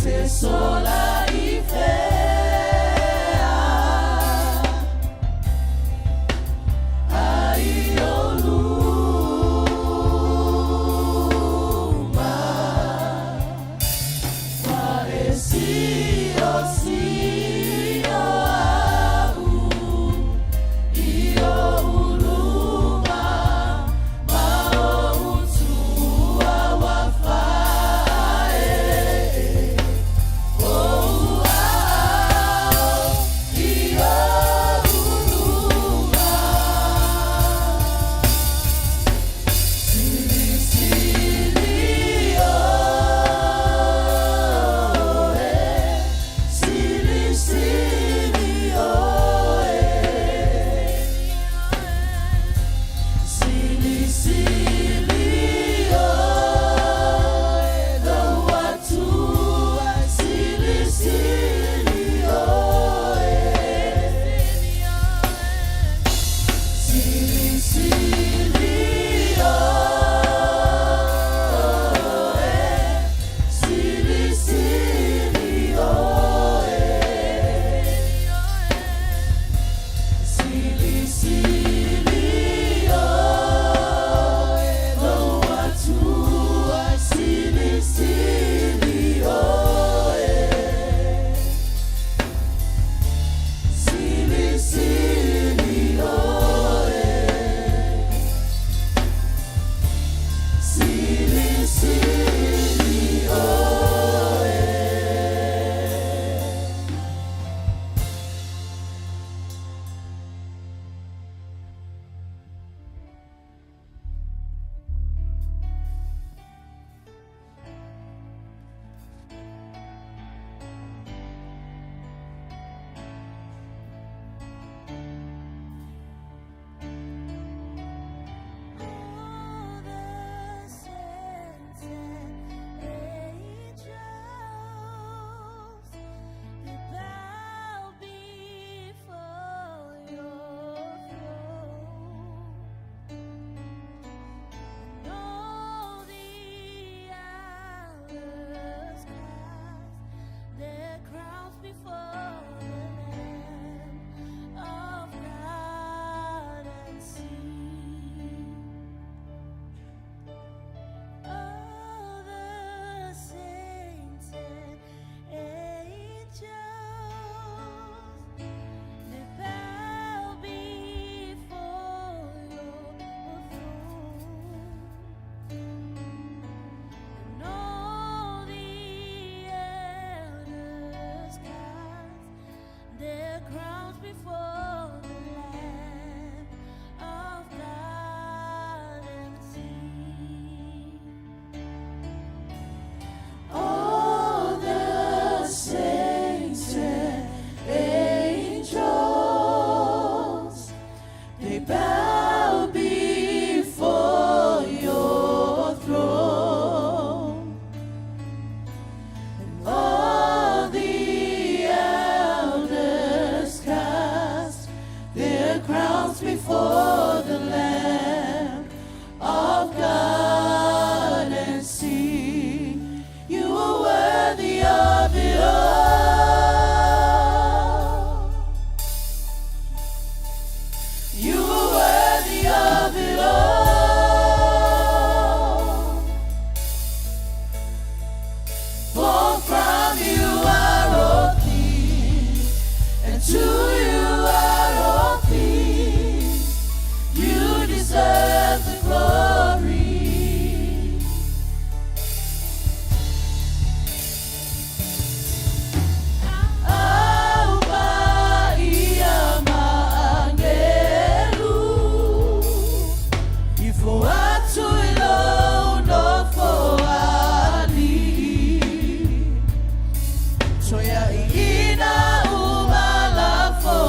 Te sola i fea Ai o luma Wa e sio sio au I o uluma Ma o utua wa fae O au i o uluma Sili sili oe Sili sili oe Sili sili oe Lou Atua Sili sili oe Sili sili oe Sili sili oe Sili sili oe Lou Atua Sili sili oe Sili sili oe Sili sili oe. All the saints and angels, they bow before your throne. And all the elders cast their crowns before the Lamb of God and sing. All the saints and angels, they bow before your throne. And all the elders cast their crowns before the Lamb of God and sing. All the saints and angels, they bow before your throne. And all the elders cast their crowns before the Lamb of God and sing, You are worthy of it all. You are worthy of it all. For from you are all things, and to you are all things. You deserve the glory. Au pa ia ma agelu Ifo atu i lou nofoalii Toeaina uma lafo.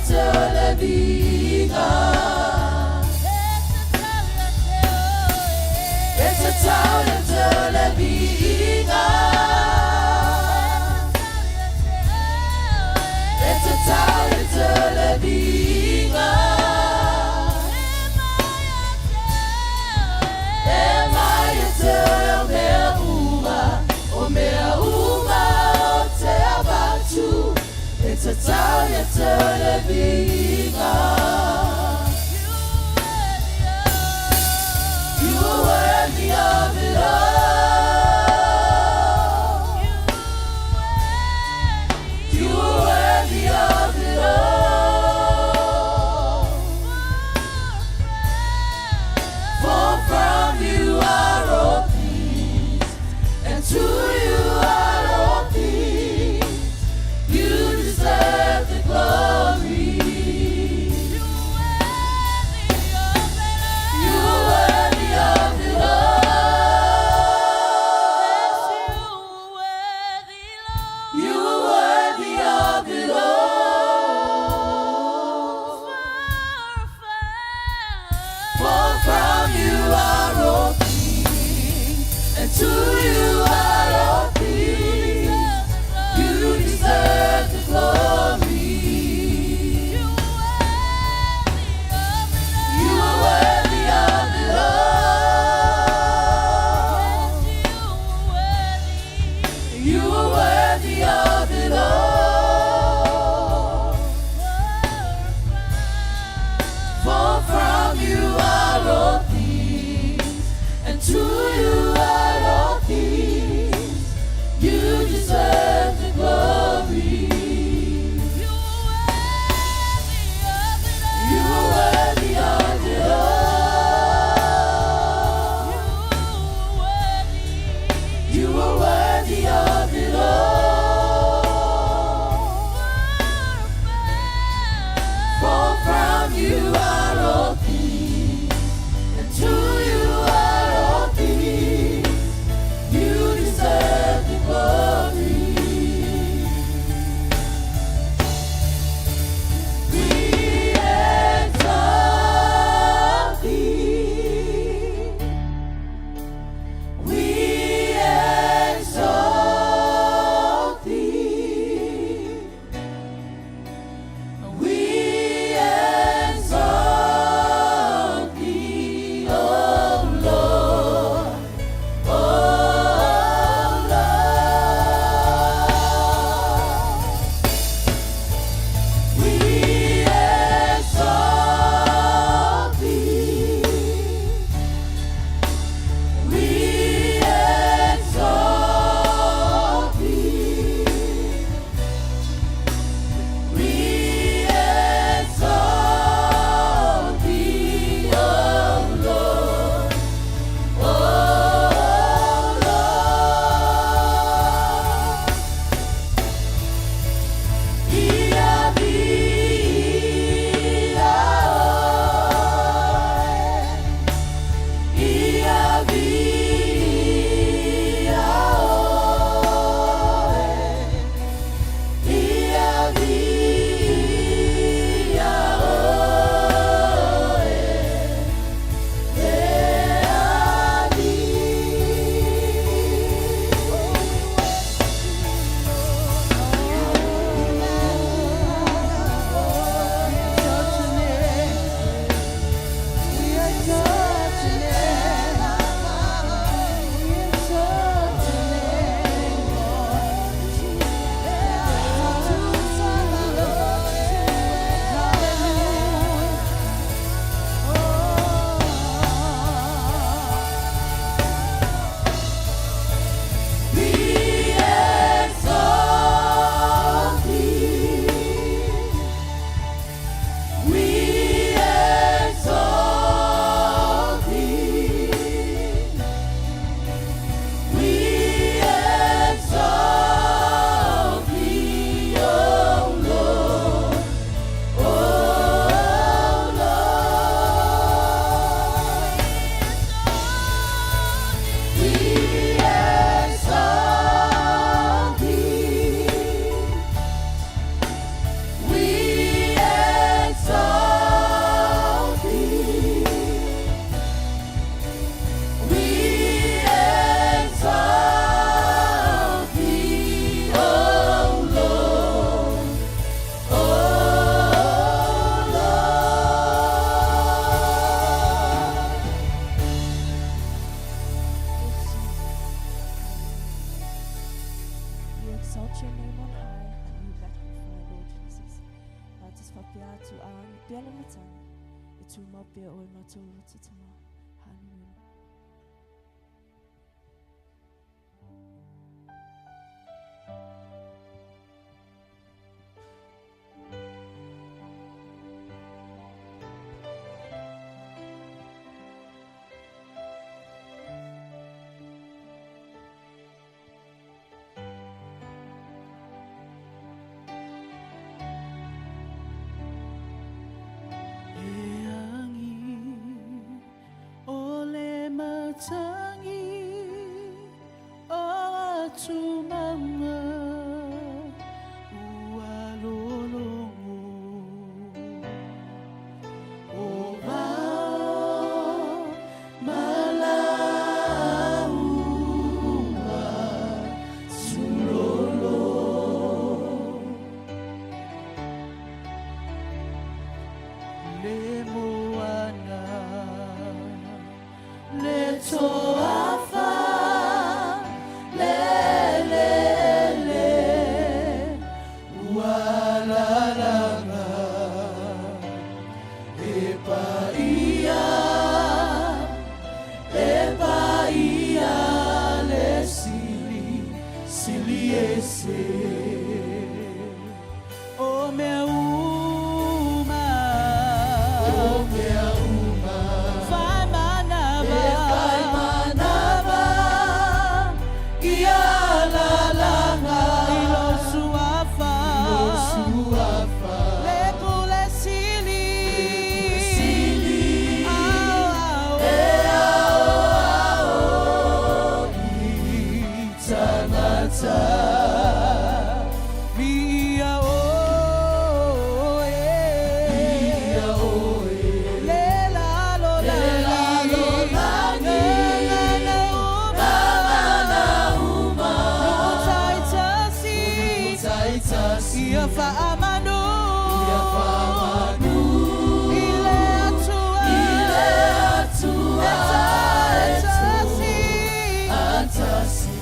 te o le viiga. E tatau ia te oe le viiga. E tatau ia te oe le viiga. E mai ia te oe o mea uma, o mea uma ou te avatu. E tatau ia te oe le viiga. You are worthy of it all. You are worthy of it all. For from you are all things, and to you are all things. You deserve the glory. You are worthy of it all. You are worthy of it all. For from you are all things, and to you are all things. You deserve the glory. You are worthy of it all. You are worthy of it all. For from you are all things, and to you are all exalt your name on high and we magnify, Lord Jesus. Matas faapea atu a agi pea le matagi, e tumau pea oe ma tou loto tamā. Hallelujah. E agi o le matangi o atumauga ua lologo. O vao ma lauga tulolo. Le moana, le toafa, le lele, ua lalaga, e paia, e paia le sili, sili ese. O mea uma, O mea uma, fai manava, e fai manava, ia lalaga, I lo suafa, lo suafa, le pule sili, sili, ao ao, e ao ao i tagata. Viia oe, Ia oe, le lalo le lalo lagi, Gagana uma, gagana uma, Lutaitasi, taitasi, ia faamanu, ia faamanu, I le Atua, i le Atua, e tasi, atasi.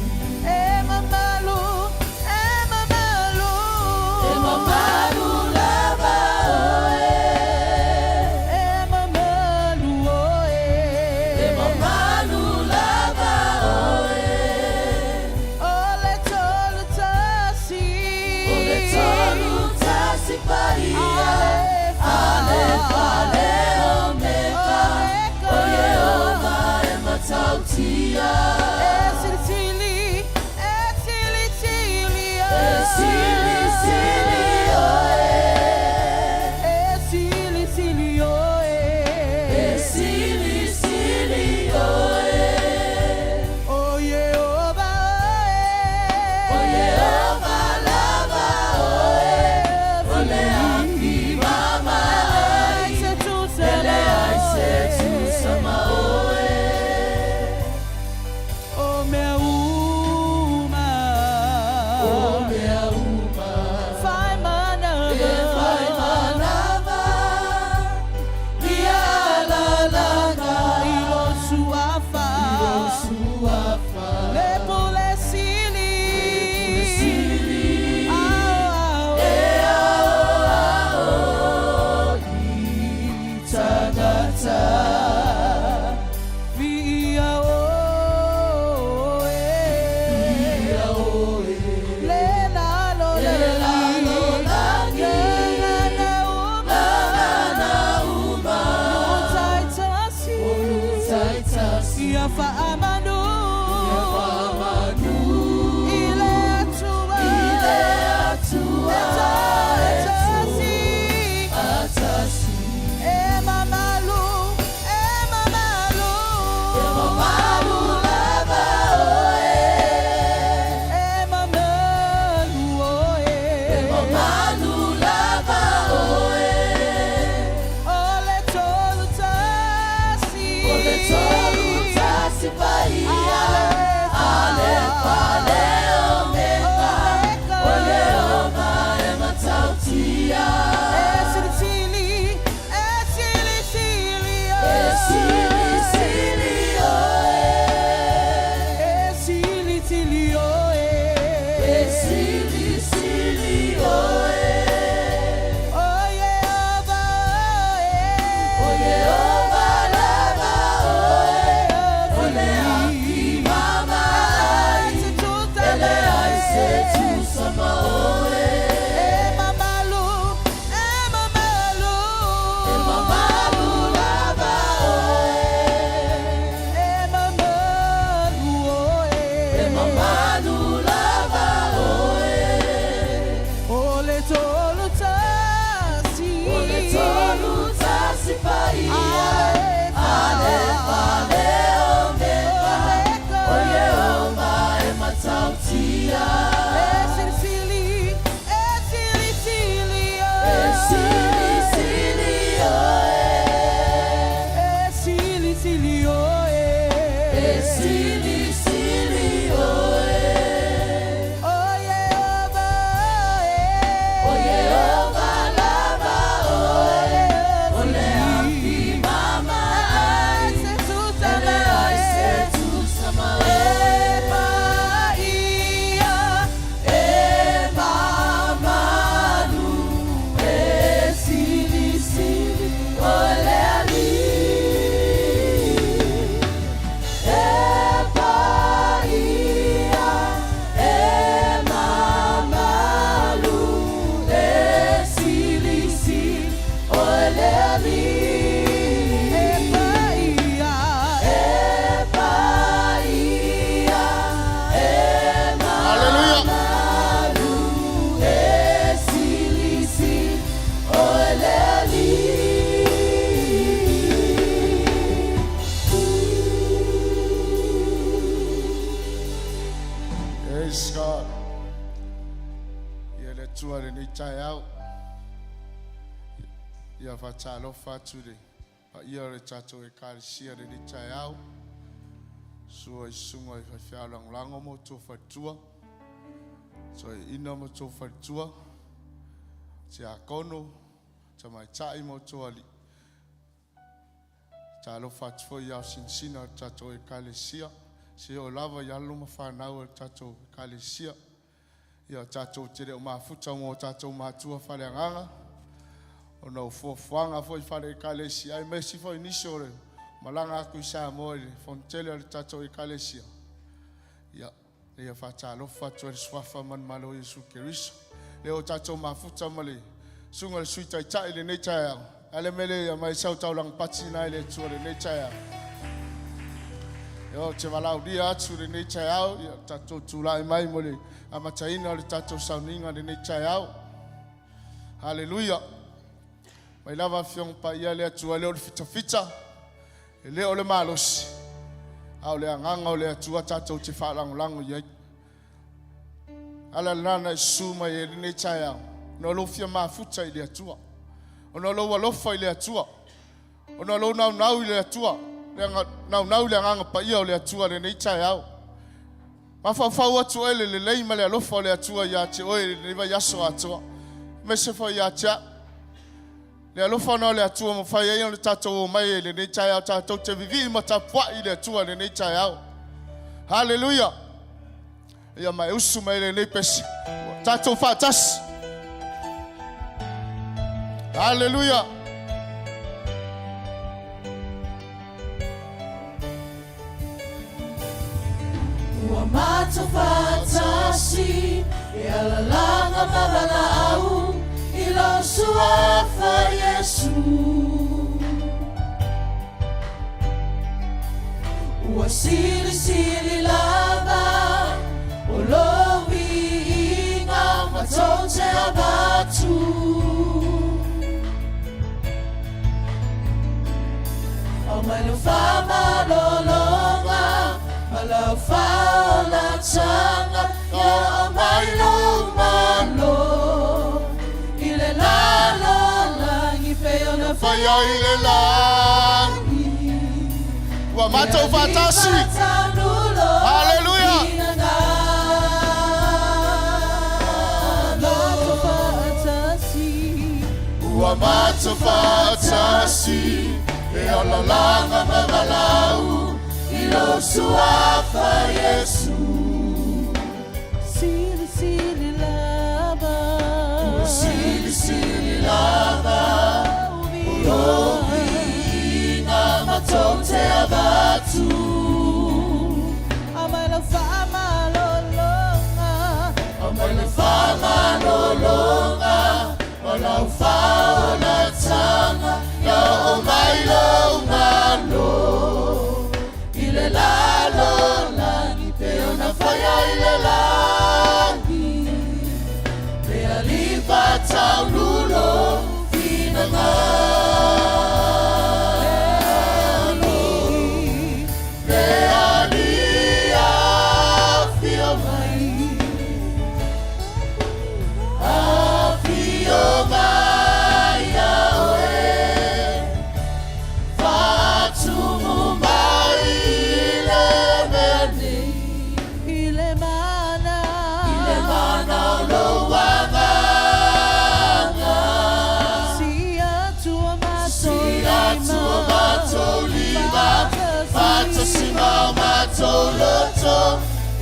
E mamalu, e mamalu, E mamalu lava oe, e mamalu oe, e mamalu lava oe. O le tolu tasi, O le tolu tasi paia, Alefa le Omega, o Ieova e matautia. E silisili, e silisili, E silisili oe, e silisili oe, e silisili oe. O Ieova oe, O Ieova lava oe, o le afi mamae, se tu e leai se tusa ma oe. O mea uma, O mea uma, fai manava, e fai manava, ia lalaga, I lo suafa, lo suafa, le pule sili, sili, ao ao, e ao ao i tagata. Viia oe, Ia oe, le lalo le lalo lagi, Gagana uma, gagana uma, lutaitasi, o lutaitasi, ia faamanu, ia faamanu, I le Atua, i le Atua, e tasi, atasi. E mamalu, e mamalu, E mamalu lava oe, e mamalu oe, e mamalu lava oe. O le tolu tasi, O le tolu tasi paia, Alefa le Omega, o Ieova e matautia. E silisili, e silisili, E silisili oe, e silisili oe, e silisili. Ieova e matautia. E silisili, e silisili E oe. silisili oe. E silisili oe. E silisili oe. O Ieova e. O Ieova lava oe. O le afi mamaai. E se tusa E leai se ma tusa ma oe. oe. E paia. E mamalu e silisili oe le Alii. E paia e mamalu e silisili oe le Alii. E paia. E paia e Hallelujah. mamalu e silisili oe le Alii. Praise God. Ia le Atua i lenei taeao. Ia faatalofa atu i le paia o le tatou Ekalesia i lenei taeao. Sua i susuga i faifeau lagolago ma outou faletua, toeaina ma outou faletua, tiakono, tamaitai ma outou alii. Talofa atu foi i ao sinasina o le tatou Ekalesia, seia oo lava i alo ma fanau a le tatou Ekalesia. Ia tatou te le o mafuta ma o tatou matua faaleagaga ona o fuafuaga foi faale-Ekalesia, aemaise foi nisi o le malaga atu i Samoa i le fonotele a le tatou Ekalesia. Ia, ia faatalofa atu ai i le suafa manumalo o Iesu Keriso. Lea ua tatou mafuta ma le susuga i le Sui Taitai i lenei taeao. A le mea lea ia aumai sau taulaga pati na i le Atua i lenei taeao. Ia, ou te valaaulia atu i lenei taeao, ia tatou tulai mai mo le amataina o le tatou sauniga i lenei taeao. Haleluia! Mai lava Afioga Paia a le Atua, e le o le fitafita, e le o le malosi, a o le agaga o le Atua tatou te faalagolago i ai. Ala lena na e susu mai ai lenei taeao, ona o lou fia mafuta i le Atua, ona o lou alofa i le Atua, ona o lou naunau i le Atua, naunau i le agaga paia o le Atua i lenei taeao. Mafaufau atu oe i le lelei ma le alofa o le Atua ia te oe i lenei vaiaso atoa, aemaise foi ia te au. Le alofa na o le Atua mafai ai ona tatou omai ai i lenei taeao tatou te vivii ma tapuai i le Atua i lenei taeao. Haleluia! Ia ma e usu mai lenei pese. Ua tatou faatasi. Haleluia! Ua matou faatasi e alalaga ma valaau i lou suafa Iesu. Ua silisili lava o lou viiga matou te avatu. Aumai lau faamalologa ma lau faaolataga, ia aumai lou malo i le lalolagi pei ona Faia i le lagi. Ua matou faatasi. Haleluia. Matou faatasi. Ua matou faatasi e alalaga ma valaau I lou suafa Iesu. Silisili lava. Silisili lava O viiga matou te avatu. Aumai lau faamalologa. Aumai lau faamalologa ma lau faaolataga, ia aumai lou malo i le lalolagi.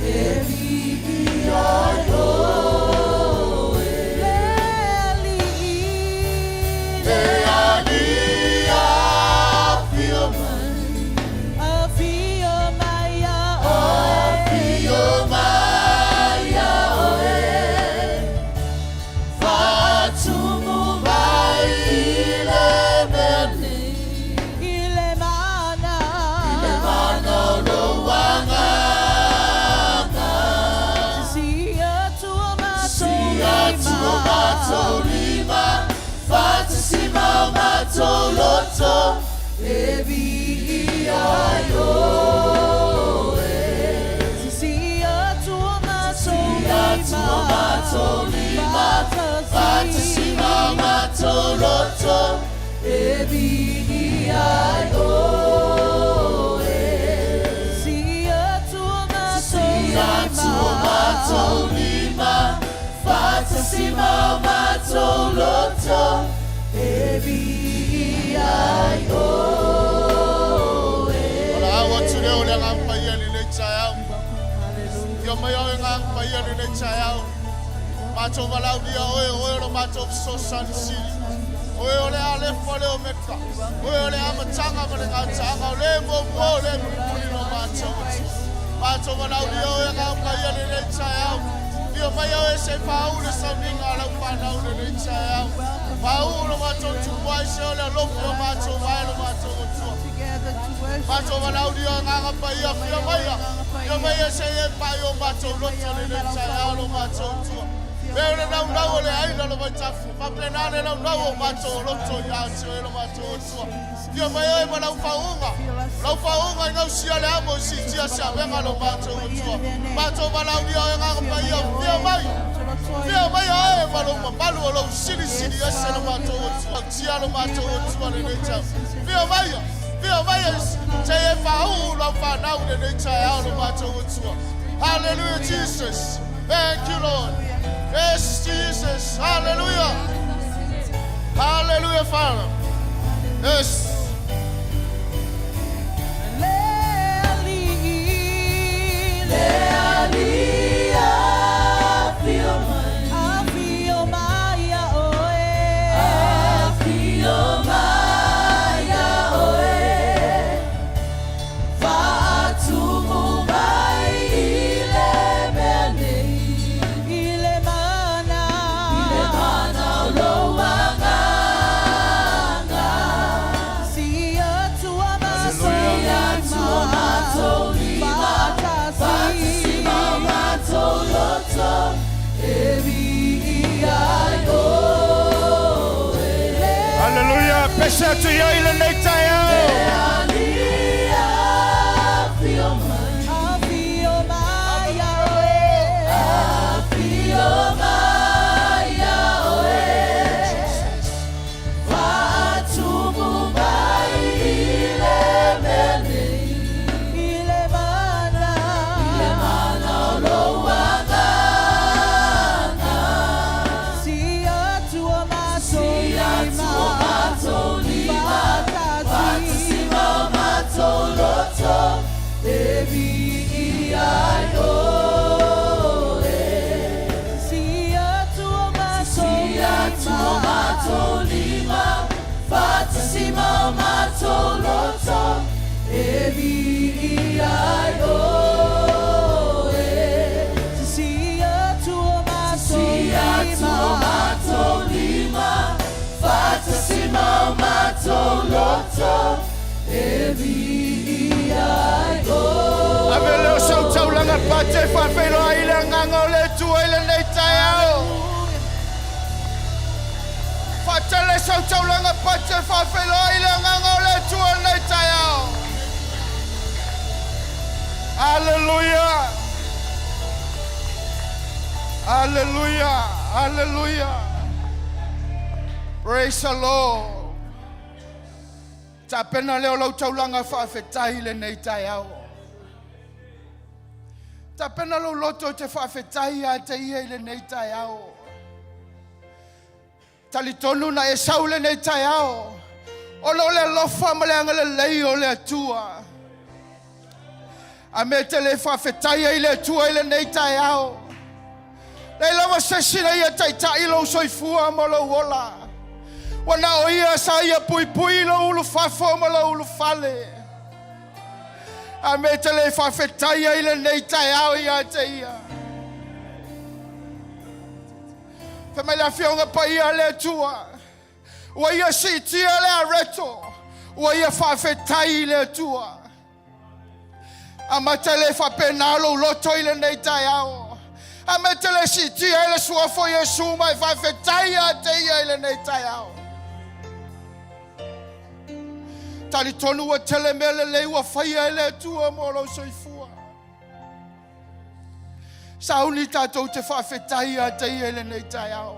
Le Alii, Le Alii afio mai. Afio mai ia oe. Afio mai ia oe. Faatumu mai i le mea nei. I le mana. I le mana o lou agaga. Sisi atu o matou Si atu o matou lima, faatasi ma o matou loto, e viia ai oe. Sisi atu o matou Si atu o matou lima, faatasi ma o matou loto, e viia ai oe. Si atu o matou Si atu o matou lima, faatasi ma o matou loto, e viia ai oe. O le au atu lea o le Agaga Paia i lenei taeao. Ia mai oe Agaga Paia i lenei taeao. Matou valaaulia oe, o oe o lo matou fesoasoani sili. Oe o le Alefa le Omeka. Oe o le amataga ma le gataaga, o le muamua o le mulimuli lo matou Atua. Matou valaaulia oe Agaga Paia i lenei taeao. Fia mai oe se i faauu le sauniga a lau fanau i lenei taeao. Faauu lo matou tupuai se o le alofi o matou vae lo matou Atua. Together to worship. Matou valaaulia Agaga Paia, fia maia. Fia maia se i e pai o matou loto lenei taeao lo matou Atua. Me o le naunau o le aina lo vaitafu. Faapena le naunau o matou loto ia te oe lo matou Atua. Fia mai oe ma lau faauuga. Lau faauuga i gausia le amo i siitia se avega lo matou Atua. Matou valaaulia oe Agaga Paia, fia mai. Fia mai oe ma lou mamalu o lou silisili ese lo matou Atua. Tia lo matou Atua lenei taeao. Fia maia. Fia maia se e faauu lau fanau lenei taeao lo matou Atua. Hallelujah, Jesus. Thank you, Lord. Yes, Jesus. Hallelujah. Hallelujah, Father. Yes. Le Alii, Le Alii afio mai. Afio mai ia oe. Afio mai ia oe. Faatumu mai i le mea nei. I le mana. I le mana o lou agaga. Si atu o matou Si atu o matou lima, faatasi ma o matou loto, e viia ai oe. Hallelujah. Pese atu ia i lenei taeao. Alii afio mai. Afio mai ia oe. Afio mai ia oe. Faatumu mai i le mea nei. I le mana. I le mana o lou agaga. Si atu o matou Si atu o matou lima, faatasi ma o matou loto, e viia ai oe. Si atu o matou Si atu o matou lima, faatasi ma o matou loto, e viia ai oe. Si atu o matou Si atu o matou lima, faatasi ma o matou loto, e viia ai oe. Ave leo sau taulaga pate faafeiloai i le agaga o le Atua i lenei taeao. Faatele sau taulaga pate faafeiloai i le agaga o le Atua i lenei taeao. Hallelujah. Hallelujah. Hallelujah. Praise the Lord. Tapena leo lau taulaga faafetai i lenei taeao. Tapena lou loto te faafetai ia te ia i lenei taeao. Talitonu na e sau lenei taeao. O lo le alofa ma le agalelei o le Atua. A mea e te le faafetai ai i le Atua i lenei taeao. Leai lava se isi na ia taitai lou soifua ma lou ola. Ua na o ia sa ia puipui lou ulufafo ma lou ulufale. A mea e te le faafetai ai i lenei taeao ia te ia. Fai mai le Afioga Paia a le Atua, ua ia siitia le areto, ua ia faafetai i le Atua. Amata le faapena lou loto i lenei taeao. Amata le siitia ai le suafa o Iesu ma e faafetai ia te ia i lenei taeao. Talitonu ua tele mea lelei ua faia e le Atua mo lou soifua. Sauni tatou te faafetai ia te ia i lenei taeao.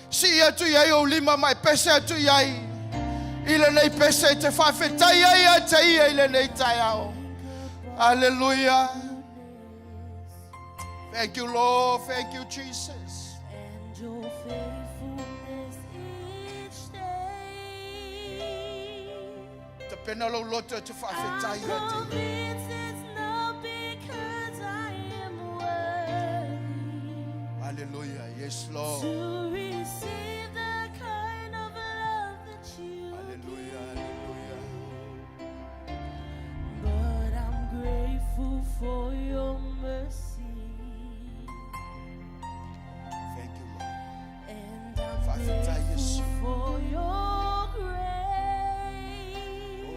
Sii atu i ai ou lima ma e pese atu i ai i lenei pese e te faafetai ai ia te ia i lenei taeao. Aleluia. Thank you, Lord. Thank you, Jesus. And your faithfulness each day. Tapena lou loto e te faafetai I'm ia te ia. convinced it's not because I am worthy Hallelujah. Yes, Lord. to receive the kind of love that you Hallelujah. give. Hallelujah. But I'm grateful for your mercy. Thank you, Lord. And I'm Faafetai Iesu. grateful for your grace.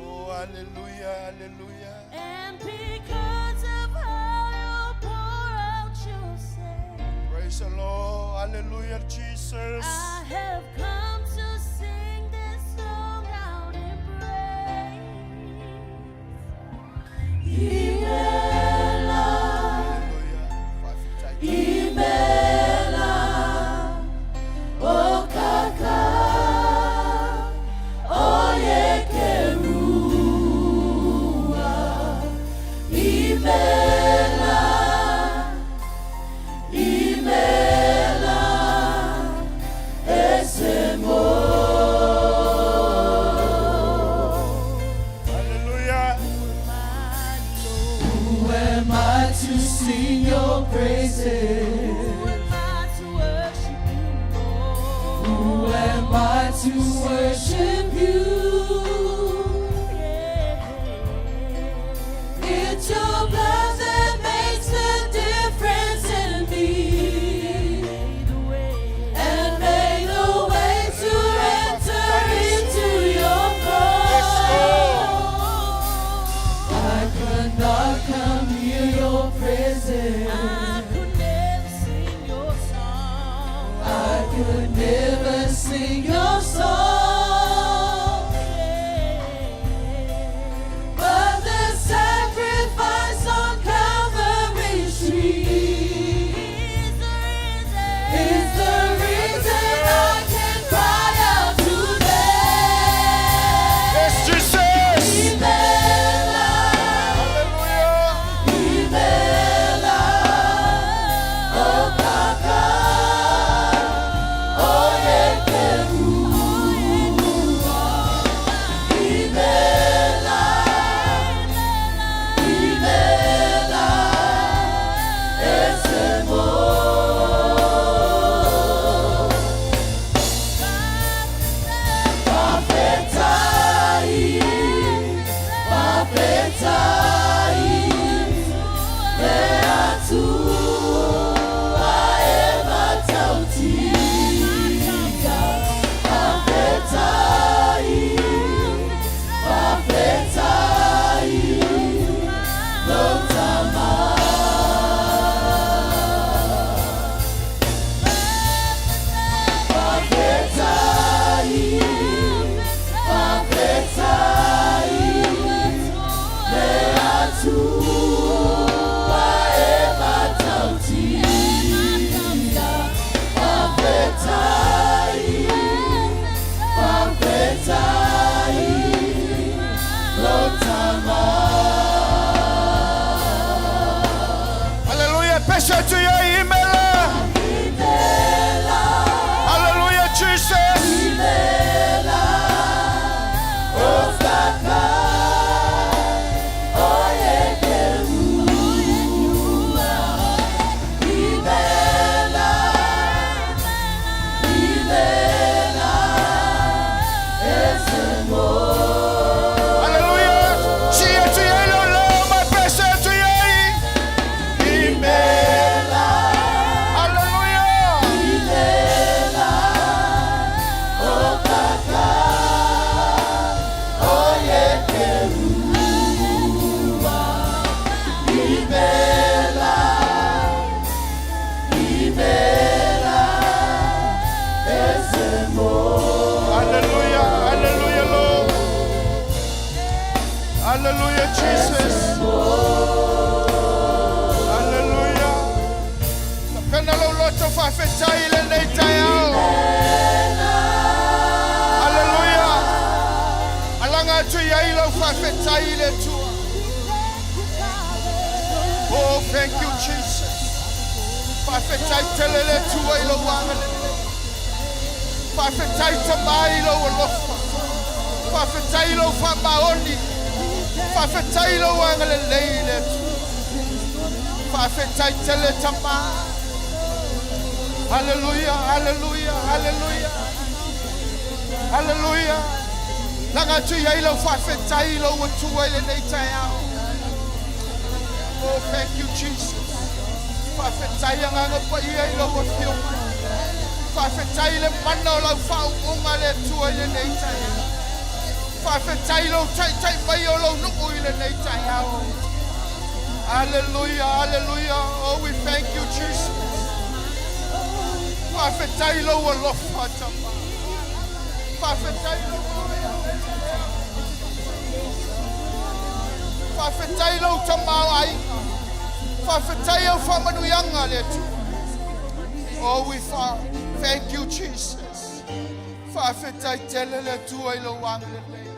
Oh, hallelujah. Hallelujah. And because of how you pour out yourself, Praise the Lord. Hallelujah, Jesus. I have come to sing this song out in praise. Imela, Hallelujah. Faafetai. Imela, o kaka, o ye kerua. Imela, imela, esemo. Hallelujah. Who am I to sing your praises? Who am I to worship you, Lord? Who am I to worship you? Yeah. It's your blood that makes the difference in me Made the way. and made a way to enter into your throne. I could not come near your presence. I could never sing your song. I could never sing your song. But the sacrifice on Calvary tree Is the reason. is the reason I can cry out today. Yes, Jesus. Imela, Hallelujah. Imela, o kaka, o ye kerua. Imela, imela, esemo. Faafetai, faafetai, le Atua e matautia. Faafetai, faafetai, lou Tama. Faafetai, faafetai, le Atua e matautia. Faafetai, faafetai, lou Tama. Hallelujah. Pese atu i ai imela. Imela, Hallelujah, Jesus. imela, o kaka, o ye kerua. faafetai i lenei taeao. Aleluia. Alaga atu i ai lau faafetai i le Atua. Oh, thank you, Jesus. Faafetai tele le Atua i lou agalelei. Faafetai Tamā i lou alofa. Faafetai i lou faamaoni. Faafetai i lou agalelei i le Atua. Faafetai tele Tamā. Haleluia, haleluia, haleluia. Haleluia. Laga atu i ai lau faafetai i lou Atua i lenei taeao. Oh, thank you, Jesus. Faafetai Agaga Paia i lou afio mai. Faafetai le mana o lau faauuga le Atua i lenei taeao. Faafetai lou taita'i mai o lou nuu i lenei taeao. Hallelujah, hallelujah. Oh, we thank you, Jesus. Faafetai lou alofa Tamā. Faafetai lou Faafetai lou tamaoaiga. Faafetai au faamanuiaga le Atua. Oh, we thank you, Jesus. Faafetai tele le Atua i lou agalelei.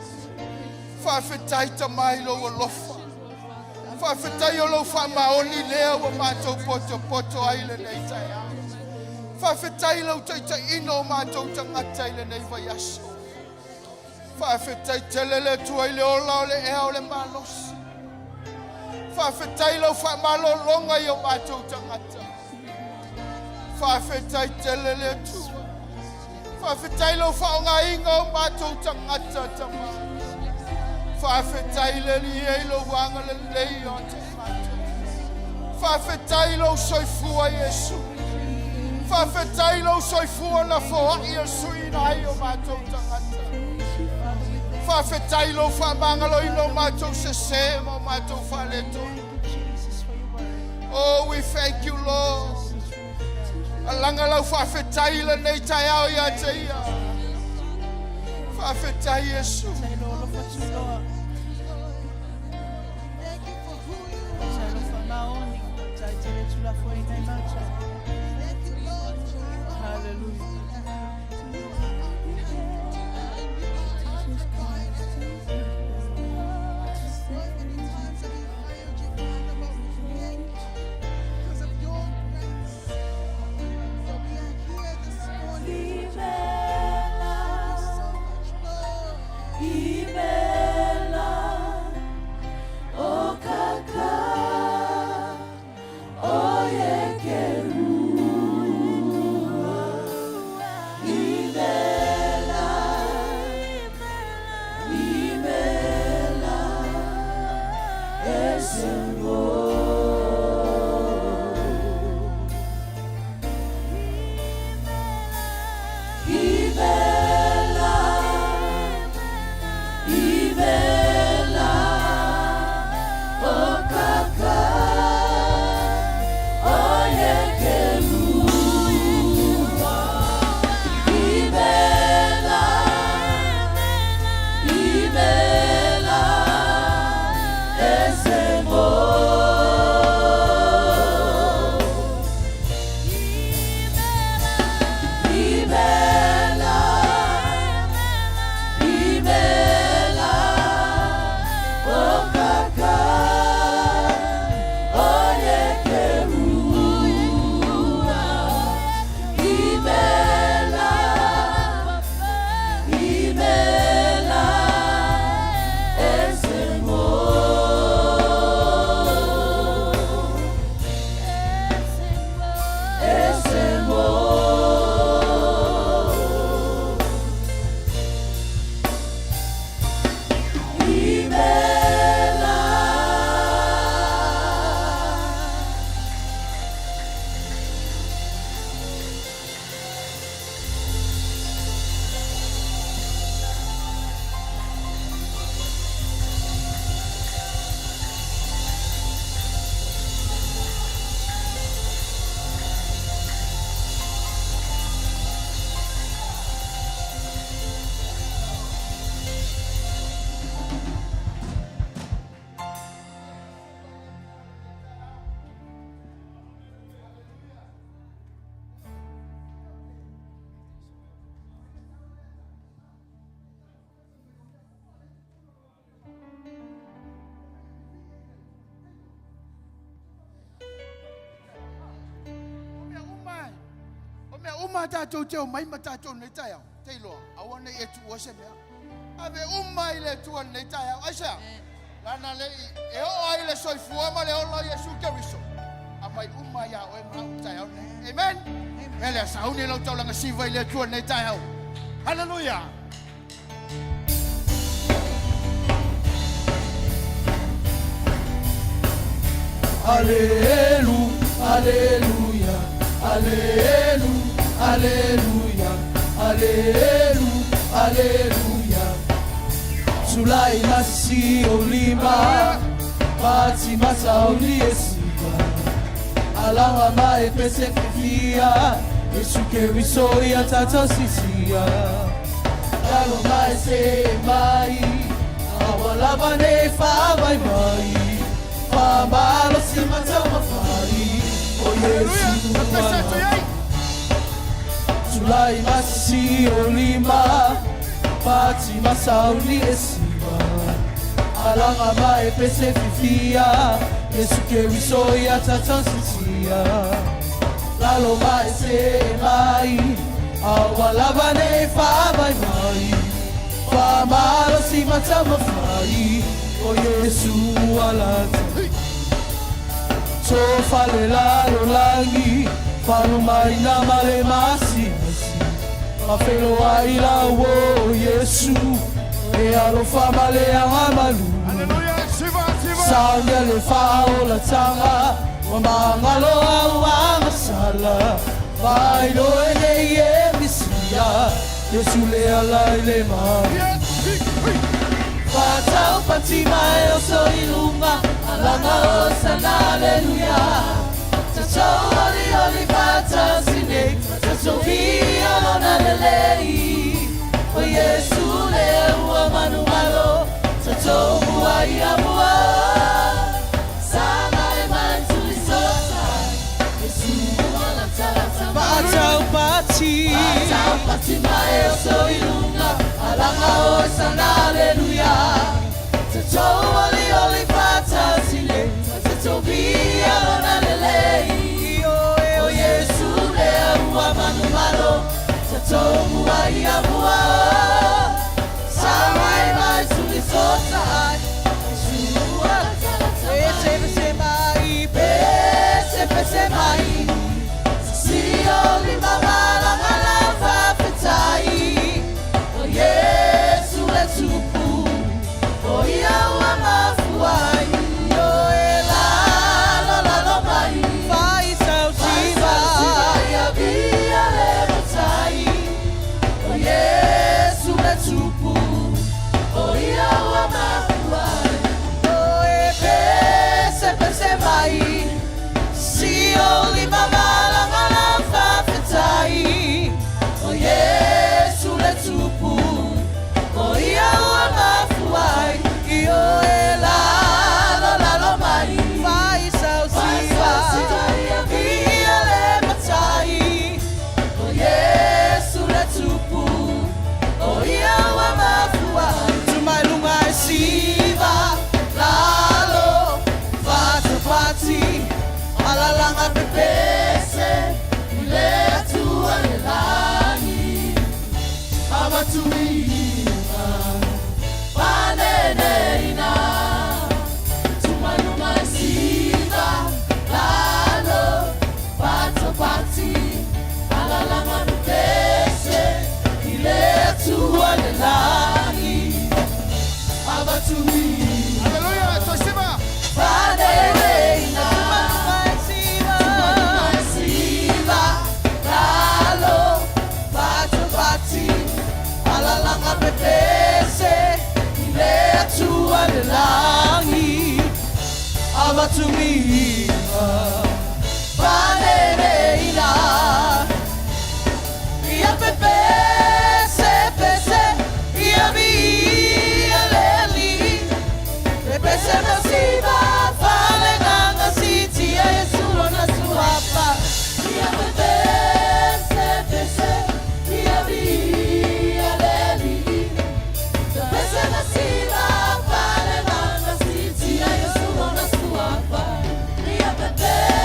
Faafetai Tamā i lou alofa. Faafetai o lou faamaoni lea ua matou potopoto ai lenei taeao. Faafetai lau taitaiina o matou tagata i lenei vaiaso. Faafetai tele le Atua i le ola o le ea o le malosi. Faafetai lau faamalologa i o matou tagata. Faafetai tele le Atua. Faafetai lau faaaogaina o matou tagata Tamā. Faafetai le Alii i lou agalelei o te matou. Faafetai lou soifua Iesu. Faafetai lou soifua na foai e suiina ai o matou tagata. Faafetai lou faamagaloina o matou sesē ma o matou faaletonu. Oh, we thank you, Lord. Alaga lau faafetai i lenei taeao ia te ia. Faafetai Iesu. Tai lo alofa tuloa. Tai lo faamaoni. Tai tele tulafoina i matou. Hallelujah. Many times have we failed you, Father, but we thank you because of your grace that we are here this morning. Thank you so much, Lord. Imela. uma tatou te omai ma tatou i lenei taeao, te iloa, aua ne i e tuua se mea. Ave uma i le Atua i lenei taeao. Aisea? Leaga le i e oo ai le soifua ma le ola o Iesu Keriso, aumai uma ia oe ma au i le taeao lenei. Amen. Mea lea, sauni lau taulaga siva i le Atua i lenei taeao. Haleluia! Alelu, aleluia, alelu, aleluia, alelu, aleluia. Sulai masi o lima, pati masa o liesiva. Alanga mai pese fifia, Yesu Keriso ia tata sisia. Lalo mai se mai, awa lava nei fa mai mai. Fa malo si mata mafai, o Haleluia! Yesu Pepesa atu i ai. Tulai masi o lima, pati masa o liesiva. Alanga mai pese fifia, Yesu Keriso ia tata sisia. Lalo mai se mai, awa lava nei fa mai mai. Fa malo si mata mafai, o Yesu alata. So fale lalo langi, falo mai na male masi masi. Mafelo ai la wo Yesu, e alofa male anga malu. Haleluia! Siva, siva! Saunga le fa o la tanga, wa mangalo au anga sala. Vai lo e nei e misia, Yesu le ala i le ma. Yes! Hi, hi. Fatau pati mai o so ilunga, alanga o sana aleluya. Tatou oli oli fata sine, tatou via lona lelei. O Yesu le ua manu malo, tatou mua ia mua. Sanga e mai tuli sota, Yesu ua lata lata mai. Fatau pati. Fatau pati mai o so ilunga, alanga o sana aleluya. Tatou oli oli fata sine, tatou via lona lelei. O Yesu le ua manu malo, tatou mua ia mua. Sanga e mai tuli sota, Yesu ua lata lata mai. Pese pese mai. Pese pese mai. Si oli mamalanga la fafetai. O Yesu le tupu, o ia ua mafuai. O e la la la lo mai. Fai sau siva. Ia via le matai. O Yesu le tupu, o ia ua mafuai. O e Pese pese mai. Si oli mamalanga la fafetai. O Yesu le tupu, o ia ua mafuai. Io e La la la lo mai. Fai sau siva. Ia via le matai. O Yesu le tupu, o ia ua mafuai. Tu mai lunga e Siva, lalo, fata pati, alalanga pepese, ile atua le lagi, abatuina, paneneina, tumalunga e siva, lalo, fata pati, alalanga pepese, ile atua le lagi, abatuina. Haleluia! Toi siva! Paneneina, siva. Siva, lalo, pato pati, alalanga pepese, ile atua le lagi, avatumina, paneneina, ia pepese, pese, ia via leli, pepese masiva, falenganga sitia, Yesu lona suapa. Ia pepese, pese, ia via leli, pepese masiva, falenganga sitia, Yesu lona suapa. Ia pepese,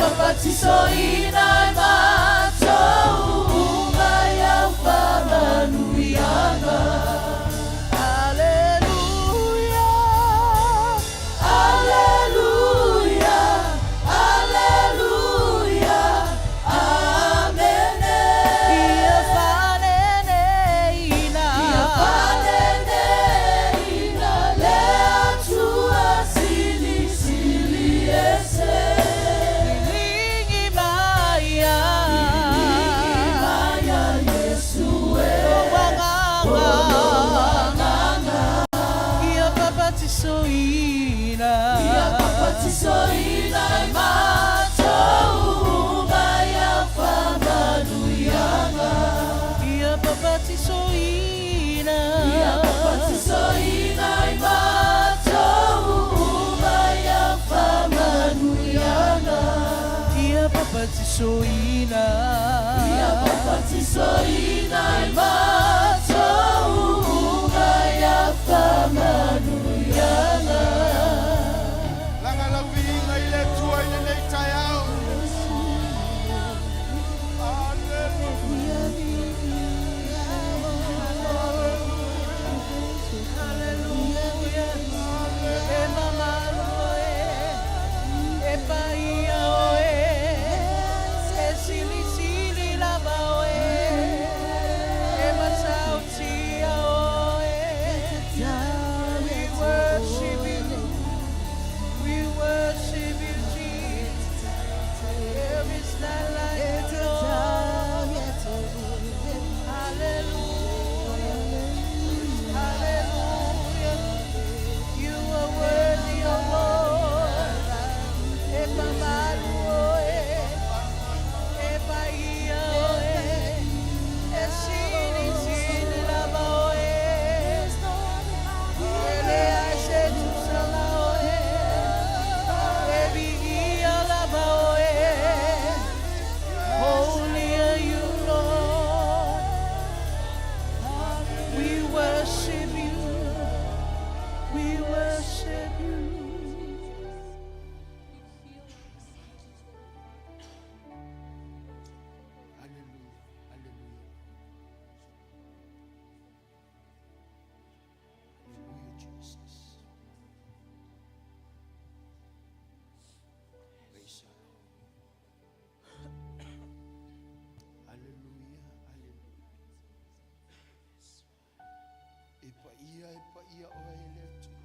papatisoina e matou uma i au faamanuiaga. Aleluia, Aleluia, Aleluia, Amene. Ia faaneneina. Ia faaneneina le Atua Silisili Ese. Liligi maia. Maia Iesu e. Lou agaga. Ia papatisoina. Ia papatisoina e matou uma i au faamanuiaga. Ia papatisoina. Ia papatisoina e matou uma i au faamanuiaga. Ia papatisoina. Ia papatisoina e matou uma i au faamanuiaga. Laga lau viiga i le Atua i lenei taeao. Aleluia. Aleluia. E mamalu oe. E paia oe. E silisili lava oe. E matautia oe. We worship you. We worship you, Jesus. There is none like you, Lord. Hallelujah. Hallelujah. You are worthy, O Lord. E mamalu oe. E paia oe. E silisili lava oe. E leai se tusa ma oe. E viia lava oe. Holy are you, Lord. We worship you. We worship you. Aleluia. Aleluia. Hallelujah, Jesus. Praise the Lord. Hallelujah. Hallelujah. E paia, e paia oe e le Atua.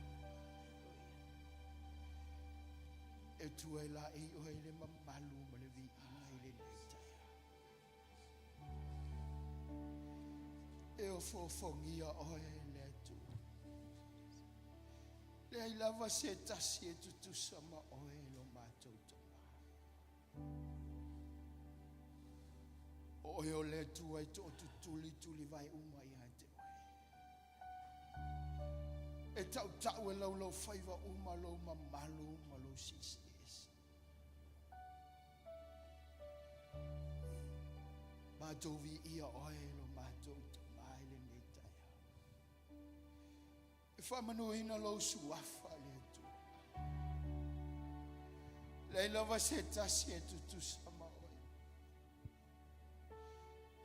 E tua e la e oe le mamalu ma le viiga i lenei taeao. E ofoofogia oe e le Atua. Leai lava se tasi e tutusa ma oe lo matou Tamā. O oe o le Atua e tootutuli tulivae uma ia te oe. E tautau e laulau faiva uma lou mamalu ma lou silisili ese. Matou viia oe lo matou Tamā i lenei taeao. E faamanuina lou suafa le Atua. Leai lava se tasi e tutusa ma oe.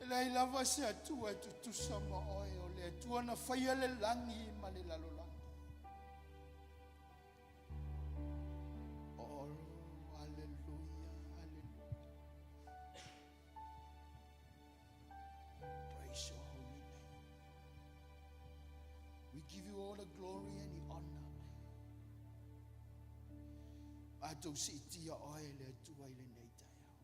E leai lava se Atua e tutusa ma oe o le Atua na faia le lagi ma le lalolagi. Oh, hallelujah, hallelujah. Praise your holy name. We give you all the glory and the honor. Matou siitia oe le Atua i lenei taeao.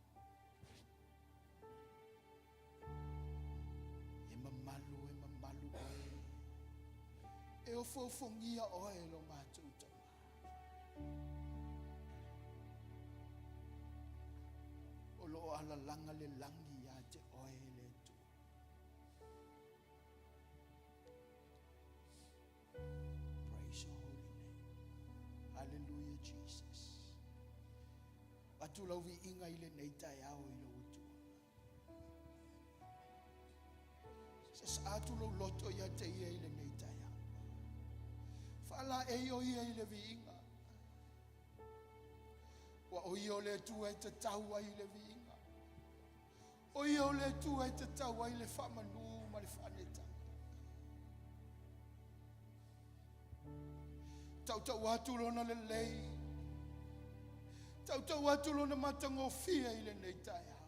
E mamalu, e mamalu oe. E ofoofogia oe lo matou Tamā. O loo alalaga le lagi ia te oe le Atua. Praise your holy name. Hallelujah, Jesus. Atu lau viiga i lenei taeao i lou Atua. Sasaa atu lou loto ia te ia i lenei taeao. Faalaei o ia i le viiga. Ua O ia o le Atua e tatau ai le viiga. O ia o le Atua e tatau ai le faamanu ma le faaneetaga. Tautau atu lona lelei, tautau atu lona matagofie i lenei taeao.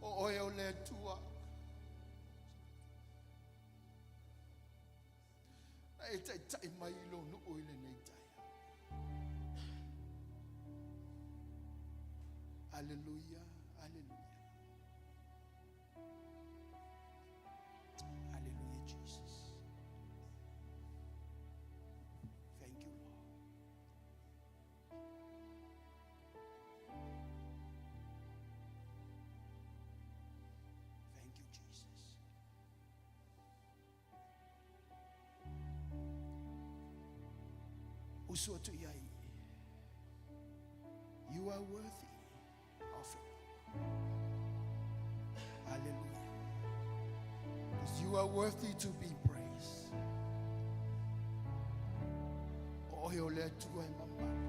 O oe o le Atua. Na e taitai mai i lou nuu i lenei taeao. Aleluia, aleluia. Hallelujah, Jesus. Thank you, Lord. Thank you, Jesus. Uso atu i ai. You are worthy of it. Hallelujah. Because you are worthy to be praised. O oe o le Atua e mamalu.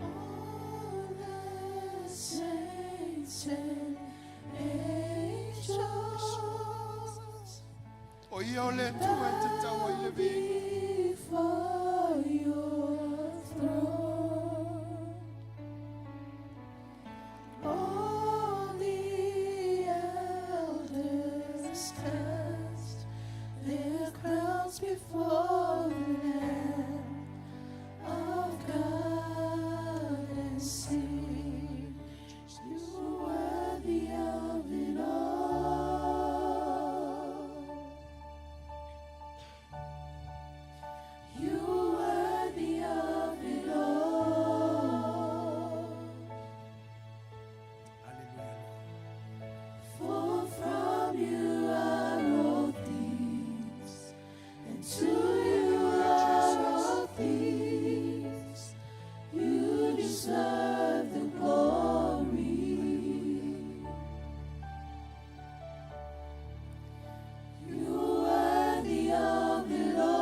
All the saints and angels O ia o le Atua e tatau ai le viiga. before your throne. All the elders cast their crowns before the Lamb of God and sing, You are worthy of it all. You are worthy of it all. Hallelujah, Lord. For from you are all things, and to you are all things. You deserve the glory. You are worthy of it all.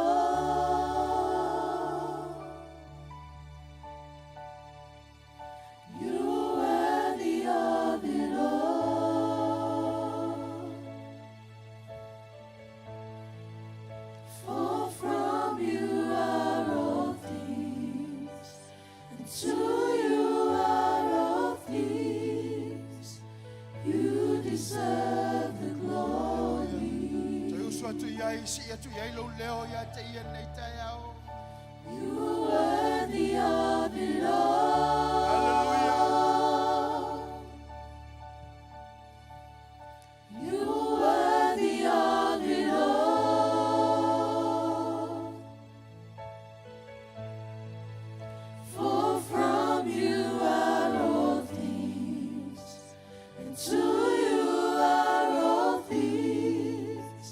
You are worthy of it all. For from you are all things, and to you are all things. You deserve the glory. Toe uso atu i ai, sii atu i ai lou leo ia te ia i lenei taeao. You are worthy of it all. Hallelujah. You are worthy of it all. For from you are all things, and to you are all things.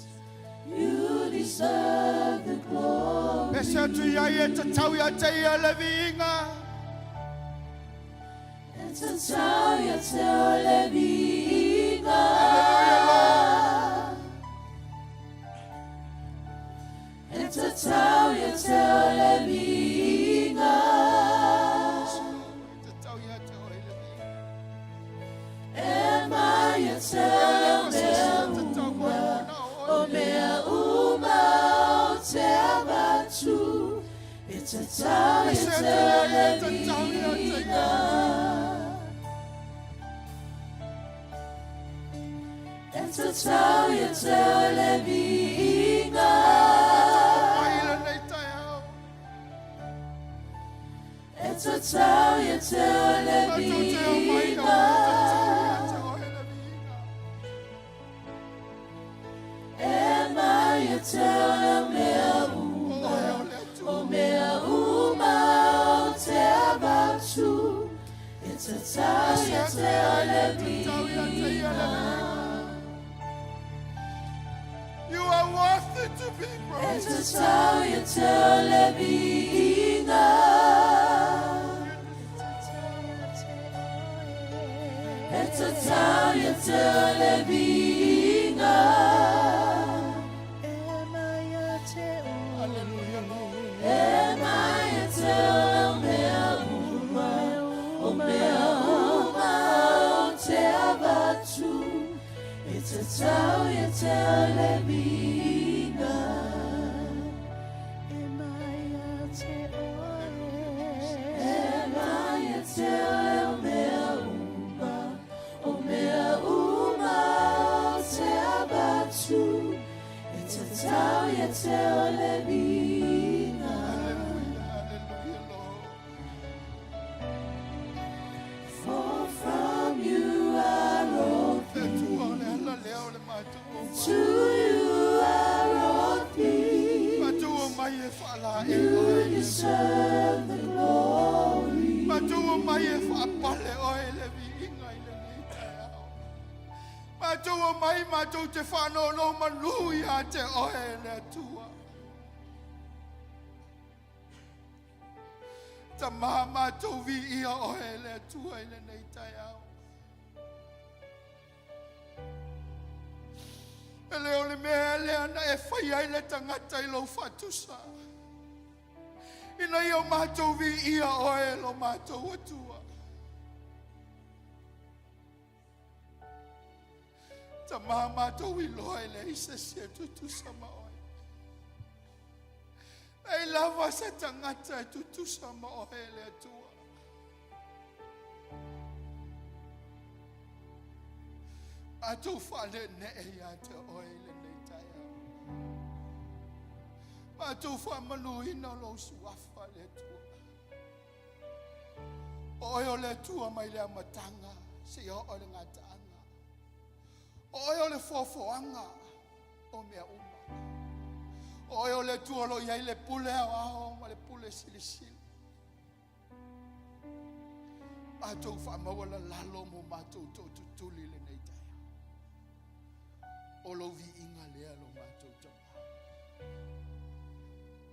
You deserve the glory. Pese atu i ai e tatau ia te ia le viiga. E tatau ia te oe le viiga. Hallelujah, Lord. E tatau ia te oe le viiga. E tatau ia te oe le viiga. E aumai ia te oe mea uma. O mea uma ou te avatu. E tatau ia te oe le viiga. E tatau ia te oe le viiga. Mai i lenei taeao. E tatau ia te oe le Tatou te omai viiga. e tatau ia te oe le viiga. E aumai ia te oe mea uma. O oe o le Atua. O mea uma ou te avatu. E tatau ia te oe le viiga. You are worthy to be E praised. tatau ia te oe le viiga. E tatau ia te oe le viiga. Hallelujah, Lord. E tatau ia te oe le viiga. E mai ia te oe. E mai ia te oe o mea uma, o mea uma ou te avatu, e tatau ia te oe le viiga. Hallelujah, hallelujah, Lord. For from you are all Le Atua o le ala lea o le matou o mai. To you are all things. Matou o mai e faalaei You oe. deserve the glory. Matou o mai e faapale oe i le viiga i lenei taeao. Matou o mai matou te faanonomanu ia te oe le Atua. Tama matou viia oe le Atua i lenei taeao. E le o le mea lea na e faia ai le tagata i lou faatusa. Ina ia o matou viia oe lo matou Atua. Tama matou iloa e leai se isi e tutusa ma oe. Leai lava se tagata e tutusa ma oe le Atua. Matou faaneenee ia te oe i lenei taeao. Matou faamanuina lou suafa le Atua. O oe o le Atua mai le amataga seia oo i le gataaga. O oe o le foafoaga o mea uma. O oe o le Atua o lo o i ai le pule aoao ma le pule silisili. Matou faamaualalalo mo matou tootutuli i lenei taeao. O lou viiga lea lo matou Tama.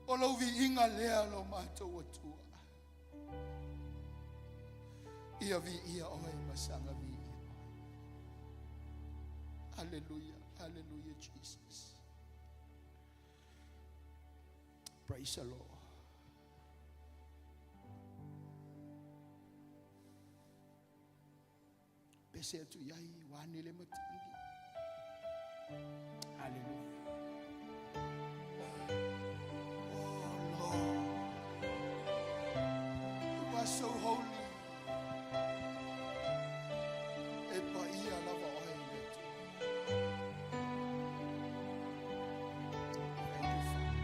O lou viiga lea lo matou Atua. Ia viia oe ma saga viia oe. Hallelujah, hallelujah, Jesus. Praise the Lord. Pese atu i ai, ua ane le matagi. Hallelujah. Oh Lord, you are so holy. E paia lava oe le Atua. Thank you, Father.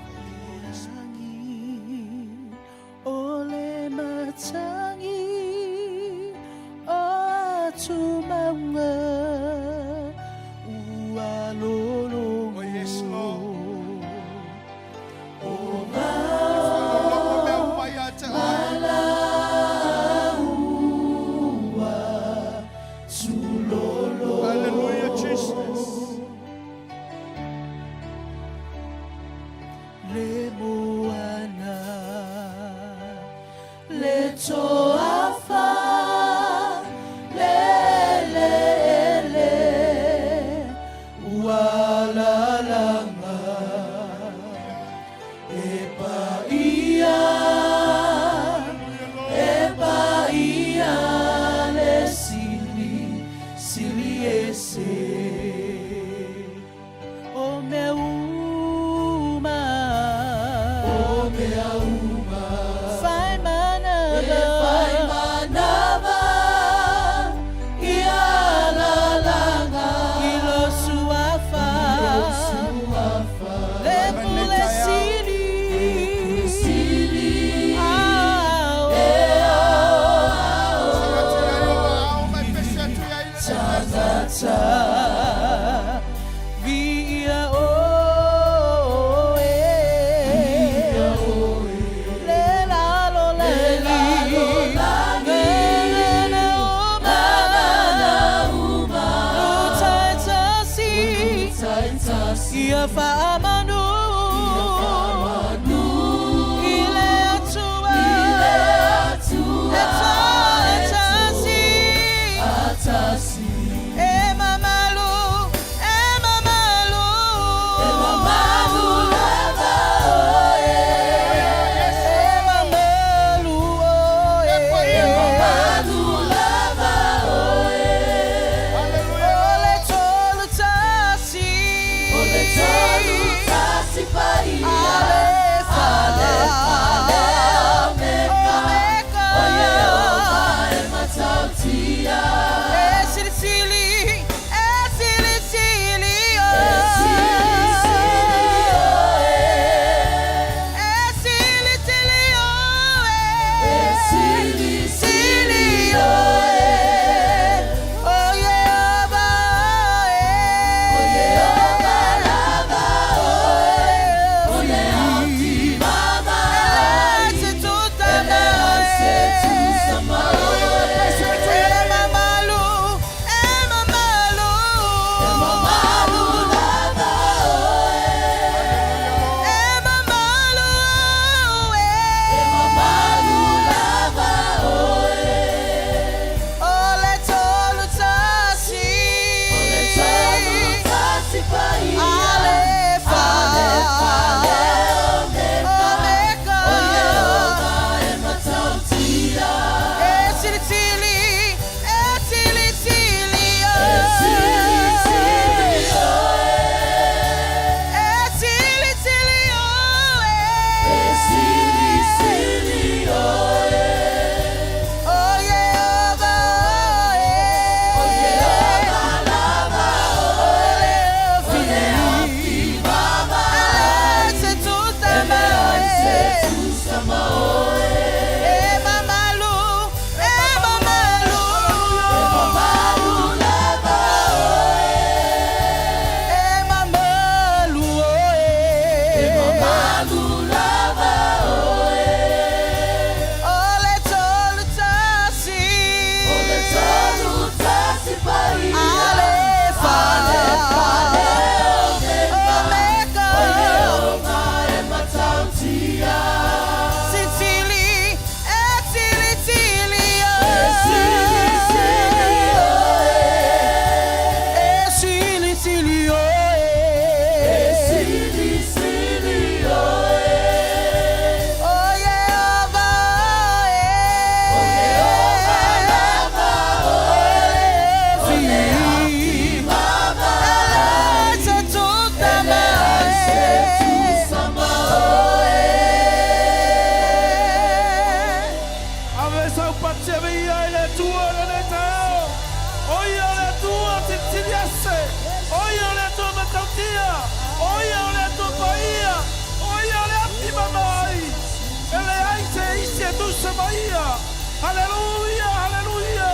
Thank you, Holy Spirit. O le matagi o atumauga ua lologo. Oh, yes, Lord. O Whaalologo mea uma ia te oe. malaua tulolo. Hallelujah, Jesus. Le moana le toafa le eleele ua lalaga e paia e paia le sili sili ese o mea uma o mea uma fai manava fai manava ia lalaga i lo suafa le pule sili sili ah, Pese atu i ai o ao mai pese atu i ai le tagata viia oe le lalolagi gagana uma lutaitasi ia faamanu i le Atua e tasi e mamalu e mamalu e mamalu lava oe e mamalu oe e mamalu lava oe. E mamalu, e mamalu, e mamalu lava oe. E mamalu oe. E mamalu lava oe. O le tolu tasi. O le tolu tasi paia. Alefa. Alefa le Omega. O le Omega e matautia. Sisili, e sili sili o. E sili sili o. E sili sili o. E sili sili o. O Yehova e. O Yehova lava o. O mama. Ele se tu Ave sau patia ia i le Atua lenei taeao. O ia o le Atua silisili ese. O ia o le Atua matautia. O ia o le Atua paia. O ia o le ati mamai. E leai se isi e tusa ma ia. Haleluia, haleluia.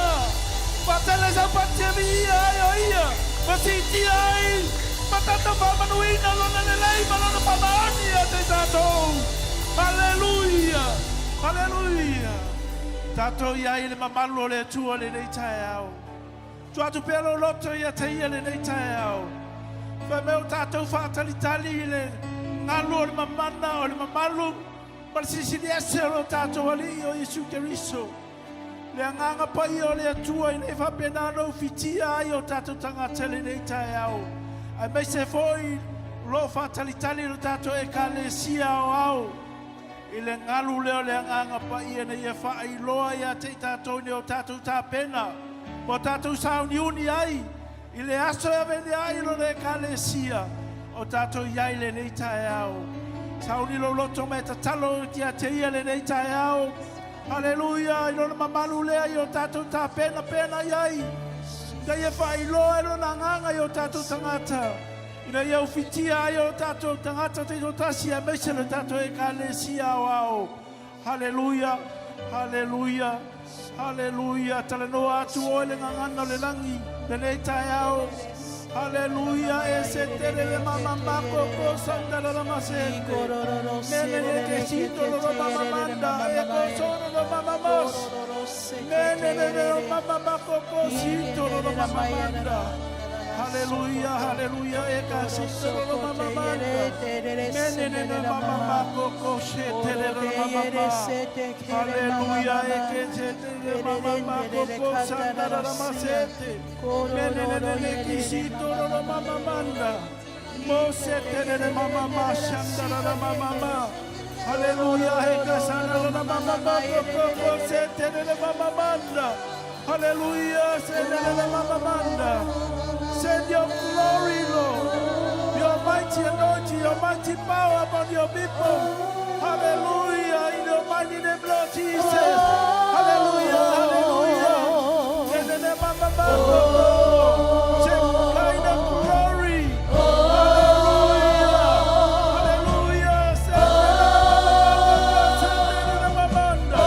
Faatele sau patia ia ai o ia. Ma siitia ai ma tatou faamanuina lona lelei ma lona faamaoni ia te i tatou. Haleluia! Haleluia! Tatou i ai i le mamalu o le Atua lenei taeao. Tuu atu pea lou loto ia te ia lenei taeao. Fai mai o tatou faatalitali i le galu o le mamana o le mamalu ma le silisili ese o lo tatou Alii o Iesu Keriso. Le agaga paia o le Atua ina ia faapena ona ufitia ai o tatou tagata i lenei taeao, aemaise foi o lo o faatalitali lo tatou Ekalesia aoao i le galu lea o le Agaga Paia ina ia faailoa ia te i tatou ina ia o tatou tapena ma o tatou sauniuni ai i le aso e avelia ai lona Ekalesia o tatou i ai lenei taeao. Sauni lou loto ma e tatalo ia te ia lenei taeao. Haleluia! I lona mamalu lea i o tatou tapena pena i ai, ina ia faailoa e lona agaga i o tatou tagata, ina ia ufitia ai o tatou tagata taitoatasi aemaise le tatou Ekalesia aoao. Haleluia! Haleluia! Haleluia! Talanoa atu oe le gagana o le lagi lenei taeao. Haleluia! E se tele le mama mako ko sandala la masete. Mene le ke sito lo lo mama manda e ko soro lo mama mos. Mene le le lo mama mako ko sito lo lo mama manda. Haleluia, haleluia, e ka sito lo lo mama manda. Mene le le mama mako ko shete le lo mama ma. Haleluia, e ke sete le mama mako ko sandala la masete. Mene le le le ki sito lo lo mama manda. Mo sete le le mama ma shandala la mama ma. Haleluia, e ka sandala la mama mako ko ko sete le le mama manda. Hallelujah, send le le mama manda. Send your glory, Lord. Your mighty anointing, your mighty power upon your people. Hallelujah, in your mighty name, Lord Jesus. Hallelujah, hallelujah. Send mama mako ko. Shekinah glory. Hallelujah. Hallelujah. Send le mama manda.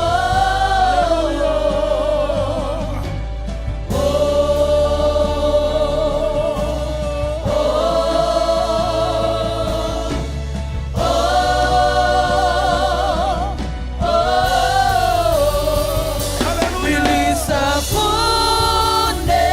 Hallelujah. Hallelujah. Release the fullness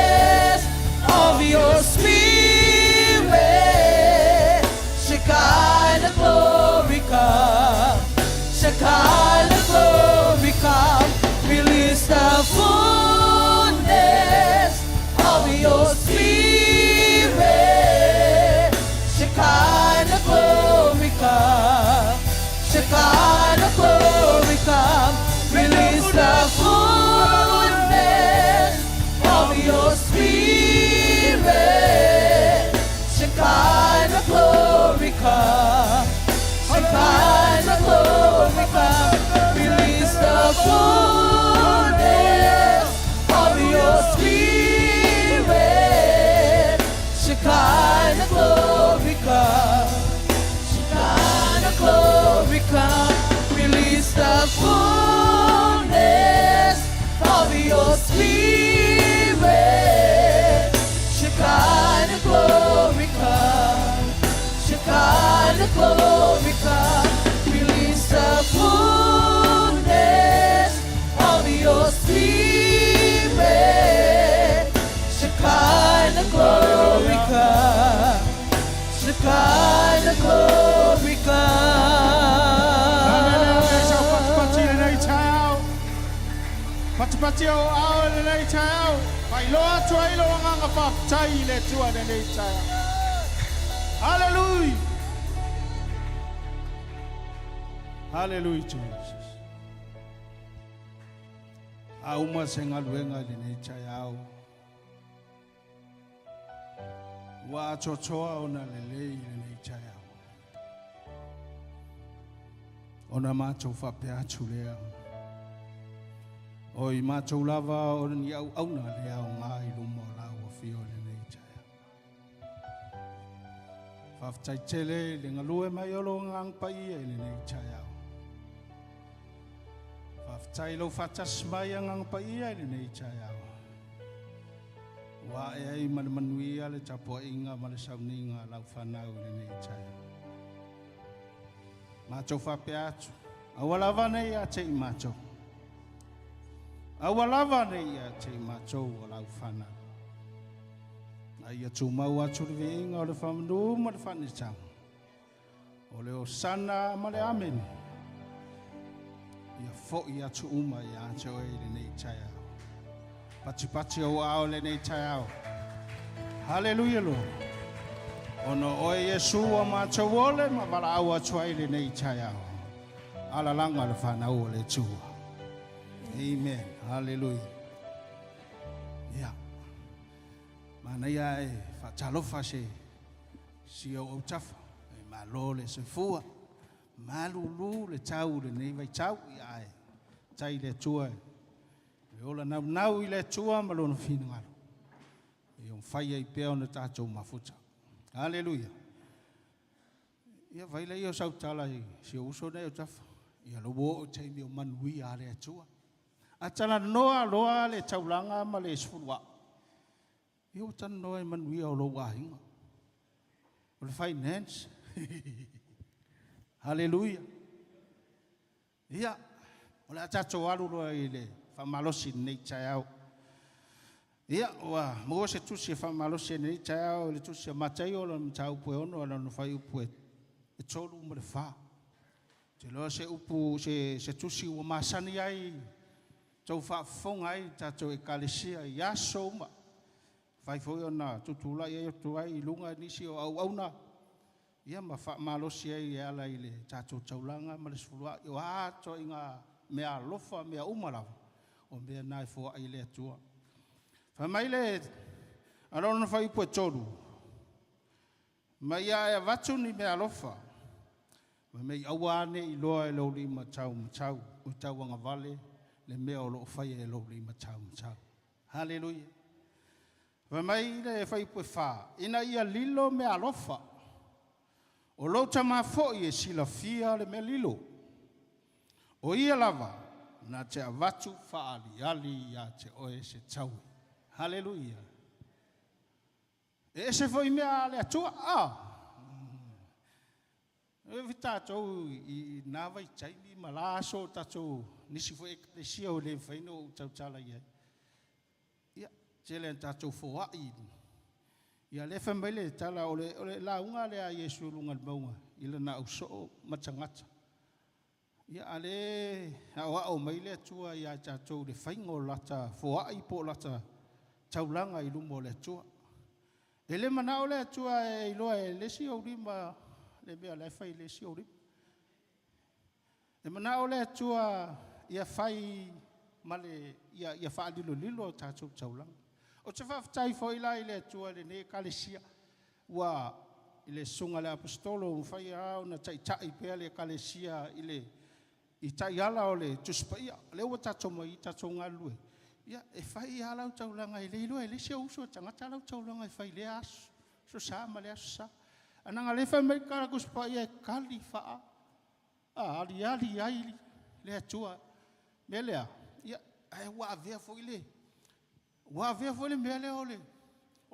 Shekinah glory come. Release the fullness of your spirit. Shekinah glory come. Shekinah glory come. Patipati lenei taeao. Patipati o ao lenei taeao. Faailoa atu ai lou agaga faafetai i le Atua i lenei taeao. Hallelujah. Hallelujah Jesus. A uma se galuega i lenei taeao. Ua atoatoa ona lelei i lenei taeao. Ona matou faapea atu lea. O i matou lava o ni auauna le aoga i luma o lau afio i lenei taeao. Faafetai tele i le galue mai o lou Agaga Paia i lenei taeao. Faafetai i lou faatasi mai Agaga Paia i lenei taeao. Ua ae ai ma le manuia le tapuaiga ma le sauniga a lau fanau i lenei taeao. Matou faapea atu, aua lava nei ia te i matou. Aua lava nei ia te i matou o lau fanau. A ia tumau atu le viiga o le faamanu ma le faanetaga. O le Osana ma le Amene. Ia foi atu uma ia te oe i lenei taeao. Patipati ou aao i lenei taeao. Haleluia Lord. Ona o oe Iesu ua matou ole ma valaau atu ai i lenei taeao. Alalaga le fanau o le Atua. Amen. Haleluia. Ia. Manaia e faatalofa se si ou autafa. E malo le soifua. Malulu le tau i lenei vaitau. Ia ae tai le Atua e ola naunau i le Atua ma lona finagalo. Ia mafai ai pea ona tatou mafuta. Haleluia. Ia fai lea o sau tala i si ou uso nei autafa. Ia lou oo i taimi o manuia a le Atua. A talanoa loa le taulaga ma le sefuluai, ia ua talanoa i manuia o lou aiga. O le finance. Haleluia. Ia, o le a tatou alu loa i le faamalosi i lenei taeao. Ia, ua maua se tusi e faamalosi i lenei taeao i le tusi a Mataio lona mataupu e 6 lona fuaiupu e 3 ma le 4. Ou te iloa se upu, se tusi ua masani ai tou faafofoga ai i tatou ekalesia i aso uma. Fai foi ona tutulai ai atu ai i luga nisi o auauna ia ma faamalosi ai e ala i le tatou taulaga ma le sefuluai. O a itoaiga mea alofa, mea uma lava, o mea na e foai i le Atua. Fai mai le alona fuaiupu e 3, ma ia e avatu ni mea alofa, ma mei aua ne i iloa e lou lima taumatau, o tauagavale le mea o loo faia e lou lima taumatau. Haleluia. Fai mai le fuaiupu e 4, ina ia lilo mea alofa, o lou Tama foi e silafia le mea lilo. O ia lava na te avatu faaaliali ia te oe se taui. Haleluia. E ese foi mea a le Atua. Ah. E tatou i na vaitaimi ma la aso o tatou nisi foi ekalesia o le mafai ona ou tautala i ai. Ia, tele ina tatou foai. Ia lea fai mai le tala o le lauga lea a Iesu i luga o le mauga i lana ausoo ma tagata. Ia, a le aoao mai le Atua ia tatou i le faiga o lata foai po o lata taulaga i luma o le Atua. E le manao le Atua e iloa e le isi ou lima le mea o la e fai e le isi ou lima. E manao le Atua ia fai ma le ia faalilolilo o tatou taulaga. Ou te faafetai foi la i le Atua i lenei ekalesia ua i le susuga i le Aposetolo ua mafai lava ona taitai pea le ekalesia i le i taiala o le Tusi Paia. O lea ua tatou mai tatou galulue, ia e fai lava lau taulaga e le iloa e le isi ou uso e tagata lau taulaga e fai i lea aso, aso sa ma lea aso sa. Ae leaga o lea e fai mai le Tusi Paia e kali faa aliali ai le Atua. Mea lea, ia, ae ua avea foi le ua avea foi le mea lea o le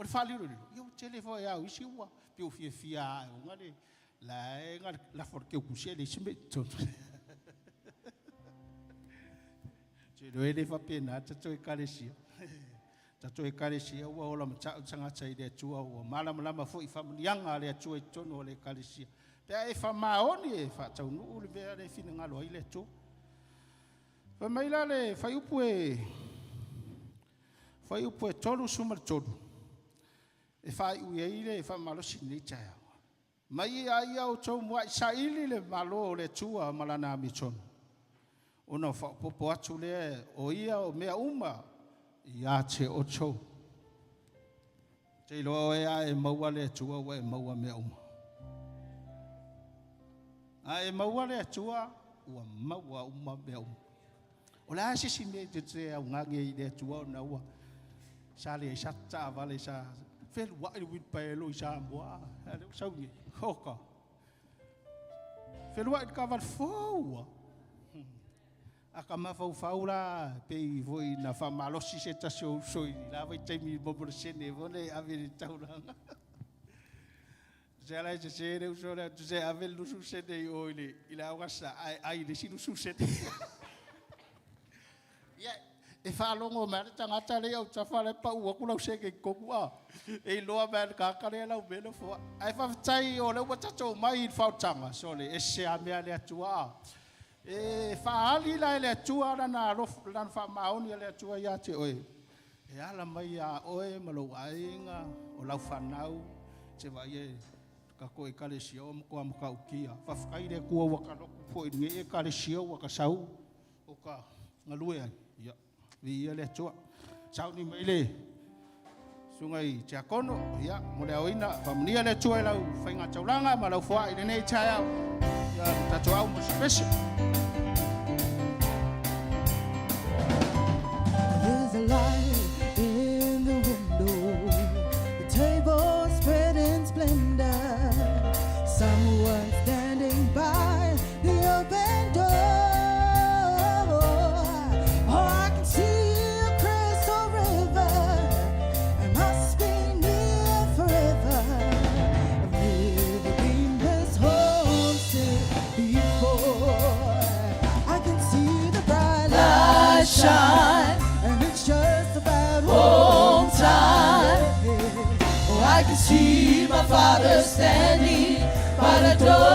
faalilolilo. Ia ua tele foi au isi ua pei ua fiafia ae ona le La e ga lafo le keukusi e leai se mea i totonu. Ou te iloa e le faapena le tatou Ekalesia. Tatou Ekalesia ua ola mata'u tagata i le Atua, ua malamalama foi i faamanuiaga a le Atua i totonu o le Ekalesia. Pe a e faamaoni e faataunuu le mea lea e finagalo ai le Atua. Fai mai la le fuaiupu e fuaiupu e 33 e faaiu ai le faamalosi i lenei taeao. Mai a ia outou muai saili le Malo o le Atua ma lana amiotonu, ona faaopoopo atu lea o ia o mea uma ia te outou. Te iloa oe a e maua le Atua ua e maua mea uma. A e maua le Atua ua maua uma mea uma. O le a se isi mea e te augage i le Atua ona ua sa leai sa taavale sa feluai le uilipaelo i Samoa. A lea ua sau nei. Oka. Feluai le taavale fou a. A ka mafaufau la pei foi na faamalosi se tasi o uso i la vaitaimi mo le sene mo le ave i le taulaga. Se ala e sese le uso lea, se ave le 20 sene i o i le aogasa, ae ai le isi 20 sene. Ia, e faalogo mai le tagata lea i autafa la e pau atu lau sene i totonu a. E iloa mai le tagata lea lau mea na foai. Ae faafetai o lea ua tatou mai i le faaolataga, sole, ese lava mea a le Atua a. E faaali la e le Atua lana alofa, lana faamaoni a le Atua ia te oe. E ala mai iā oe ma lou aiga, o lau fanau, te vaai e tatou Ekalesia ua matua matautia. Faafetai i le Atua ua ta lotu foi i lenei Ekalesia ua ta sau o ta galue ai. Ia, viia le Atua. Sauni mai le susuga i Tiakono, ia, mo le aoina, faamanuia le Atua i lau faiga taulaga ma lau foai i lenei taeao. Ia, le tatou au mo se pese. There's a light in the window, the table spread in splendor. Someone standing by the open door. Oh, I can see a crystal river. I must be near forever. I've never been this homesick before. I can see the bright light shine, and it's just about home time. Oh, I can see my father standing by the door.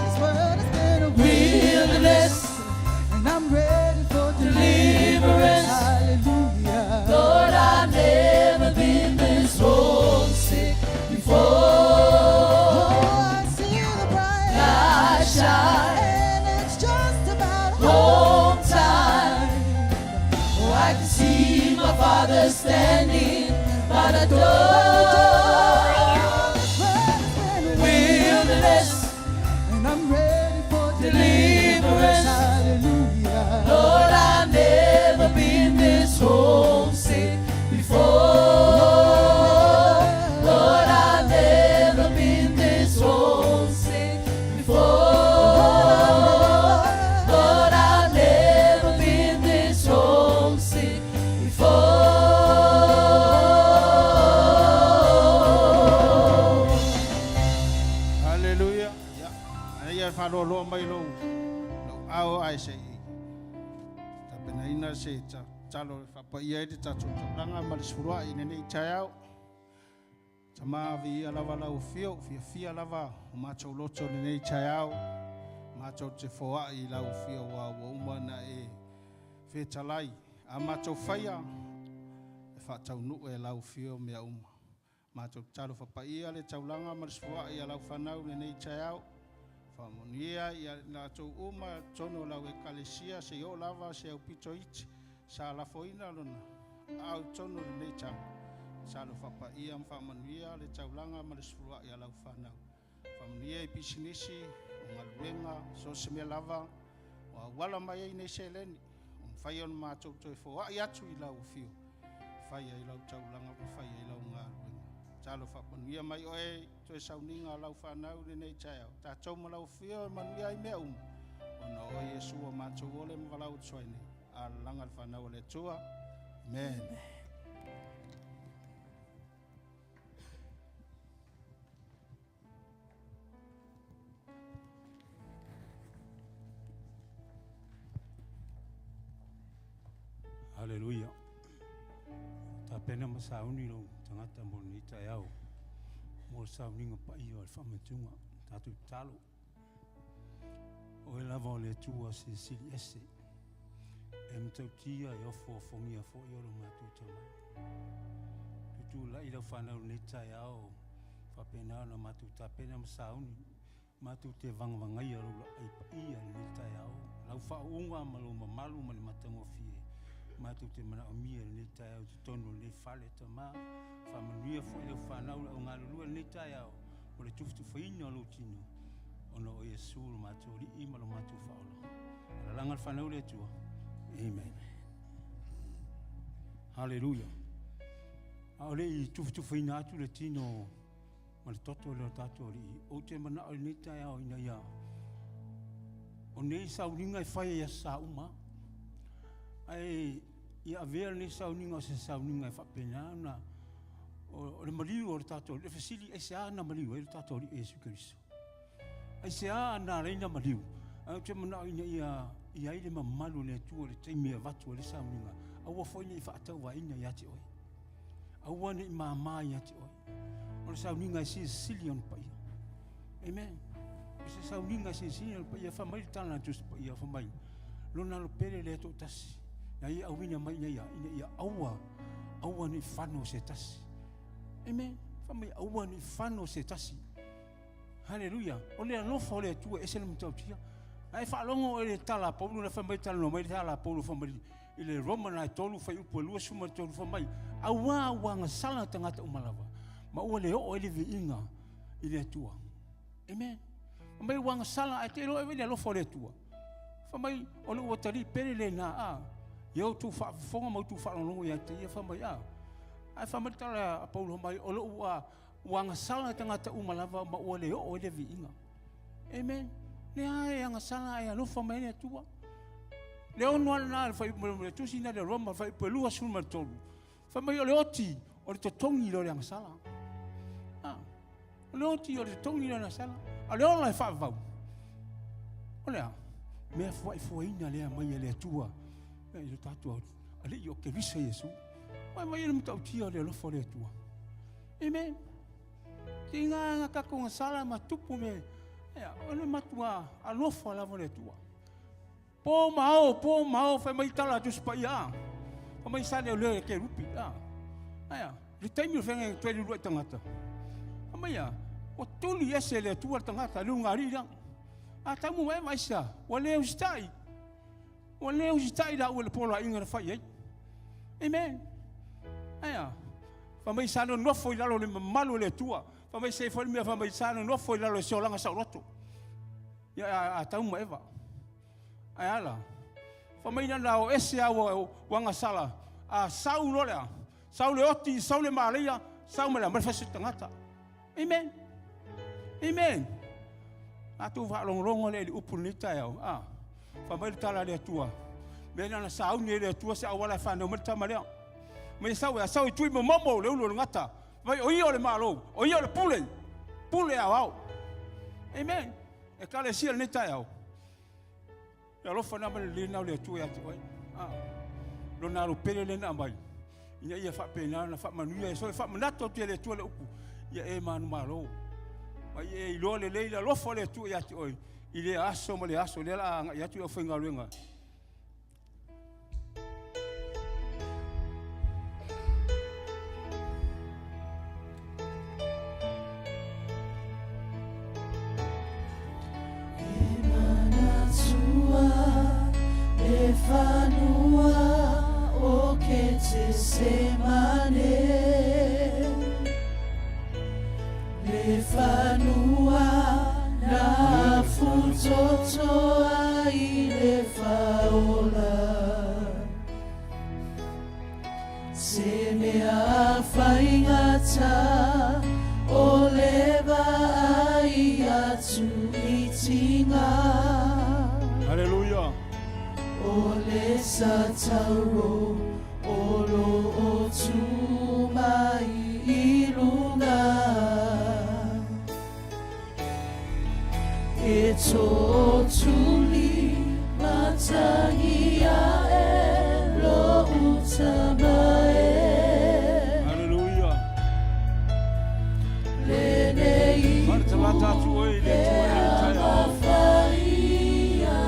This world has been a Wilderness, and I'm ready for deliverance. Hallelujah. Lord, I've never been this homesick before. Oh, I see the bright Light shine, and it's just about home time. Oh, I can see my father standing by the door. This world has been a Wilderness, and I'm ready for deliverance. Hallelujah. Lord, I've never been this homesick before. Lord, I've never been this homesick before. Lord, I've never been this homesick before. Haleluia. Ia, aia e faaloaloa mai lou lou ao ae se i tapenaina se tatalo e faapaia ai le tatou taulaga ma le sefuluai i lenei taeao. Tama viia lava lau afio, fiafia lava o matou loto i lenei taeao. Matou te foai i lau afio ua ua uma na e fetalai. A matou faia e faataunuu e lau afio mea uma. Matou tatalo faapaia le taulaga ma le sefuluai a lau fanau i lenei taeao. Faamanuia ia latou uma totonu o lau ekalesia se oo lava se aupito iti sa lafoina lona au i totonu o lenei taga. Tatalo faapaia ma faamanuia le taulaga ma le sefuluai a lau fanau. Faamanuia i pisinisi, o galuega, so o se mea lava, o auala mai ai nei seleni, o mafai ona matou toe foai atu i lau afio, fai ai lau taulaga ma fai ai lau galuega. Tatalo faamanuia mai oe toe sauniga a lau fanau i lenei taeao. Tatou ma lau afio e manuia ai mea uma. Ona o Iesu ua matou ole ma valaau atu ai nei. Alalaga le fanau a le Atua. Amen. Haleluia. Tapena ma sauni lou tagata mo lenei taeao mo le sauniga paia o le faamanatuga. Tatou tatalo. Oe lava o le Atua silisili ese, e matautia e ofoofogia foi o lo matou Tama. Tutulai lau fanau lenei taeao, faapena ona matou tapena ma sauni Matou te vagavagaia lou laai paia i lenei taeao, lau faauuga ma lou mamalu ma le matagofie. Matou te manaomia i lenei taeao i totonu o lenei fale, Tama. Faamanuia foi lau fanau le au galulue i lenei taeao mo le tufatufaina o lou tino, ona o Iesu lo matou Alii ma lo matou Faaola. Alalaga le fanau le Atua. Amen. Haleluia. A o le i tufatufaina atu le tino ma le toto lea o tatou Alii. Ou te manao i lenei taeao ina ia o nei sauniga e fai i aso sa uma, ae ia avea lenei sauniga o se sauniga e faapena ona o le maliu o le tatou Alii. Le fesili, aisea na maliu ai le tatou Alii Iesu Keriso? Aisea na ala ai na maliu? Ae ou te manao ina ia i ai le mamalu o le Atua i le taimi e avatu ai le sauniga, aua foi ne i faatauvaina ia te oe. Aua ne i māmā ia te oe. O le sauniga e silisili ona paia. Amen. O se sauniga e silisili ona paia. Fai mai le tala a Tusi Paia, fai mai, lona alo pele lea toatasi, na ia auina mai ina ia, ina ia aua, aua ne i fano se tasi. Amen. Fai mai, aua ne i fano se tasi. Haleluia. O le alofa o le Atua e ese le matautia. Ae faalogo oe i le tala a Paulo na fai mai talanoa mai le tala a Paulo fai mai i le Roma na e tolu fuaiupu e 23 fai mai, auā ua agasala tagata uma lava, ma ua le oo ai le viiga i le Atua. Amen. Fai mai ua agasala ae te iloa e le alofa o le Atua. Fai mai o le ua talii pele lena a ia outou faafofoga ma outou faalogologo ia te ia fai mai a. Ae fai mai le tala a Paulo fai mai o lou ua Ua agasala tagata uma lava ma ua le oo ai le viiga. Amen. Lea e agasala ae alofa mai le Atua. Le ono ala na le tusi na le Roma fuaiupu e 23. Fai mai o le oti o le totogi lea o le agasala. Ah, o le oti o le totogi lea o le agasala. A o le ola e faavavau. O le a? Mea fuaifuaina lea mai e le Atua. E i lo tatou Alii o Keriso Iesu. Mai mai le matautia o le alofa o le Atua. Amen. Te ngā ngā tatou gasala ma tupu me, ia, o le matua alofa lava le Atua. Po ma ao, po ma ao, fai mai tala a Tusi Paia, a. Fai mai sa leo leo e ke rupi, a. Aia, le taimi o whenga e lua i tangata. Fai mai a, o tuli ese le Atua le tangata, le unga rira. A tamu mai maisa, ua le usitai. Ua le usitai la ua le poloaiga na fai ai. Amen. Aia. Fai mai sa nonofo i lalo o le mamalu o le Atua. Fai mai se foi le mea fai mai sa nonofo i lalo o se olaga saoloto. Ia a, Atamu ma Eva. Ae ala. Fai mai na o ese a ua, ua agasala. A sau loa le a. Sau le oti, sau le malaia, sau ma le a, ma le fasi tagata. Amen. Amen. A tou faalogologo lea i le upu lenei taeao. A, fai mai le tala a le Atua. Mea na na sauni e le Atua se auala e fanau mai le tama lea. Mai sau e sau i tui momomo le ulu o le gata. Mai o ia o le Malo, o ia o le pule, pule aoao. Amen. Ekalesia lenei taeao. Le alofa na ma le lena o le Atua ia te oe. A, lona alo pele lena aumai, ina ia faapena ona faamanuia e so e faamanatu atu e le Atua le upu, ia e manumalo. Ma ia e iloa lelei le alofa o le Atua ia te oe, i lea aso ma lea aso, lea o le a agai atu i le aufaigaluega. E manatua le fanua o Ketesemane, Le fanua na futoto ai le faola. Se mea faigata o le vaai atu i tinga. Haleluia. O le satauro o lo o tu mai i lunga. E tōtuli matangi ae lo'u. tama e. Haleluia. Lenei Faaletalata atu oe i le Atua i lenei taeao. Faia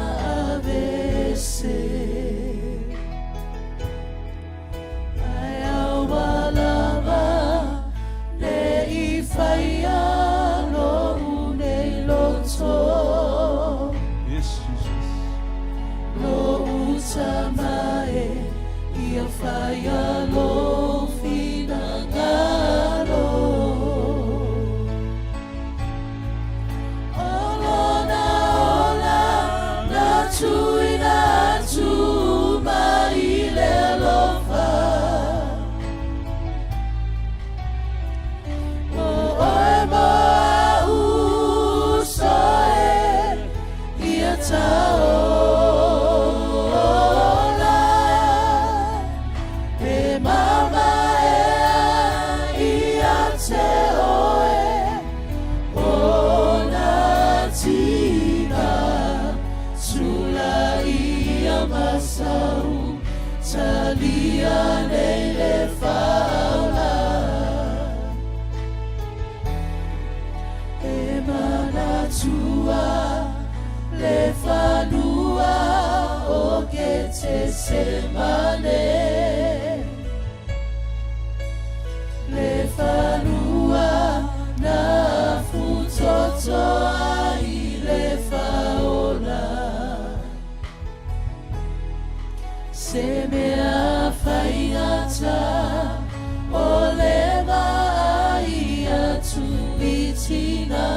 avese. Ae aua lava ne i faia lou nei loto. Yes, Jesus. Lou tama e, ia faia lou finagalo. O lona ola na tuuina atu mai le alofa. Mo oe mo a'u uso e, ia taola. E mamaea ia te oe o na tiga tulaia masau talia nei le faaola. E manatua le fanua o Getesemane, le fanua na afutoto ai le faaola. Se mea faigata o le vaai atu i tina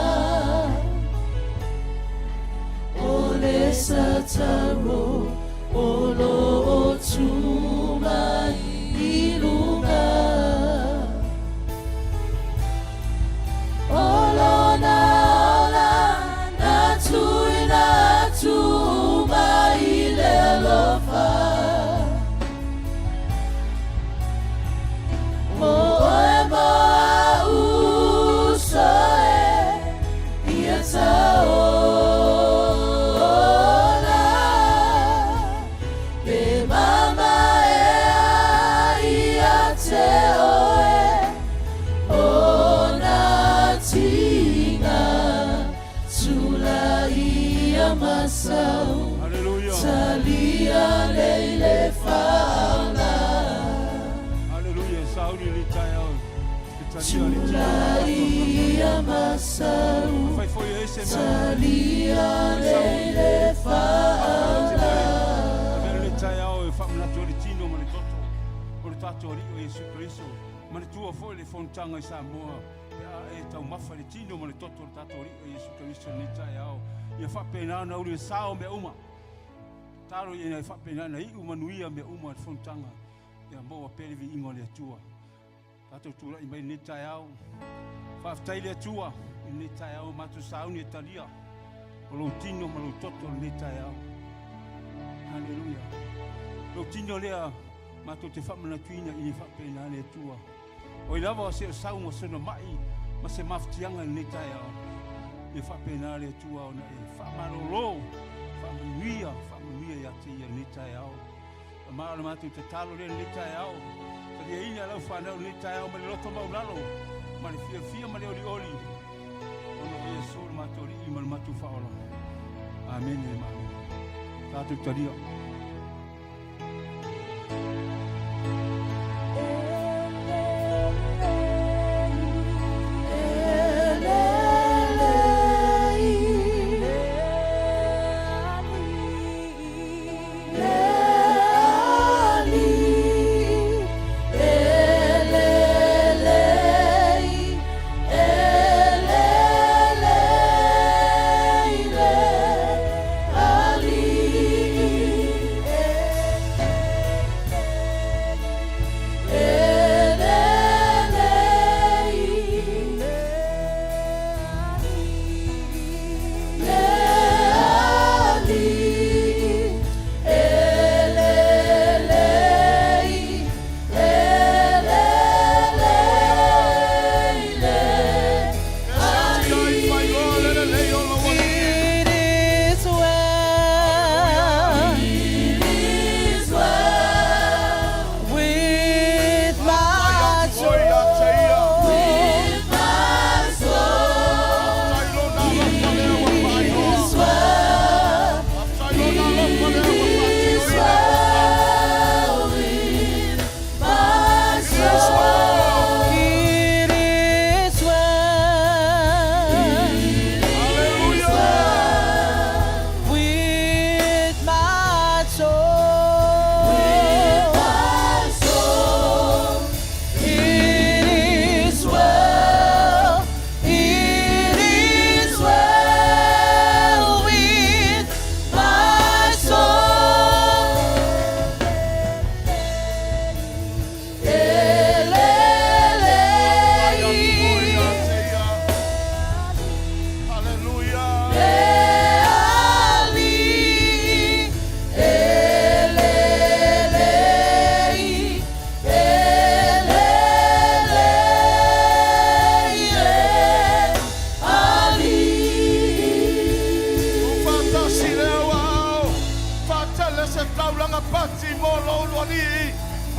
o le sataro o lo o tu mai i luga. O lona ola na tuuina atu mai le alofa. Mo oe mo a'u uso e, ia taola. E mamaea ia te oe o na tiga tulaia masau Haleluia. talia nei le faaola. Haleluia. Sauni le taeao. Le talia le tino. Tulaia masau Fai foi e se mea. talia nei le faaola. Avea le taeao e faamanatu ai le tino ma le toto o le tatou Alii o Iesu Keriso. Manatua foi le fonotaga i Samoa pe a e taumafa i le tino ma le toto o le tatou Alii o Iesu Keriso i lenei taeao. Ia faapena ona uli le sao mea uma. Tatalo ia e faapena ona iu manuia mea uma i le fonotaga. Ia maua pea le viiga o le Atua. Tatou tulai mai i lenei taeao. Faafetai i le Atua i lenei taeao matou sauni e talia o lou tino ma lou toto i lenei taeao. Haleluia. Lou tino lea matou te faamanatuina ina ia faapena le Atua. Oi lava o se o sau ma sona mai ma se mafatiaga i lenei taeao. Ia faapena le Atua ona e faamalolo, faamanuia, faamanuia ia te ia i lenei taeao. Ma o le matou tatalo lea i lenei taeao. Taliaina lau fanau i lenei taeao ma le loto maualalo, ma le fiafia ma le olioli, ona o Iesu le matou Alii ma le matou Faaola. Amene ma amene. Tatou talia.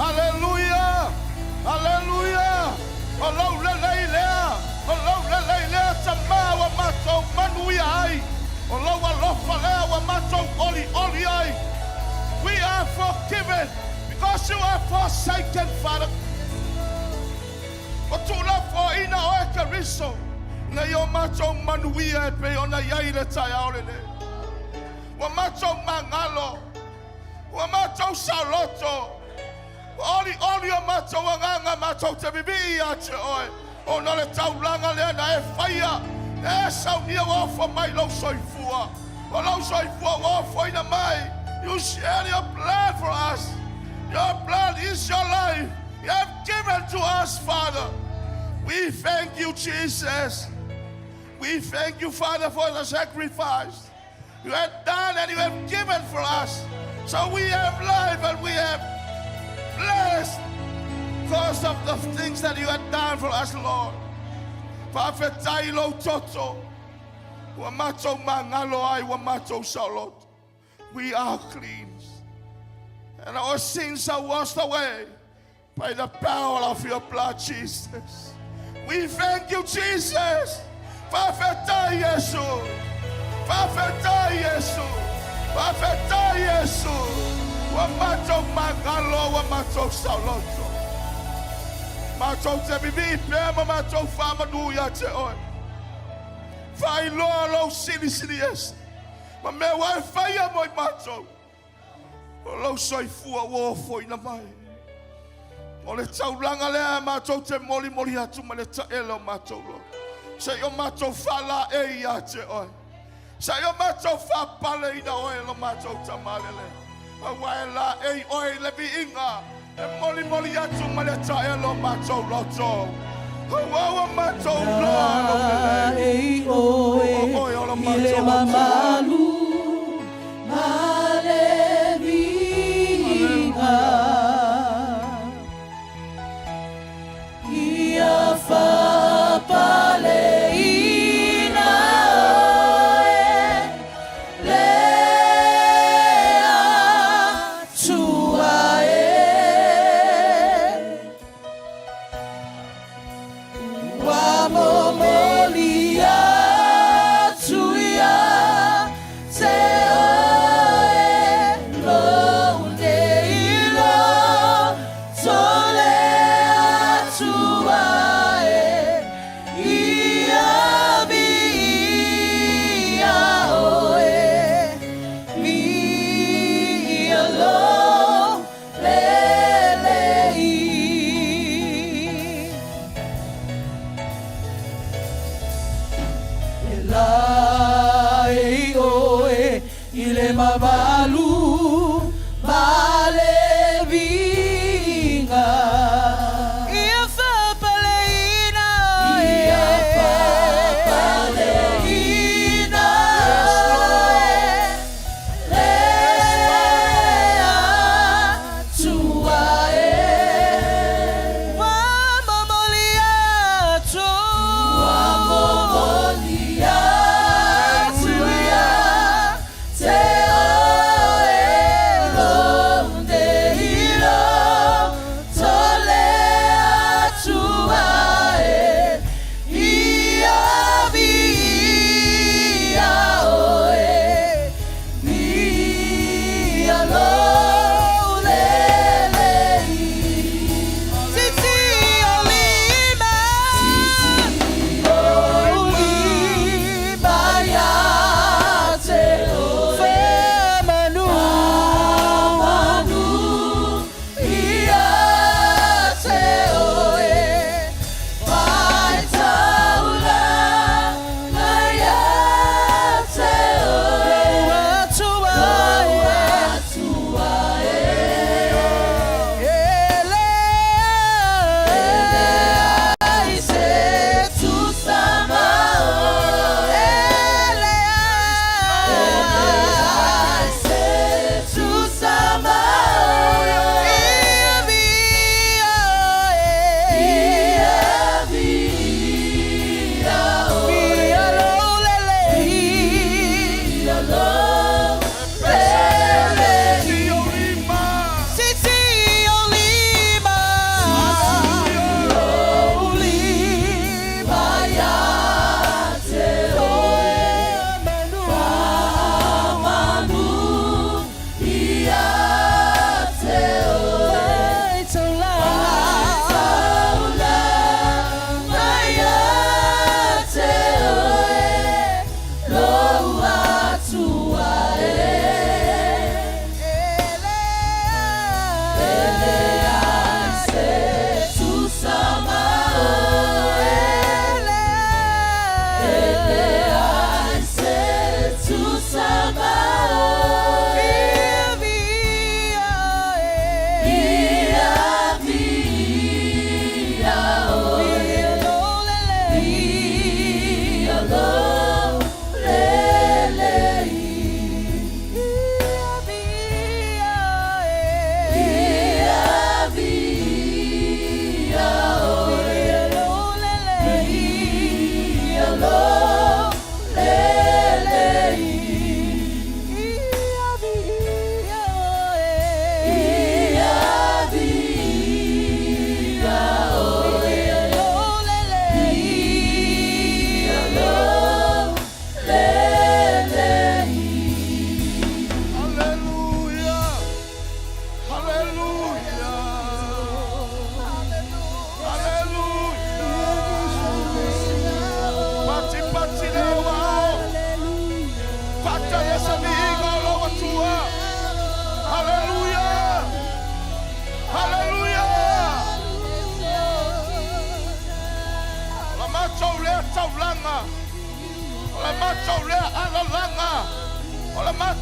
Aleluia! Aleluia! O lou lelei lea, o lou lelei lea Tamā ua matou manuia ai, o lou alofa lea ua matou olioli ai. We are forgiven because you are forsaken, Father. Ua tuulafoaiina oe Keriso ina ia o matou manuia e pei ona i ai i le taeao lenei. Ua matou magalo, ua matou saoloto, ua olioli o matou agaga matou te vivii ia te oe, ona o le taulaga lea na e faia, na e saunia ua ofo mai lou soifua. O lou soifua ua ofoina mai. You shed your blood for us. Your blood is your life. You have given to us, Father. We thank you, Jesus. We thank you, Father, for the sacrifice you have done and you have given for us. So we have life and we have blessed because of the things that you have done for us, Lord. Faafetai lou toto. Ua matou magalo ai, ua matou saoloto. We are cleansed. And our sins are washed away by the power of your blood, Jesus. We thank you, Jesus. Faafetai Iesu. Faafetai Iesu. Faafetai Iesu. Ua matou magalo, ua matou saoloto. Matou te vivii pea ma matou faamanu ia te oe. Faailoa lou silisili ese ma mea ua e faia mo i matou. O lou soifua ua ofoina mai. O le taulaga lea matou te molimoli atu ma le taele o matou loto. Se i o matou faalaei ia te oe. Se i o matou faapaleina oe lo matou tamalele. Aua e laei oe i le viiga e molimoli atu ma le taele o matou loto. Aua ua matou loa lou lelei. Laei oe O oe o lo i le matou Atua. mamalu ma le viiga. Ia faapaleina oe le Atua e. Ua momoli atu ia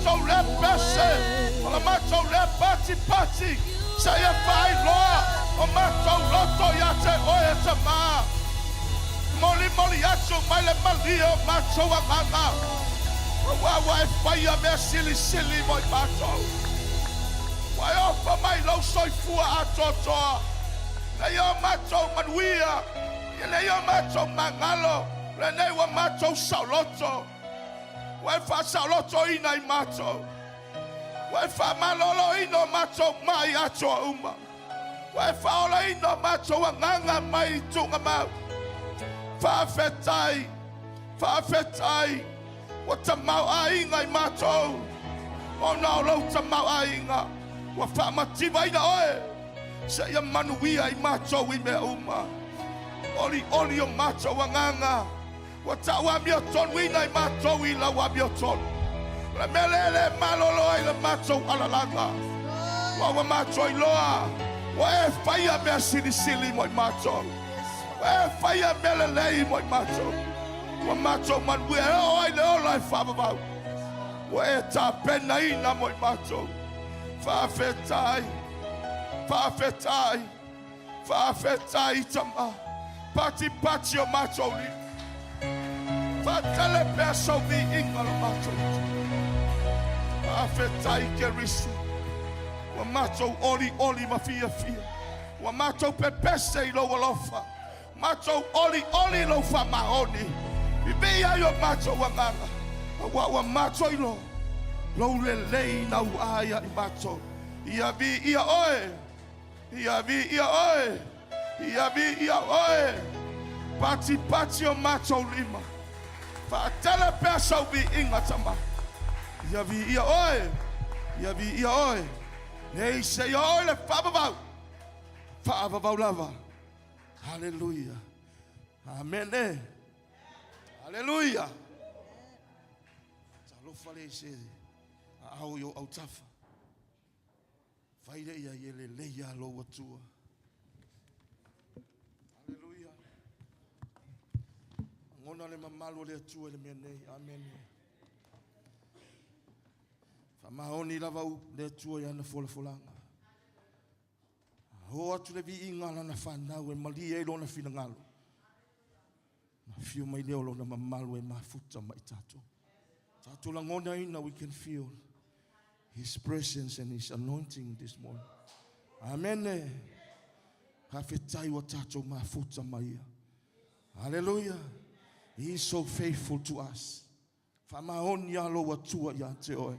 matou lea pese, o le matou lea patipati, seia faailoa o matou loto ia te Oe e Tamā. Molimoli atu mai le malie o matou agaga, aua ua e faia mea silisili mo i matou. Ua e ofa mai lou soifua atoatoa, leai o matou manuia, e leai o matou magalo, lenei ua matou saoloto. Ua e faasaolotoina i matou. Ua e faamaloloina o matou mai atoa uma. Ua e faaolaina o matou agaga mai i tuugamau. Faafetai, faafetai, ua tamaoaiga i matou, ona o lou tamaoaiga ua faamativaina oe seia manuia i matou i mea uma. Olioli o matou agaga Ua tau amiotonuina i matou i lau amiotonu. O le mea lea e le malolo ai le matou alalaga. Ua ua matou iloa, ua e faia mea silisili mo i matou. Ua e faia mea lelei mo i matou. Ua matou manuia e oo ai le ola e faavavau. Ua e tapenaina mo i matou. Faafetai, faafetai. Faafetai Tama, patipati o matou lima. Faatele pea sau viiga lo matou Atua. Faafetai Keriso, ua matou olioli ma fiafia, ua matou pepese i lou alofa, matou olioli i lou faamaoni. Vivii ai o matou agaga, aua ua matou iloa lou lelei nauā ia i matou. Ia viia oe. Ia viia oe, ia viia oe, patipati o matou lima. Faatele pea sau viiga tama. Ia viia oe, ia viia oe, nei seia oe le faavavau, faavavau lava. Haleluia. Amene. Haleluia. Talofa le se aao i ou autafa. Fai lea ia e lelei a lou Atua. Aleluia. Lagona le mamalu o le Atua i le mea nei. Amene. Faamaoni lava u le Atua i ana folafolaga. O atu le viiga a lana fanau e malie ai lona finagalo. Na afio mai lea o lona mamalu e mafuta ma i tatou. Tatou lagonaina, we can feel His presence and His anointing this morning. Amen. Faafetai ua tatou mafuta ma ia. Hallelujah. He is so faithful to us. Faamaoni lava lou Atua ia te oe.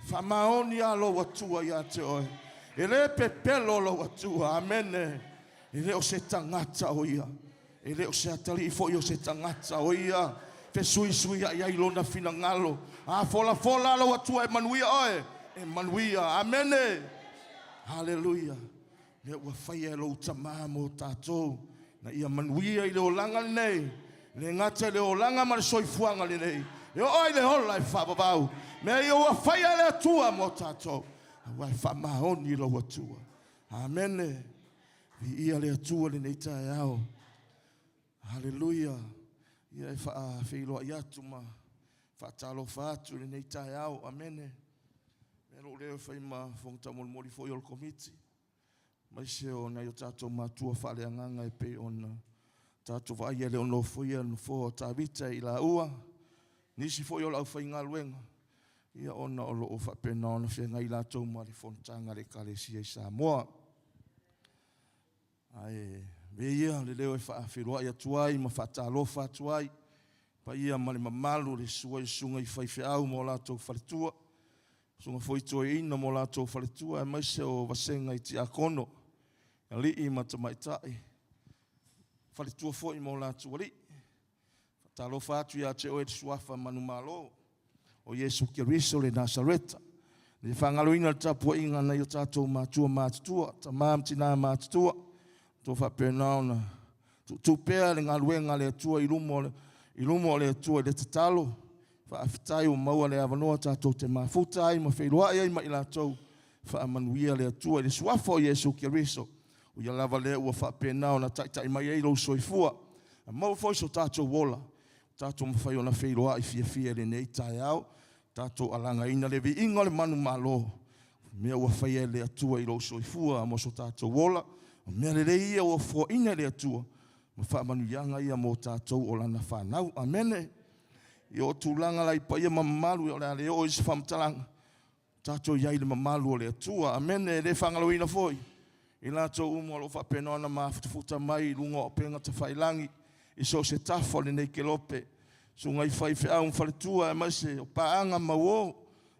Faamaoni lava lou Atua ia te oe. E le pepelo lou Atua. Amene. E le o se tagata o ia. E le o se atalii foi o se tagata o ia. Fesuisuiai ai lona finagalo. A folafola lou Atua e manuia oe. E manuia. Amene. Haleluia. Mea ua faia e lou Tama mo tatou, ina ia manuia i le olaga lenei, e le gata i le olaga ma le soifuaga lenei, e oo ai le ola e faavavau. Mea ia ua faia e le Atua mo tatou, aua e faamaoni lou Atua. Amene. Viia le Atua i lenei taeao. Haleluia. Ia e faafeiloai atu ma faatalofa atu i lenei taeao. Amene. Mea lou leo e fai ma fofoga taumolimoli foi o le Komiti, aemaise o nai o tatou matua faaleagaga e pei ona tatou vaaia e le o nofoia le nofoa o Tavita i laua, nisi foi o le aufaigaluega, ia ona o lo o faapena ona feagai latou ma le fonotaga a le Ekalesia i Samoa. Ae avea ia le leo e faafeiloai atu ai ma faatalofa atu ai, paia ma le mamalu o le sua i susuga i faifeau ma o latou faletua, susuga foi i toeaina ma o latou faletua, aemaise o vasega i tiakono, alii ma tamaitai, faletua foi ma o latou alii. Faatalofa atu ia te oe le Suafa manumalo o Iesu Keriso le Nasareta. Le faagaloina le tapuaiga a nai o tatou matua matutua, tama ma tina matutua, to faapena ona tuutuu pea le galuega a le Atua i luma o le, i luma o le Atua i le tatalo. Faafetai ua maua le avanoa tatou te mafuta ai ma feiloai ai ma i latou. Faamanuia le Atua i le Suafa o Iesu Keriso. O ia lava lea ua faapena ona taitai mai ai lou soifua, a maua foi so tatou ola, ua tatou mafai ona feiloai fiafia i lenei taeao. Tatou alagaina le viiga o le manumalo, mea ua faia e le Atua i lou soifua ma so tatou ola, o mea lelei ia ua foaina e le Atua ma faamanuiaga ia mo tatou o lana fanau. Amene. Ia o tulaga la i paia ma mamalu, ia o le a le oo i se faamatalaga, tatou i ai i le mamalu o le Atua. Amene. E le faagaloina foi i latou uma o lo o faapena ona mafutafuta mai i luga o upega tafailagi i so o se tafa o lenei kelope, susuga i faifeau ma faletua aemaise o paaga ma uo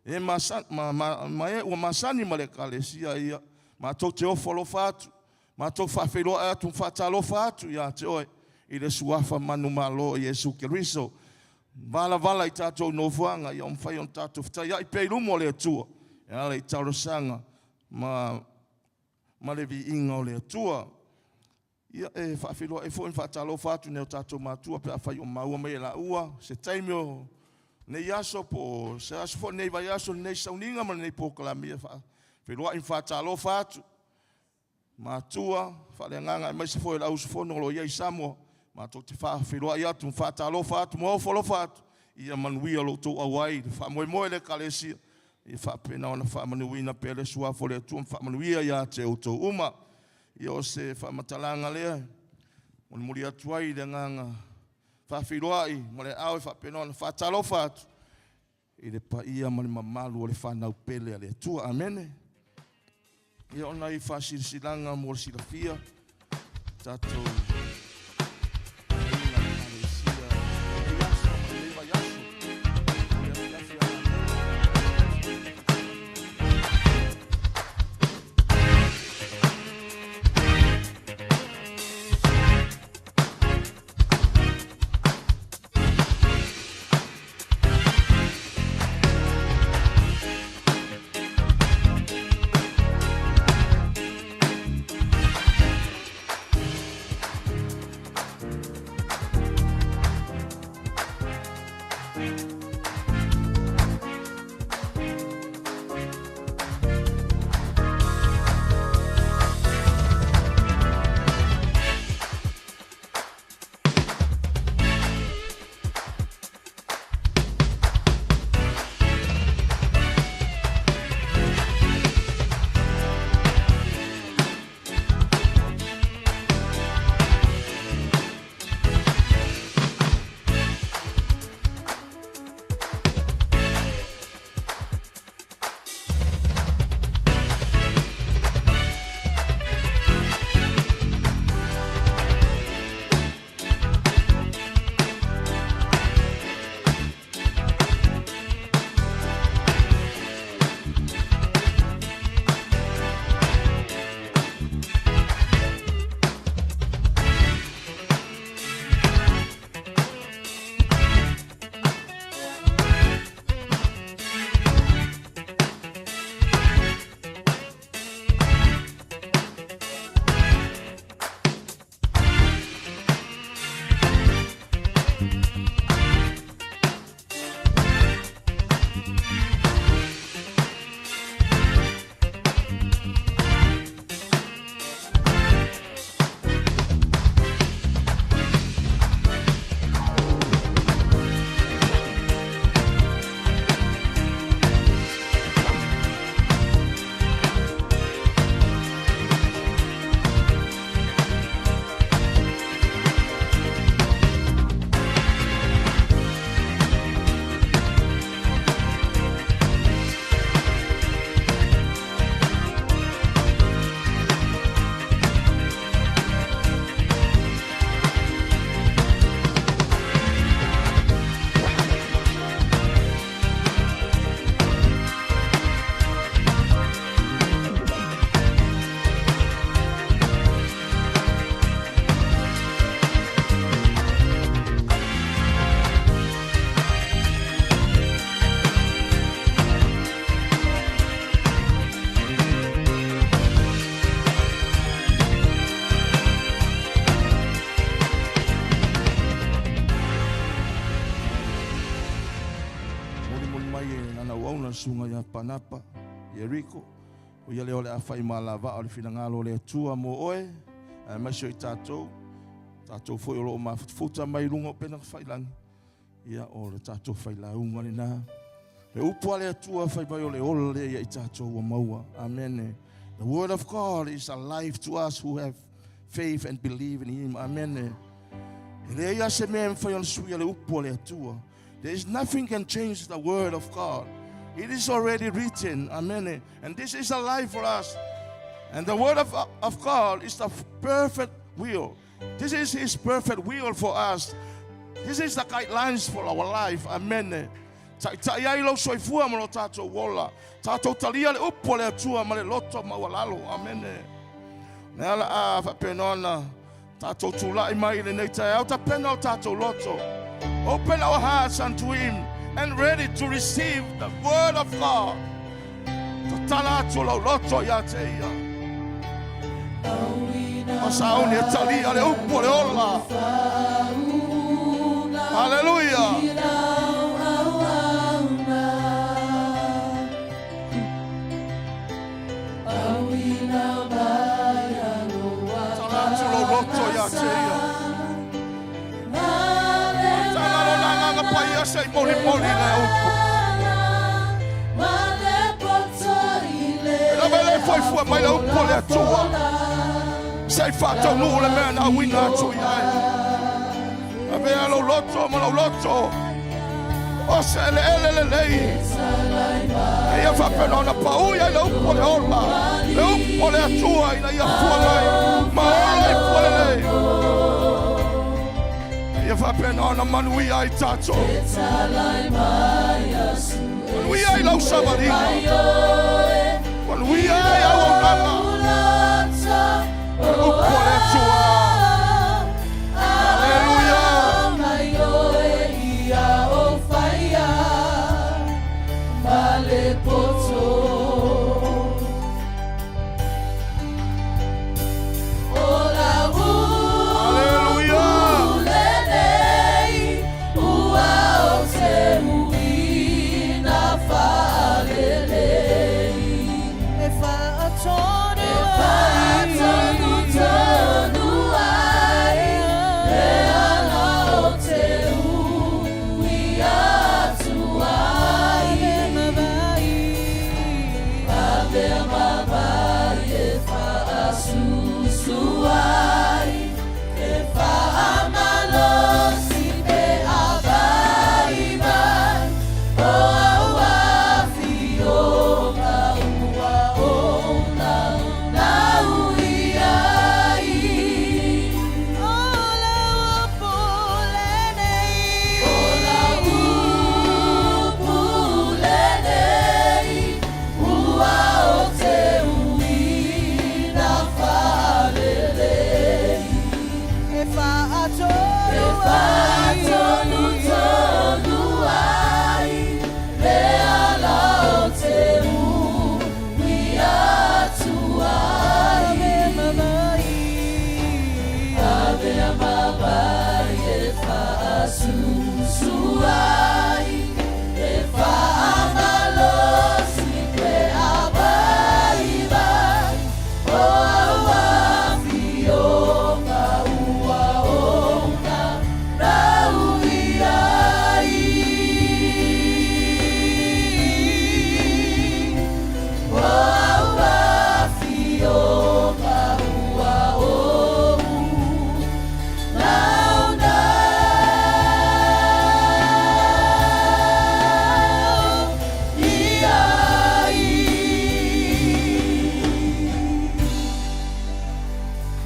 e ma, ma, ma, ma e ua masani ma le Ekalesia, ia matou te ofo alofa atu, matou faafeiloai atu ma faatalofa atu ia te oe i le suafa manumalo o Iesu Keriso. Valavala i tatou nofoaga ia mafai ona tatou fetaiai pea i luma o le Atua e ala i talosaga ma ma le viiga o le Atua. Ia, e faafeiloai foi ma faatalofa atu i nai o tatou matua pe afai o maua mai e laua se taimi o nei aso po o se aso foi lenei vaiaso, lenei sauniga ma lenei polokalame. Ia faafeiloai ma faatalofa atu matua faaleagaga aemaise foi o le auusufono o lo o i ai i Samoa. Matou te faafeiloai atu ma faatalofa atu ma ofo alofa atu. Ia manuia lo outou auai i le faamoemoe i le Ekalesia. Ia faapena ona faamanuina pea le suafa o le Atua ma faamanuia ia te outou uma. Ia o se faamatalaga lea e molimoli atu ai le agaga faafeiloai ma le aao e faapena ona faatalofa atu i le paia ma le mamalu o le fanau pele a le Atua. Amene. Ia o nai faasilasilaga mo le silafia, tatou aiga Ekalesia i lenei aso ma lenei vaiaso, o le afiafi a nanei. Molimoli mai e lana auauna le susuga ia Panapa Ieriko, o ia lea o le a fai malavaa o le finagalo o le Atua mo oe, aemaise o i tatou, tatou foi o lo o mafutafuta mai i luga o upega tafailagi, ia o le tatou failauga lena. Le upu a le Atua fai mai o le ola lea ia i tatou ua maua. Amene. The word of God is alive to us who have faith and believe in him. Amene. E leai lava se mea e mafai ona suia le upu a le Atua. There is nothing can change the word of God. It is already written. Amen. And this is alive for us. And the word of, of God is the perfect will. This is his perfect will for us. This is the guidelines for our life. Amen. Taitai ai lou soifua ma lo tatou ola. Tatou talia le upu a le Atua ma le loto maualalo. Amene. Le ala a faapena ona tatou tulai mai i lenei taeao, tapena o tatou loto. Open our hearts unto him and ready to receive the word of God. Tatala atu lou loto ia te ia. Ma sauni e talia le upu o le ola. Hallelujah. Tala atu lou loto ia te ia. Tala lo na nganga paia se i moli moli le upu. E lava le foifua mai le upu o le Atua. Se i faataunuu le mea na auina atu i ai. Avea lou loto ma lou loto. O se eleele lelei. E ia faapena ona pau i ai le upu o le ola. Le upu o le Atua ina ia fua mai. Ma ola i fua lelei. E ia faapena ona manuia ai tatou. Manuia ai lau savaliga. Manuia ai auaunaga. Le upu a le Atua. Haleluia. Haleluia.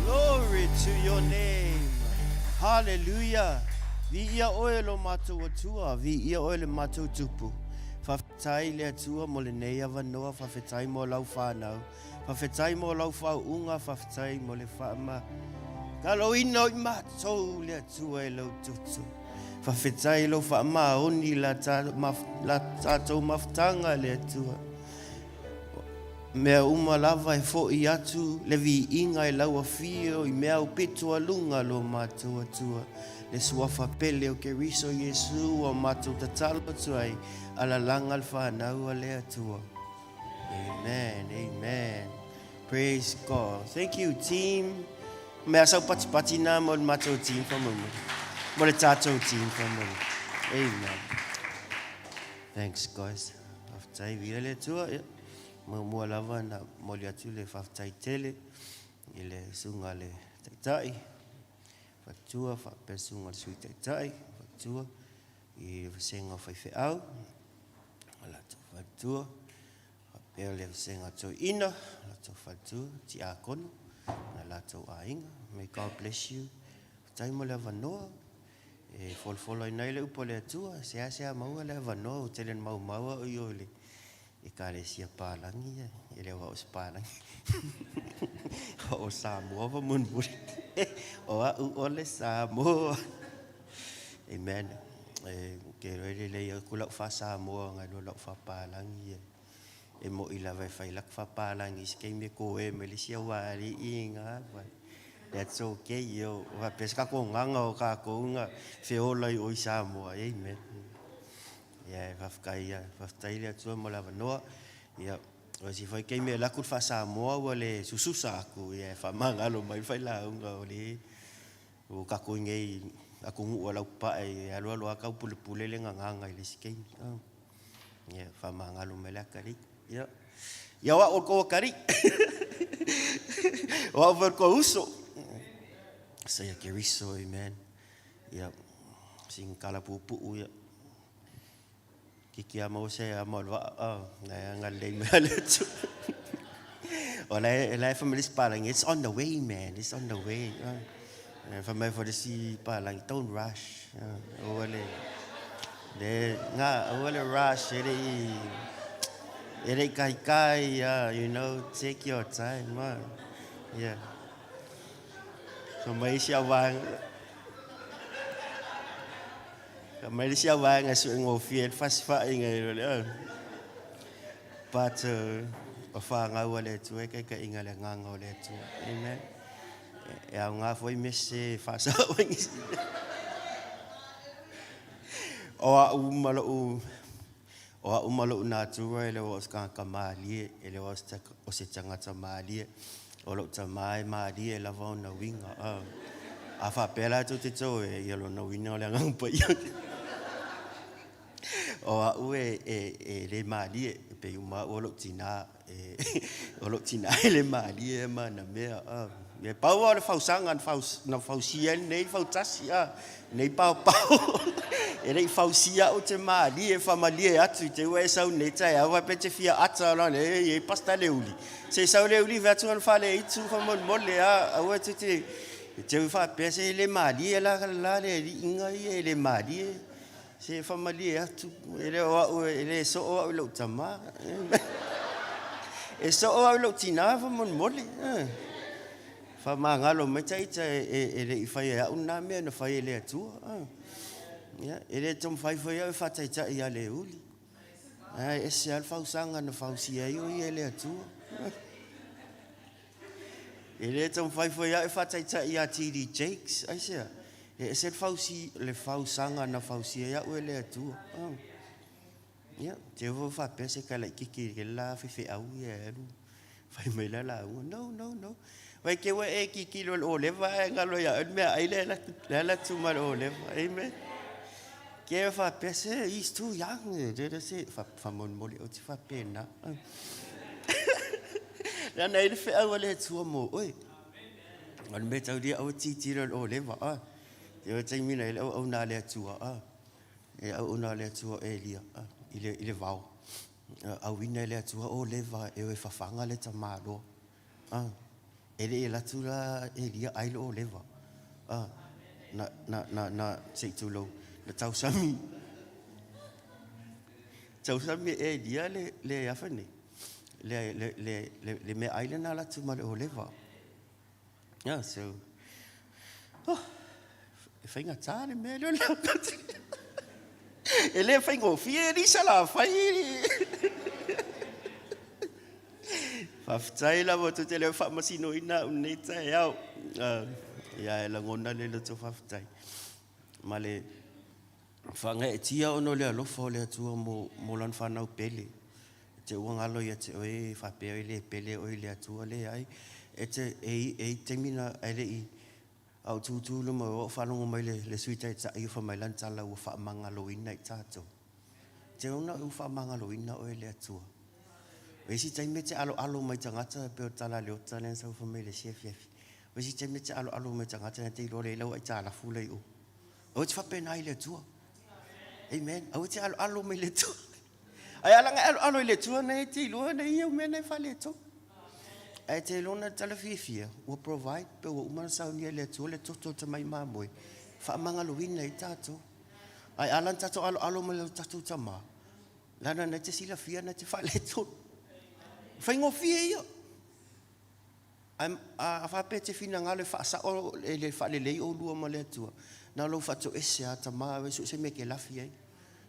Glory to your name. Hallelujah. Viia oe lo matou Atua, viia oe le matou Tupu. Faafetai le Atua mo lenei avanoa, faafetai mo lau whanau, faafetai mo lau whauunga, faafetai mo le whaama. Kaloina o i matou le Atua e lau toto. Faafetai lou faamaoni la, ta, ma, la tatou mafutaga le Atua. Mea uma lava e foʻi atu le viiga i lau afio i mea aupito a luga lo matou Atua, le Suafa pele o Keriso Iesu ua matou tatalo atu ai, alalaga le fanau a le Atua. Amen, amen. Praise God. Thank you, team. Mea sau patipati nā mo le matou team whamumuri. Mo le tātou team whamumuri. Amen. Thanks guys. Faafetai viia le Atua. Ia, muamua lava na momoli atu le faafetai tele i le susuga a le Taitai Faletua faapea le susuga i le Sui Taitai Faletua i le vasega o faifeau ma latou faletua faapea le vasega toeaina latou faletua, tiakono ma latou aiga. May God bless you. Faafetai mo le avanoa e folafolaina ai le upu a le Atua. E seasea maua le avanoa, ua tele ina maumau au i o i le Ekalesia Palagi, e le o au o se Palagi. O Samoa faamolemole. O au o le Samoa. Amen. E ke iloa e lelei atu lau faa-Samoa nai lo lau faa-Palagi. E mo'i lava e fai lak faa-Palagi i se taimi e koe mai le isi aualii ina, but that's okay. Io, faapea se tatou agaga o tatou na feola i o i Samoa. Amen. Ia, e faafetai, faafetai le Atua mo le avanoa. Ia, o isi foi taimi e alu atu le faa-Samoa ua le sususa atu, ia e faamagalo mai le failauga o le O tatou i nei atunuu a laupapae e alualu lava taupulepule le gagana i le isi taimi. Ia, faamagalo mai le atalii. Ia, ia o au o le tou atalii. O au foi o le tou uso. Saia Keriso, amen. Ia, sina tala puupuu, ia. Kiki a maua se ama o le vaa, ah, na e agalelei mai a le Atua. O la e, la e fai mai le isi palagi, it's on the way man, it's on the way. Ah. E fai mai foi le isi palagi, don't rush. Ah, aua le, le, ngā, aua le rush, e le i, e le i kahikai, ah, you know, take your time. Ah. Yeah. Fai mai isi au vaega. Ka mai le isi au vaega e suegofie ai le fasifaiga i lo le au. But o whāngau a le Atua e kaikainga le agaga o le Atua. Amen. E aoga foi mese e whaasao ai nisi. O au ma lou o au ma lou natura e le o se tagata malie, e le o se tagata malie. O lou tama e malie lava ona uiga. A, a faapea la tou te to e, ia lona uiga o le Agaga Paia. O au e, e, e le malie, e pei uma au o lou tinā, e, o lou tinā e le malie ma na mea. A, e pau lava o le fausaga na, faus, na fausia ai lenei fautasi, a, nei paopao. E le i fausia au te malie, faamalie atu i te ua e sau nei taeao faapea te fia ata ona le, e, e Pastor Leuli. Se sau le uli fai atu ona fale itu faamolemole a aua te te te faapea se le malie la la le alii ia e le malie se faamalie atu e le o au e le soo au i lou tama e soo au i lou tinā faamolemole faamagalo mai taita e le i fai e au lena mea na fai e le Atua ia e le taumafai foi au e faataitai ia Leuli. Ae ese lava le fausaga na fausia ai o ia e le Atua. E le taumafai foi au e faataitai ia TD Jakes, aisea? E ese le fausi, le fausaga na fausia ai au e le Atua. Oh. Ia, te foi faapea se kalaikiki i le la faifeau ia e alu fai mai la lauga. No, no, no. Vai ke ua e kikilo le oleva ae galo ia oe le meaai le ala atu ma le oleva. Amen. Ke faapea se, he's too young. Le se, faamolemole ou te faapena. Leaga e i ai le feau a le Atua mo oe. O le mea tau lia aua titilo i le oleva. Ah. Te o taimi na i le auauna a le Atua. Ah. E auauna a le Atua o Elia ah, i le, i le vao. Auina e le Atua oleva e o e fafaga le tamaloa. A, e le i alu atu la Elia ai le oleva. A, na, na, na, na, se i tulou, na tausami, tausami e Elia le, le afa nei, le, le, le, le, le meaai lena alu atu ma le oleva. Yeah, so, oh, e faigata le mea lea o le laugata. E le faigofie e Lisa la fai. Faafetai lava tou te le faamasinoina au nei taeao. Uh, ia e lagona le loto faafetai. Ma le faagaeetia ona o le alofa o le Atua mo, mo lana fanau pele. E te ua galo ia te oe faapea oe le pele oe i le Atua leai. E te e, e i taimi na e le i a o tūtū i luma o faalogo mai le, le Sui Taitai o fai mai lana tala ua faamagaloina i tatou. te ona ua faamagaloina oe e le Atua. O isi taimi e te aloalo mai tagata e pei o le tala a Leota lea na sau fai mai i le isi afiafi. O isi taimi e te aloalo mai tagata na te iloa lelei lau aitalafu la i o. Aua e te faapena i le Atua. Amen. Aua e te aloalo mai i le Atua. Ae a laga e aloalo i le Atua na e te iloa na ia mea na e faaletonu. Ae te iloa na tala fiafia, ua provide pe ua uma ona saunia e le Atua le toto o le tamai mamoe, faamagaloina ai tatou. Ae a la na tatou aloalo mai lo tatou tama, lana na te silafia na te faaletonu. Faigofie ia. Ae a faapea e te finagalo e faasao e le faalelei oulua ma le Atua, na o lou faatoese lava, Tama, e sue se mea e te lafi ai,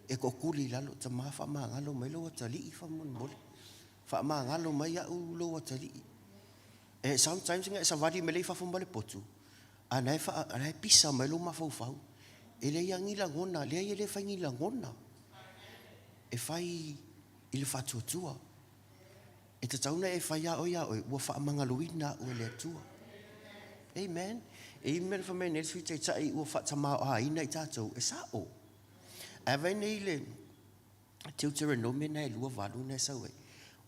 e tootuli i lalo, Tama, faamagalo mai lou atalii faamolemole. Faamagalo mai au lou atalii. E sometimes na e savali mai lea i fafo ma le potu, a na e, faa, na e pisa mai lou mafaufau. E leai lava ni lagona, leai e le fai ni lagona. E fai i le faatuatua. E tatau ona e fai lava oe ia oe, ua faamagaloina au e le Atua. Amen. E i ai mea na fai mai nei le Sui Taitai ua faatamaoaiina i tatou, e sao. Ae vaai nei le Deuteronome na e 28 na e sau ai.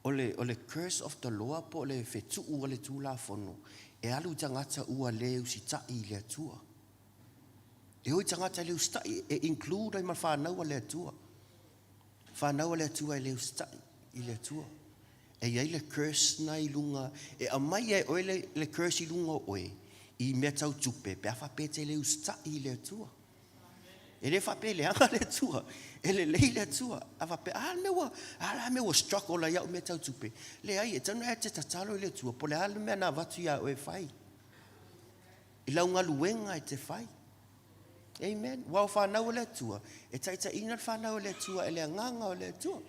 O le, o le curse of the law po o le fetuu a le Tulafono e alu i tagata ua le usitai i le Atua. E o i tagata e le usitai, e include ai ma le fanau a le Atua. Fanau a le Atua e le usitai i le Atua. E i ai le curse na i luga, e aumai e oe le, le curse i luga o oe i mea tau tupe pe a faapea e te le usitai i le Atua. E le faapea e leaga le Atua, e lelei le Atua. A faapea, a le mea ua, a la mea ua struggle ai au mea tau tupe. Leai, e tatau ona e te tatalo i le Atua, po o le a le mea na avatu ia oe e fai. I lau galuega e te fai. Amen. Ua o fanau a le Atua, e taitaiina le fanau a le Atua e le agaga o le Atua.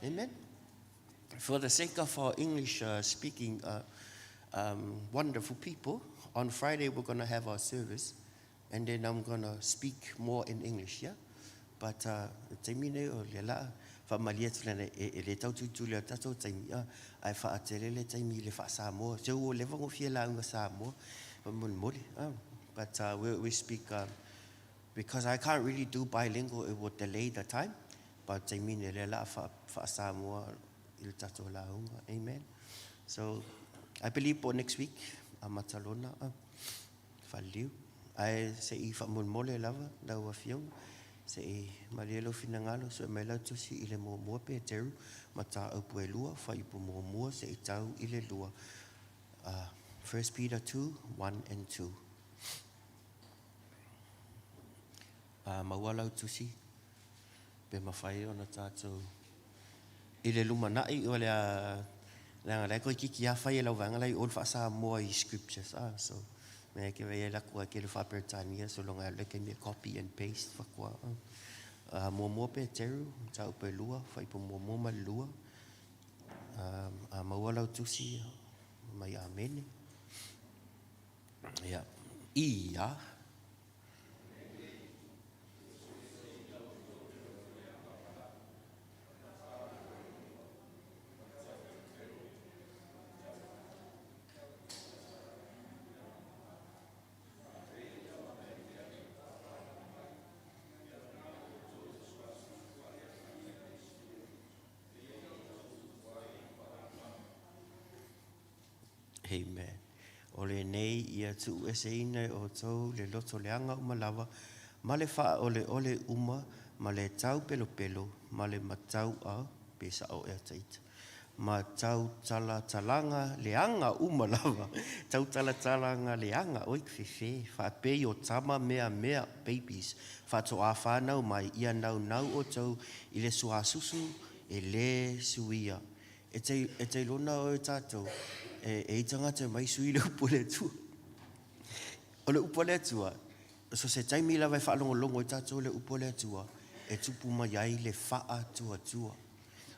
Amen. For the sake of our English speaking wonderful people, on Friday we're going to have our service and then I'm going to speak more in English, yeah? But taimi nei o le laa faamalie atu lana e, e le tau tulituli atu tatou taimi a ae faatele le taimi i le faa-Samoa. Se ua leva ona fia lauga Samoa faamolemole. But we speak because I can't really do bilingual it will delay the time but taimi nei lea laa faa-Samoa i le tatou lauga. Amen. So I believe po next week amata lona. Faleliu. Ae se i faamolemole lava lau Afioga, se i malie lou finagalo, sue mai lau tusi i le muamua Peteru, mataupu e lua, fuaiupu muamua se i tau i le lua. First Peter 2, 1 and 2. A maua lau tusi, pe mafai ona tatou i le lumanai o le a leaga la e toeitiiti lava fai e lau vaega la i o le faa-Samoa i scriptures a so mea ke vai la kua ke le faa-Peretania so loga le taimi e copy and paste faatoa a muamua Peteru mataupu e lua fuaiupu muamua ma le lua a maua lau tusi mai Amene ia ia. Amen. O lenei ia tuueseina e outou le loto leaga uma lava, ma le faaoleole uma, ma le taupelopelo, ma le matau'a, pe sa'o ea taita, ma tautalatalaga leaga uma lava, tautalatalaga leaga, oi fefe, faapei o tama meamea, babies, faatoa fanau mai, ia naunau outou i le suasusu e lē suia. E te, e te lona oe tatou, e, e i tagata mai sui le upu a le Atua. O le upu a le Atua, so se taimi lava e faalogologo ai tatou i le upu a le Atua, e tupu mai ai le faatuatua.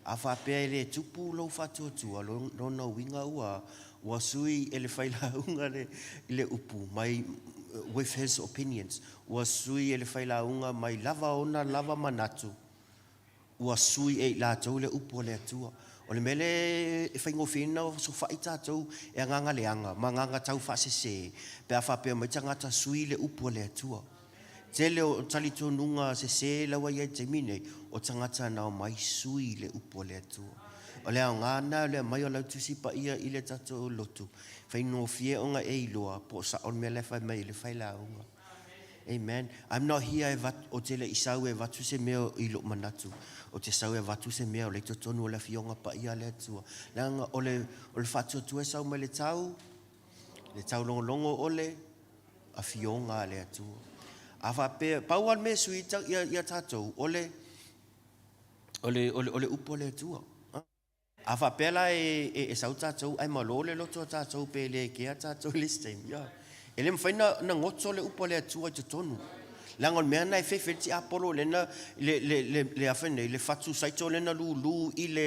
A faapea e le tupu lou faatuatua, lona uiga ua, ua sui e le failauga le, le upu mai with his opinions. Ua sui e le failauga mai lava ona lava manatu Ua sui e i latou le upu a le Atua. O le mea lea e faigofie ai ona osofai tatou e agaga leaga ma agaga taufaasese pe a faapea mai tagata sui le upu a le Atua. Tele o talitonuga sese la ua i ai i le taimi nei, o tagata na omai sui i le upu a le Atua. O le aoga lena o le aumai o lau Tusi Paia i le tatou lotu, faigofie ona e iloa po o sao le mea la e fai mai e le failauga. Amen. I'm not here e avatu, ou te le i sau e avatu se mea i lou manatu. Ou te sau e avatu se mea o la e i totonu o le Afioga Paia a le Atua. Leaga o le, o le faatuatua e sau mai le tau, le taulogologo o le Afioga a le Atua. A faapea, pau lava le mea e sui ia tatou, o le, o le, o le, o le upu a le Atua. A faapea la e, e, e sau tatou ae malo le loto o tatou pe le kea tatou i le isi taimi, ia. E le mafai na, na goto le upu a le Atua i totonu. Leaga o le mea lena e fefe le tiapolo lena, le, le, le, le afe nei, le fatu saito lena lulu i le,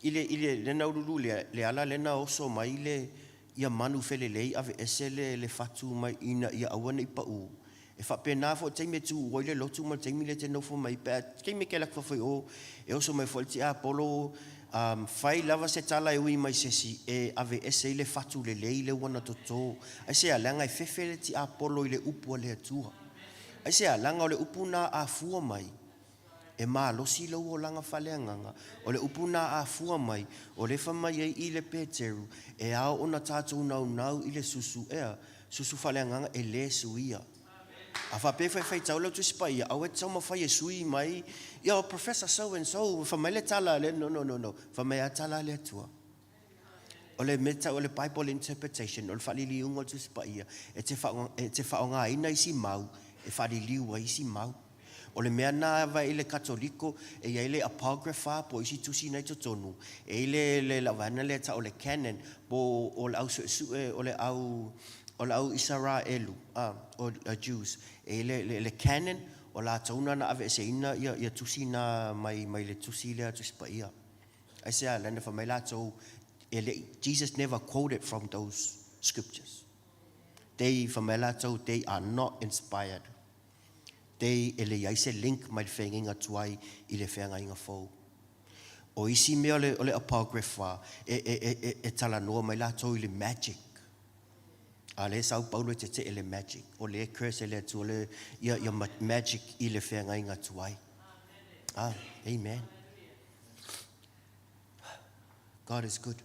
i le, i le, lena ululu lea, le ala lena oso mai le, ia manu felelei aveese le, le fatu mai ina ia aua ne i pau. E faapena foi taimi e tuua ai le lotu ma le taimi lea e te nofo mai pe a taimi e te alu atu fafo i o e oso mai foi le tiapolo um fai lava se tala e ui mai se isi e aveese ai le fatu lelei lea ua na toto. Aisea? Leaga e fefe le tiapolo i le upu a le Atua. Aisea? Leaga o le upu na a fua mai e malosi lou olaga faaleagaga. O le upu na a fua mai, o lea e fai mai ai i le Peteru, e ao ona tatou naunau i le susu, ea, susu faaleagaga e le suia. A faapea e faifaitau lau Tusi Paia, aua e te taumafai e sui mai, ia o Professor so and so, fai mai le tala a le, no, no, no, no, fai mai lava tala a le Atua. O le mea tau o le Bible interpretation, o le faaliliuga o le Tusi Paia, e te, e te faaaogaina isi mau e faaliliu ai isi mau. O le mea na ava i le Katoliko, e i ai le Apocrypha po o isi tusi na i totonu, e i le, le lau vaega lea e tau o le Canon, po o le au suesue o le au, o le au Isaraelu, uh, o uh, Jews. E i le, le, le Canon, o latou na na aveeseina ia, ia tusi na mai, mai le tusi lea Tusi Paia. Aisea, lana fai mai latou, e le, Jesus never quoted from those scriptures. They, fai mai latou, they are not inspired. They, e le i ai se link mai le feagaiga tuai i le feagaiga fou. O isi mea o le, o le apocrypha, e, e, e, e, e talanoa mai latou i le magic. A lea e sau Paulo e tetee le magic. O lea e curse e le Atua le, ia, ia magic i le feagaiga tuai. Ah, amen. God is good.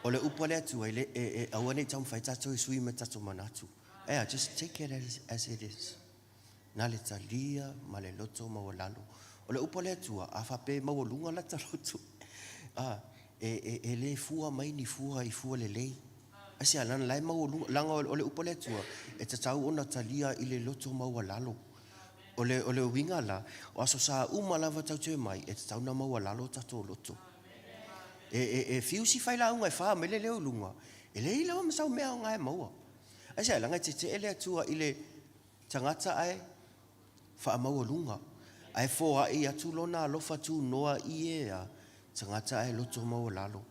O le upu a le Atua, e, le, e, e aua nei taumafai tatou e sui ma tatou manatu. Ea, just take it as, as it is. Na le talia ma le loto maualalo. O le upu a le Atua, a faapea e maualuga lata loto, a, e, e, e le fua mai ni fua i fua lelei. Aisea, lana la e maualuga, leaga o le upu a le Atua, e tatau ona talia i le loto maualalo. O le, o le uiga la, o aso sa uma lava tau te mai, e tatau na maualalo o tatou loto. E, e, e fiu si failauga e wha mai le leo i luga, e leai lava ma sau mea aoga e maua. Aisea, leaga e tetee le Atua i le tagata ae faamaualuga, ae foai atu lona alofa tunoa i e a tagata ae loto maualalo.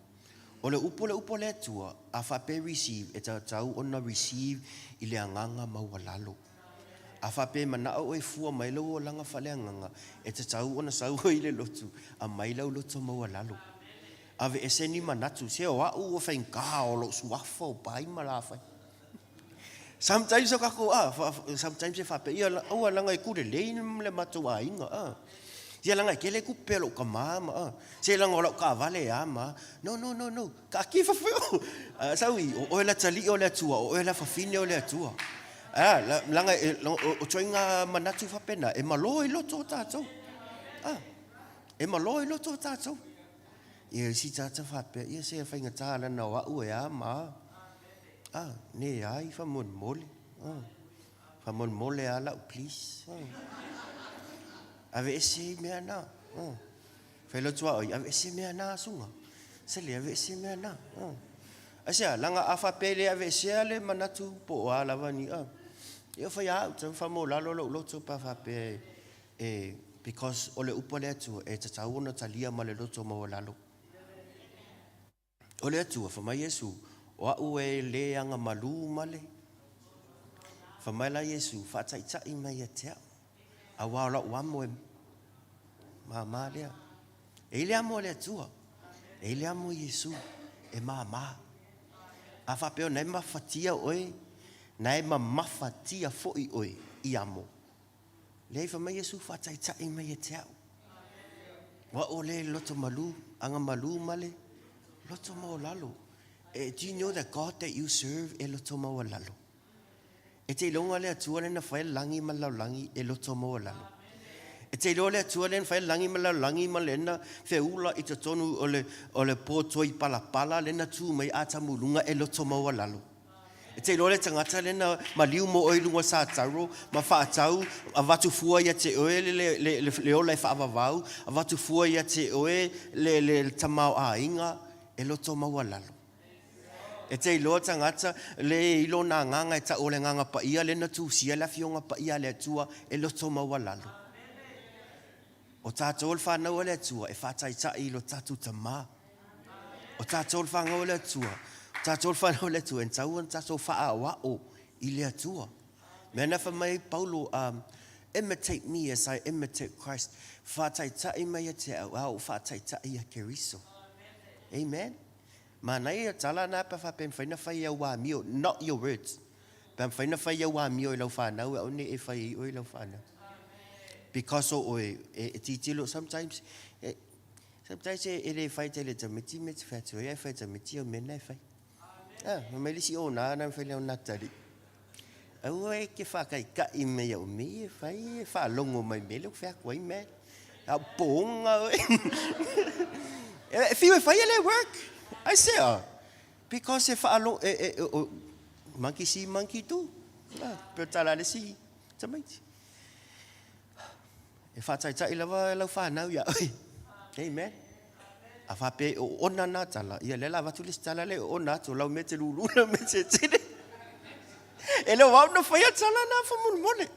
O le upu o le upu a le Atua, a faapea receive, e tatau ona receive i le agaga maualalo. A faapea e manao oe e fua mai lou olaga faaleagaga, e tatau ona sau oe i le lotu, aumai lau loto maualalo. Aveese ni manatu, se o au ua faigata o lou suafa o pai ma lafai. Sometimes o kakou, ah, sometimes e faapea, ia, aua leaga e ku lelei le matou aiga, ah. Ia leaga e tele tupe a lou tama ma, ah. Se leaga o lau taavale e a ma, no, no, no, no. Taatia i fafo e o. Sau i, o oe le atalii o le Atua, o oe le afafine o le Atua. Ah, leaga e, o ituaiga manatu faapena, e malo i loto o tatou. Ah, e malo i loto o tatou. Ia isi tagata faapea, ia se faigata lana o au e a ma a. Ah, ne ai faamolemole. Ah, faamolemole a lau please. Ah. Aveese ai mea na. Ah. Fai lotu a oi, aveese mea na asuga. Se le aveese mea na. Ah. Aisea, leaga a faapea e le aveesea le manatu po o a lava ni, ah. Ia fai a au, tau faamolalo lou loto pe a faapea e, e, because o le upu a le Atua, e tatau ona talia ma le loto maualalo. O le Atua, fai mai Iesu, o au e le agamalu ma le. Fai mai la Iesu, faataitai mai ia te au, aua o lau amo e māmā lea. E i le amo a le Atua, e i le amo Iesu, e māmā. A faapea o na e mafatia oe, na e mamafatia foi oe i amo. Leai, fai mai Iesu, Faataitai mai ia te a'u. Ua o le loto malū, aga malū ma le loto maualalo. E, do you know the God that you serve e loto maualalo? E te iloga le Atua lea na fai le lagi ma le lalolagi e loto maualalo. E te iloa le Atua lea na fai le lagi ma le lalolagi ma lena feula i totonu o le, o le potoi palapala lea na tu mai Atamu luga e loto maualalo. E te iloa le tagata lea na maliu mo oe i luga o Sataro ma faatau avatu fua ia te oe le, le, le, le, le ola e faavavau, avatu fua ia te oe le, le, le tamaoaiga e loto maualalo. E te iloa tagata le i lona agaga e tau o le agaga paia lea na tusia le afioga paia a le Atua e loto maualalo. O tatou le fanau a le Atua e faataitai i lo tatou Tama. O tatou le fanau a le Atua, o tatou le fanau a le Atua e tatau ona tatou faaoao i le Atua. Mea na fai mai ai Paulo, um, imitate me as I imitate Christ. Faataitai mai ia te au, a ou faataitai ia Keriso. Amen. Manaia ia tala na pe faapea e mafai ona fai e au amio, not your words. Pe a mafai ona fai au amio e lau fanau, e aua ne i e fai ai oe i lau fanau. Because o oe, e, e titilo, sometimes, e, sometimes e, e le fai tele tamiti me te fai atu ai, e fai tamiti o mea na e fai. Ah, ma mai le isi o nā na fai leo Natali. Aua e ke whakaikai me iau me e whai e whaalongo mai me leo whea koe me. Au ponga oe. E whiu e whai e le work. I say, oh, because e whaalo, e, e, o, monkey see, monkey do. Ah, pe tala le si, tamaiti. E whātaitai lava lau whānau ia oe. Amen. A whāpea o ona nā tala, ia le la avatu le isi tala le o ona atu, lau mea te lūlū, lau mea te tele. E le o au na whaia tala nā whamolemole.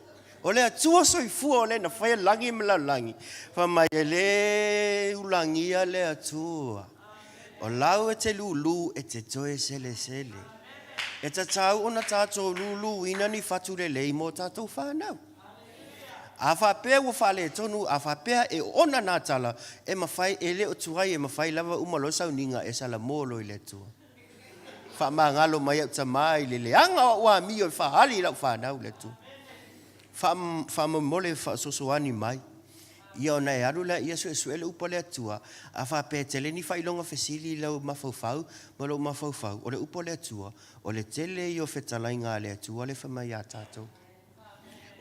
O le Atua soifua o le na whaia langi ma lalolagi. Wha mai e le ulagia le Atua. O lau e te lūlū e te toe selesele. E tatau ona tātou lūlūina ni whatu lelei mō tātou whānau. A faapea ua faaletonu, a faapea e oona nā tala, e mawhai, e le o tuai e mawhai lava uma loa sauniga e salamo loa i le Atua. Faamagalo mai au tamā i le leaga o au amio e faaali i lau fanau i le Atua. Faamolemole faasoasoani mai. Ia ona e alu lea ia suesue le upu a le Atua, a faapea e tele ni faailoga fesili i lau mafaufau ma lou mafaufau, o le upu a le Atua, o le tele ia o fetalaiga a le Atua le fai mai iā tatou.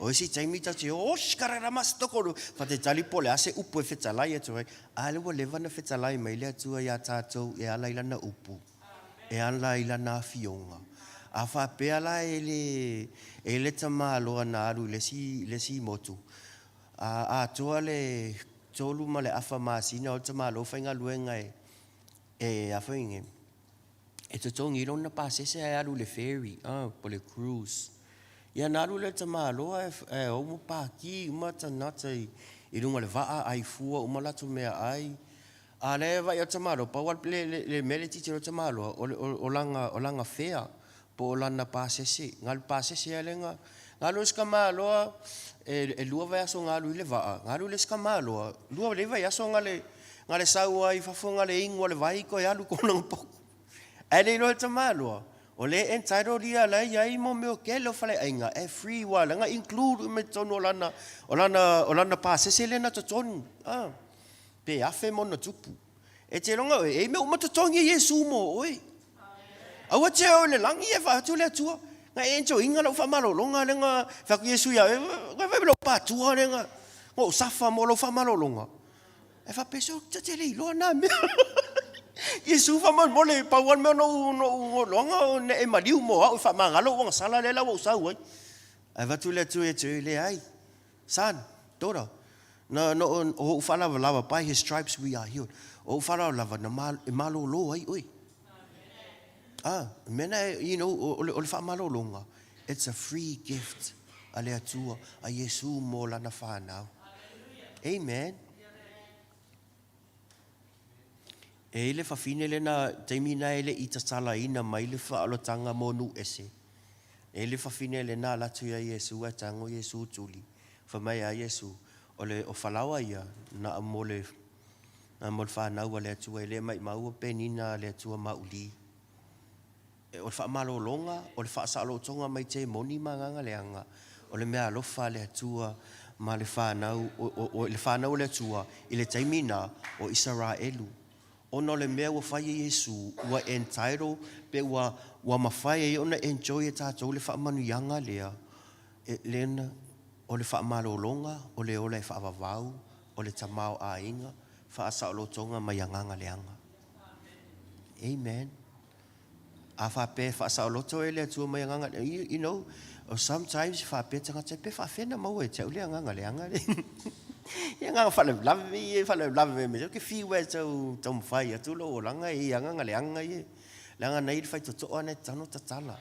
O isi taimi ta te o shikararamasitokolu, fa te tali po o le a se upu e fetalai atu ai, a lea ua leva ona fetalai mai le Atua iā tatou e ala i lana upu, e ala i lana afioga. A faapea la e le, e le tamaloa na alu i le isi, le isi motu, a atoa le tolu ma le afa masina o le tamaloa faigaluega e, e a foi nge, E totogi lona pasese ae alu i le ferry, ah, po le cruise. Ia na alu lea tamaloa ae o uma paki uma tagata i, i luga o le vaa, ai fua uma latou meaai. A lea e vaai atu tamaloa, pau lava le, le, le mea lea e tilotilo ai tamaloa, o, o, o lana, o lana fea, po o lana pasese. Na alu pasese lava lea na, na alu isi tamaloa, e, e lua vaiaso na alu i le vaa, na alu le isi tamaloa, lua lelei vaiaso na le, Na le sau ai i fafo na le inu a le vai toe alu kona potu. Ae le iloa e tamaloa, o le entitled ia la e iai mo mea o tele o faleaiga e free ua leaga include uma i totonu o lana o lana o lana pasese lea na totonu a pe afe ma ona tupu. E te iloga oe e i mea uma totogi e Iesu mo oe. Aua te o i le lagi e vaai atu le Atua. Na e enjoy-ina lau faamalologa lea na fai atu Iesu ia oe, na fai mai lou patua lea na ou safa mo lau faamalologa. E faapea se ta te le iloa na mea. Iesu faamolemole, pau lava le mea na ou na ou iloaga o ne e maliu mo au e faamagalo ou agasala lea la ua ou sau ai. Ae avatu le Atua ia te oe, leai, son, daughter, na na o ou faalavalava, by his stripes we are healed. O ou faalavalava na ma, e malolo ai oe. Ah, mea na, you know, o le, o le faamalologa, it's a free gift a le Atua, a Iesu mo lana whanau. Amen. E i le whawhine le na taimi na e le i tatalaina mai le whaalotanga mo nu ese. E i le whawhine le na latu ia Iesu a tango Iesu tuli. Wha mai a Iesu, o le o whalawa ia na mo le na mo le whanau a le Atua e le mai maua penina a le Atua mauli. O le faamalologa, o le faasaolotoga mai temoni ma agaga leaga, o le meaalofa a le Atua ma le fanau, o, o, le fanau o le Atua i le taimi na o Isaraelu. Ona o le mea ua fai e Iesu, ua entitle pe ua, ua mafai ai ona enjoy e tatou le faamanuiaga lea, e, lena, o le faamalologa, o le ola e faavavau, o le tamaoaiga, faasaolotoga mai agaga leaga. Amen. A faapea e faasaoloto e le Atua mai agaga, you, you know, sometimes faapea tagata, pe faafea na maua e te au le agaga leaga le. Ia agaga faalavelave ia, faalavelave me ke fiu e tau taumafai atu lou olaga i agaga leaga ia. Leaga na i le faitotoa na e tano tatala.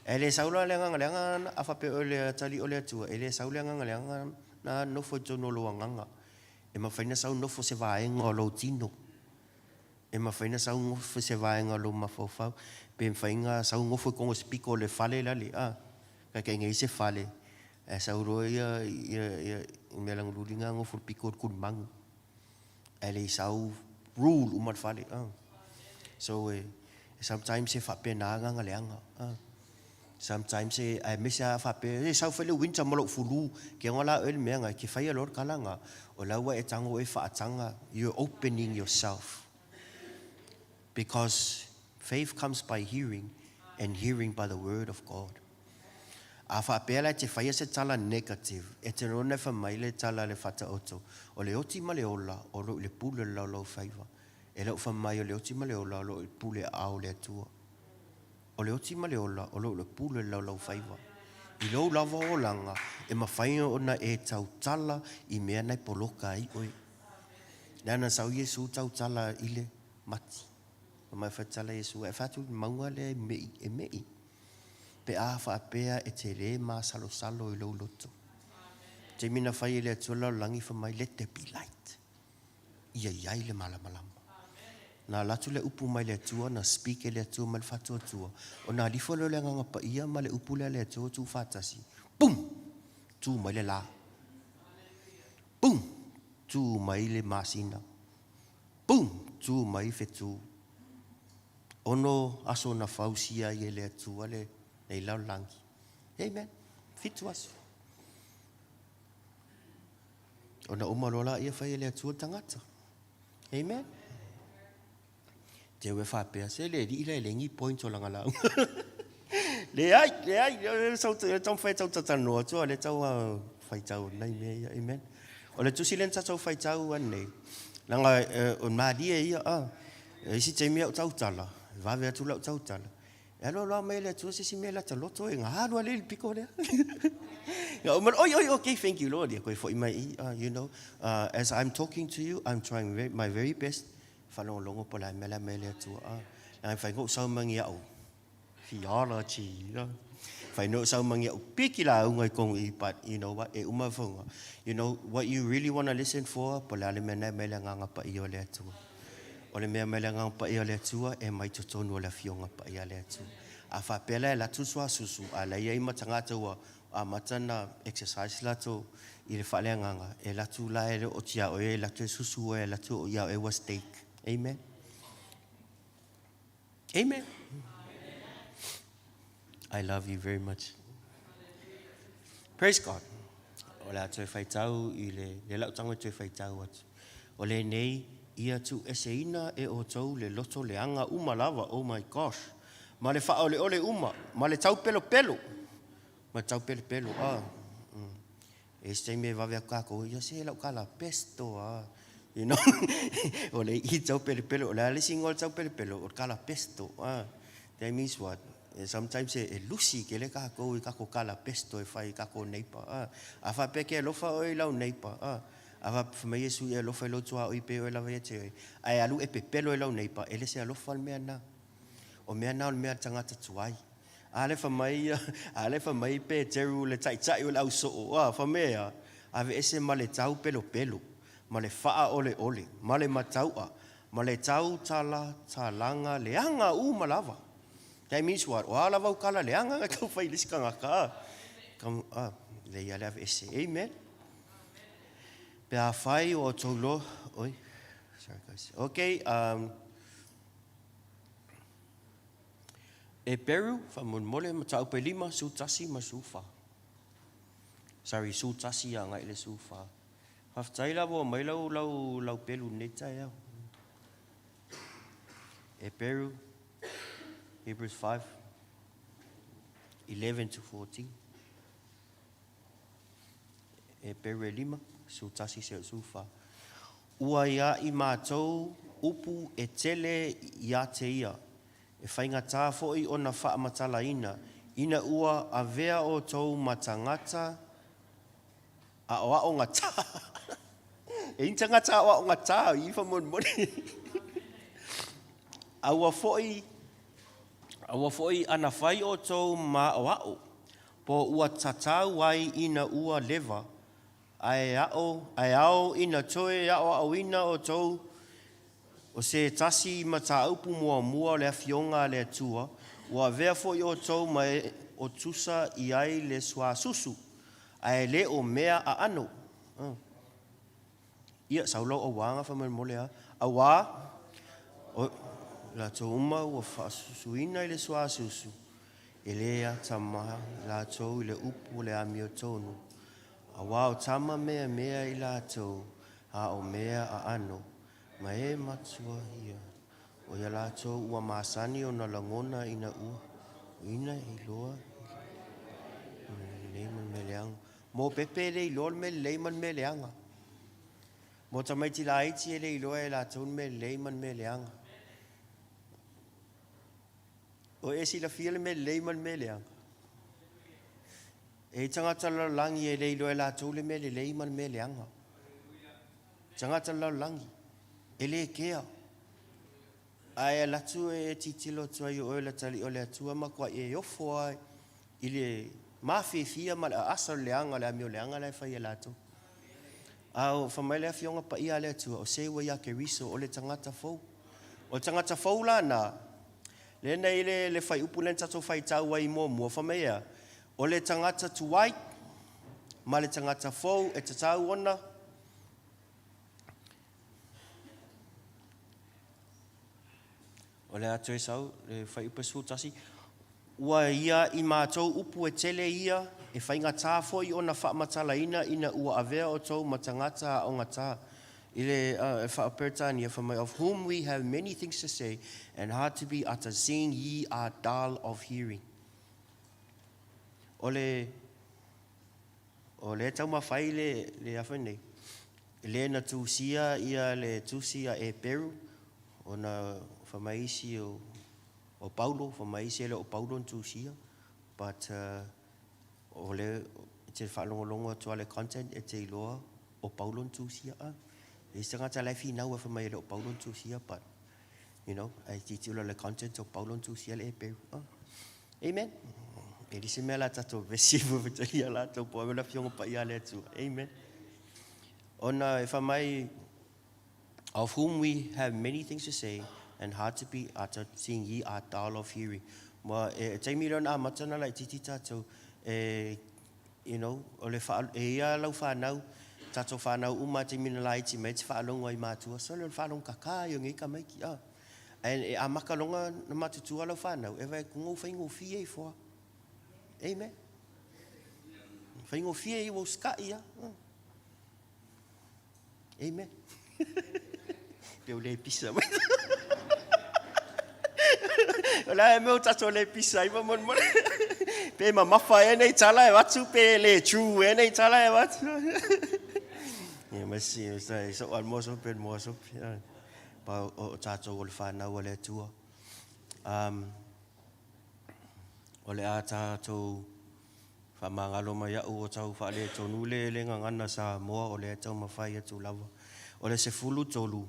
E le sau la le agaga leaga a faapea o le atalii o le Atua, e le sau le agaga leaga na nofo i totonu o lou agaga. E mafai na sau nofo se vaega o lou tino. E mafai na sau nofo se vaega o lou mafaufau, pe mafai na sau nofo i totonu o se pito o le fale la le, a, taitaiina i ai se fale, ae sau loa ia, ia, ia, mea lagululi na nofo i le pito o le tulimanu, ae le i sau rule uma le fale, a. So, e, sometimes e faapena agaga leaga, a. Sometimes e, aemaise lava faapea, e sau foi le winter ma lou fulu, ke ona la oe le mea na, e ke faia loa le kala na, o la ua e tago oe faataga, you're opening yourself. Because faith comes by hearing, and hearing by the word of God. A faapea la e te faia se tala negative, e te lona e fai mai le tala a le Faataoto, o le oti ma le ola o lo o i le pule o le laulaufaiva. E le o fai mai o le oti ma le ola o lo o i le pule aao o le Atua. O le oti ma le ola o lo o le pule o le laulaufaiva. I lou lava olaga, e mafai ona e tautala i mea na e poloka ai oe. Leaga na sau Iesu tautala i le mati. Fai mai faitala Iesu, e fai atu le mauga lea e me'i, e me'i. Pe a faapea e te le masalosalo i lou loto. Taimi na fai e le Atua le lalolagi fai mai, let there be light. Ia i ai le malamalama. Na alu atu le upu mai le Atua, na speak e le Atua mai le faatuatua, ona alu ifo lea o le Agaga Paia ma le upu lea a le Atua ua tuufaatasi, boom! Tu mai le la. Boom! Tu mai le masina. Boom! Tu mai fetu. Ono aso na fausia ai e le Atua lenei lalolagi. Amen. Fitu aso. Ona uma loa laia fai e le Atua le tagata. Amen. Te ue faapea, se le alii la e leai ni points o lana lauga. Leai, leai, le sau le taumafai e tau talanoa atu a o lea tau faitau nai mea ia. Amen. O le tusi lea na tatou faitau ananei, leaga o le malie ia, a. E isi taimi au tautala, e vave atu lau tautala. E alu alu lava mai le Atua se isi mea lata loto e galu lava le piko lea. Ia uma, oi, oi, okay, thank you Lord. Ia koe foi mai i, you know, as I'm talking to you, I'm trying very, my very best. Whalongolongo po la mea la mea le Atua. Ngai whai ngou sau mangi au theology, you know. Whai ngou sau mangi au piki la unga i kongu i, but you know what, e uma whaunga. You know, what you really want to listen for, po la le mea nei mea le nganga pa i o le Atua. O le mea mai le Agaga Paia o le Atua e mai totonu o le Afioga Paia a le Atua. A faapea la e alu atu le suasusu, a la e i ai ma tagata ua amata ona exercise latou i le faaleagaga, e alu atu la e le o oti ia oe, e alu atu e susu oe, e alu atu ia oe ua stake. Amen. Amen. I love you very much. Praise God. O le a toe faitau i le, le lau tango e toe faitau atu. O lenei, ia tuueseina e outou le loto leaga uma lava, oh my gosh, ma le faaoleole uma, ma le taupelopelo, ma le taupelopelo, ah. Mm. E isi taimi e vave atu kākou, ia se lau kala pesto, ah. You know, o le i taupelepele, o le a le isi igoa o le taupelepele, o le kala pesto, ah. That means what? Sometimes e, e lusi kele kākou i kako kala pesto e fai i kako neighbor, ah. A faapea ke alofa oe i lau neighbor, ah. A faapea mai Iesu ia alofa i lou tuaoi pei oe lava ia te oe. Ae alu e pepelo i lau neighbor, e le se alofa le mea na. O mea na o le mea a le tagata tuai. A lea fai mai ia, a lea fai mai Peteru le taitai o le au soo, a, fai mai ea, aveese ma le tau pelopelo, ma le faaoleole, ma le matau'a, ma le tau tala talaga leaga uma lava. That means what? O a lava au kala leaga na tau fai i le isi tagata, a, ka, a, lei a le aveese. Amen. Pe afai o outou lo, oi, sorry guys. Okay, um, Eperu, faamolemole, mataupu e 51 ma 14. Sorry, 11 agai i le 14. Faafetai lava ua aumai lau, lau, lau pelu i lenei taeao. Heperu, Hebrews 5, 11 to 14. Heperu e lima, 11 seia 14. Ua ia i matou upu e tele ia te ia, e faigata foi ona faamatalaina, ina ua avea outou ma tagata aoaogata. E i ai ni tagata aoaogata i i faamolemole. A ua foi, a ua foi ana fai outou ma aoao, po ua tatau ai ina ua leva, ae ao, ae ao ina toe aoaoina outou O se tasi mataupu muamua o le Afioga a le Atua, ua avea foi outou ma e o tusa i ai le suasusu, ae le o mea aano. Ia, sau lau auaga faamolemole a. Auā, o latou uma ua faasusuina i le suasusu, e le atamai latou i le upu o le amiotonu, auā o tama meamea i latou, a o mea aano. Ma e matua ia, o ia latou ua masani ona lagona ina ua ina iloa i le lelei ma le mea leaga. Mo pepe e le iloa le mea lelei ma le mea leaga. Mo tamaiti laiti e le iloa e latou le mea lelei ma le mea leaga. O e silafia le mea lelei ma le mea leaga? E i tagata lalolagi e le iloa e latou le mea lelei ma le mea leaga. Tagata lalolagi, e le kea. Ae alu atu e tilotilo atu ai i oe le atalii o le Atua matuai e ofo lava i le mafiafia ma le aasa o le leaga o le amio leaga la e fai e latou. A o fai mai le Afioga Paia a le Atua, o se ua ia Keriso, o le tagata fou. O le tagata fou la na, lea na i le, le fuaiupu lea na tatou faitau ai muamua, fai mai e a? O le tagata tuai ma le tagata fou e tatau ona O le a toe sau le fuaiupu 11, Ua ia i matou upu e tele ia, e faigata foi ona faamatalaina ina ua avea outou ma tagata aogata i le faa-Peretania, fai mai, Of whom we have many things to say and hard to be uttered, seeing ye are dull of hearing. O le O lea e taumafai le, le afa nei, le na tusia ia le tusi a Eperu, ona fai mai isi o, o Paulo, fai mai isi e le o Paulo na tusia, but uh, o le e te faalogologo atu a le content e te iloa o Paulo na tusia a. E isi tagata la e finau e fai mai e le o Paulo na tusia, but you know, ae tilotilo le content o Paulo na tusia le Eperu. Ah. Amen. E le se mea la tatou vesi ia latou po o le afioga paia a le Atua. Amen. Ona e fai mai, of whom we have many things to say and hard to be uttered, seeing ye are dull of hearing. Ma e taimi lea ona amata ona laitiiti tatou, e, you know, o le wha, e ia lau whanau, tatou whanau uma taimi na laiti mai te whaalongo ai mātua. So le o le whaalongo kakā i o ngei tamaiti. Ah. Ae e amaka loga na matutua lau whanau, e vai ku ngou whaingofie i foa. Amen. Whaingofie i wau skai ia. Amen. Pe o le pisa mai. O la e mea o tatou le pisa ai faamolemole. Pe mamafa ea nei tala e avatu pe le true ea nei tala e avatu. Ia ma si so al mo so pe mo so. Pa o tatou o le whanau a le Atua. Um, o le a tatou faamagalo mai a'u o tau faaletonu le le gagana Samoa o lea e taumafai atu lava. O le 13,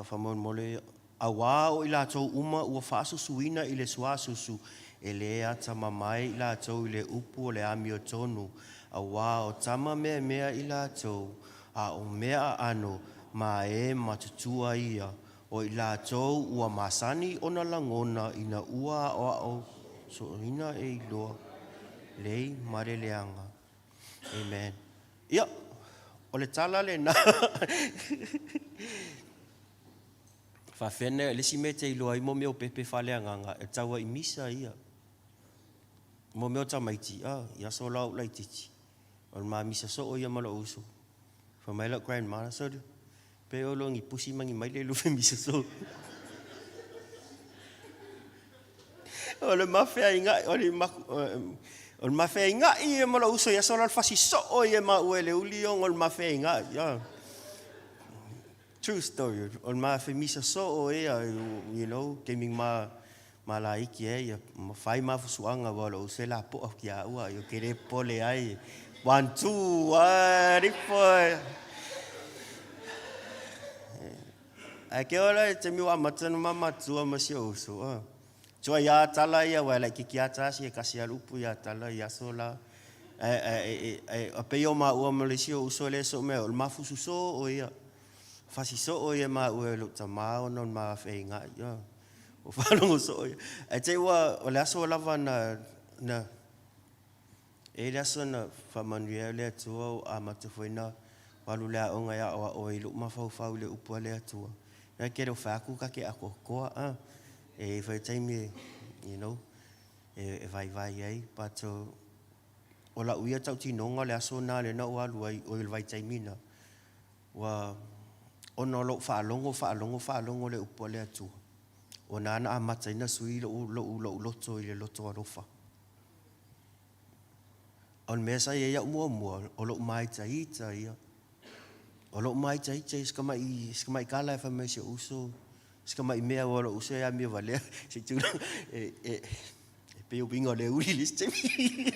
faamolemole, auā o i latou uma ua faasusuina i le suasusu, e le atamamai i latou i le upu o le amiotonu, auā o tama meamea i latou, a o mea aano ma e matutua ia, O i latou ua masani ona lagona ina ua aʻoaʻo soʻoina e iloa lei ma le leaga. Amen. Ia, o le tala lena. Faafefea na, le isi mea e te iloa ai mo mea o pepe faaleagaga, e tau ai misa ia. Mo mea o tamaiti, a, i aso la o ou laitiiti, o le ma misa soo ia ma lou uso. Fai mai lau grandma, Sole, pe o loa ni pusi ma ni maile lufe misa soo. O le ma feaigaʻi, o le ma, o le ma feaigaʻi ia ma lou uso i aso la o le fasi soo ia maua e le uli ona o le ma feaigaʻi. A. True story, o le ma femisa soo ia, you know, taimi ma malaiki ai ia, ma fai mafusuaga aua o lou uso e lapoa ki a ua, ia ke le popole ai, one, two, three, four. Ae ke ola e taimi ua amata na ma matua ma si ou uso, ah. Tua ia tala ia, aua e laitiiti lava tasi e kasi lava le upu ia tala i aso la. Ae, ae, ae, ae, a pei o maua ma le isi ou uso lea e soo mai ai, o le mafusu soo ia. Fasi soo ia maua e lou tama ona o le ma feaigaʻi, ah. Ua faalogo soo ia. Ae te i ua, o le aso lava na, na, e i ai le aso na faamanuia ai le Atua ua amata foi na alu le aoga e aoao ai i lou mafaufau i le upu a le Atua. Na ke le o fai atu ka ke atoatoa, ah. E i ai foi taimi e, you know, e, e vaivai ai, but o lau ia tautinoga o le aso na lea na ou alu ai, oi le vaitaimi na, Ua, ona o lou faalogo, faalogo, faalogo le upu a le Atua, ua na ana amata ai na sui lou, lou, lou loto i le loto alofa. O le mea sa i ai au muamua, o lou māitaita ia. O lou māitaita ia, si tamai, si tamai tala e fai mai si ou uso, si tamai mea ua lou uso e amio valea, se i tulaga, e, e, E pei o uiga o le uli le isi taimi.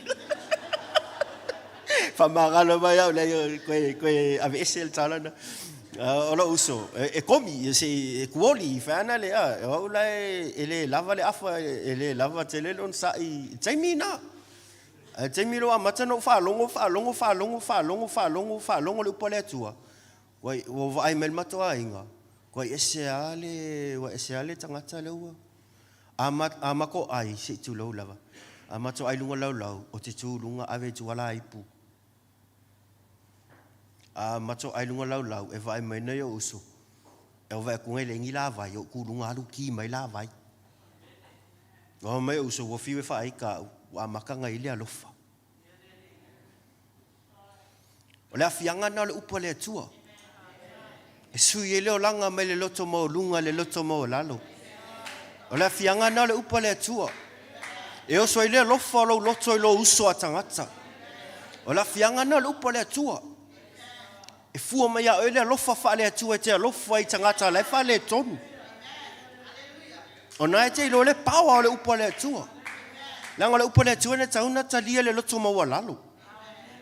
Faamagalo mai au leai koe koe aveese le tala na. O lou uso, e komi, e se e kuoli, fai ana le a, o au la e le lava le afa, e le lava tele le onosai i taimi na. Ae taimi loa amata ona ou faalogo, faalogo, faalogo, faalogo, faalogo, faalogo le upu a le Atua, ua ua vaai mai le matou aiga, ua ese lava le, ua ese lava le tagata lea ua, A a matou ai, se i tulou lava, a matou ai luga laulau, o te tu luga ave i tua la ipu. A matou ai luga laulau, e vaai mai nai ou uso, e o vaai atu nei leai ni lavai, ou tu luga alu ki mai lavai. Ua mai ou uso, ua fiu e faaita au, ua amata ona i ai le alofa. O le aafiaga lena o le upu a le Atua. E sui ai le olaga mai le loto maualuga i le loto maualalo. O le aafiaga lena o le upu a le Atua. E oso ai le alofa o lou loto i lou uso a tagata. O le aafiaga lena o le upu a le Atua. E fua mai ia oe le alofa faale-Atua e te alofa i tagata la e faaletonu. O na e te iloa le power o le upu a le Atua. Leaga o le upu a le Atua e tatau ona talia le loto maualalo.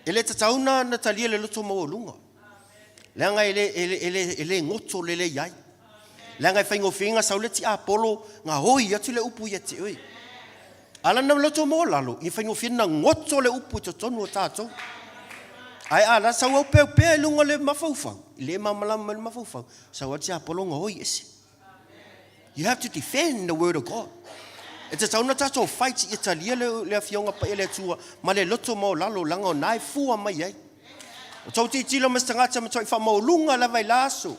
E le tatau ona talia le loto maualuga. Leaga e le, e le, e le, e le goto lelei ai. Leaga e faigofie na sau le tiapolo gaoi atu le upu ia te oe. A lana loto maualalo, ia faigofie na goto le upu i totonu o tatou. Ae a la sau au peupea i luga o le mafaufau, i le malamalama mai le mafaufau, sau a le tiapolo gaoi ese. You have to defend the word of God. E tatau ona tatou fight ia talia le, le Afioga Paia le Atua ma le loto maualalo leaga o na e fua mai ai. O tou tilotilo ma se tagata matuai faamaualuga lava i la aso.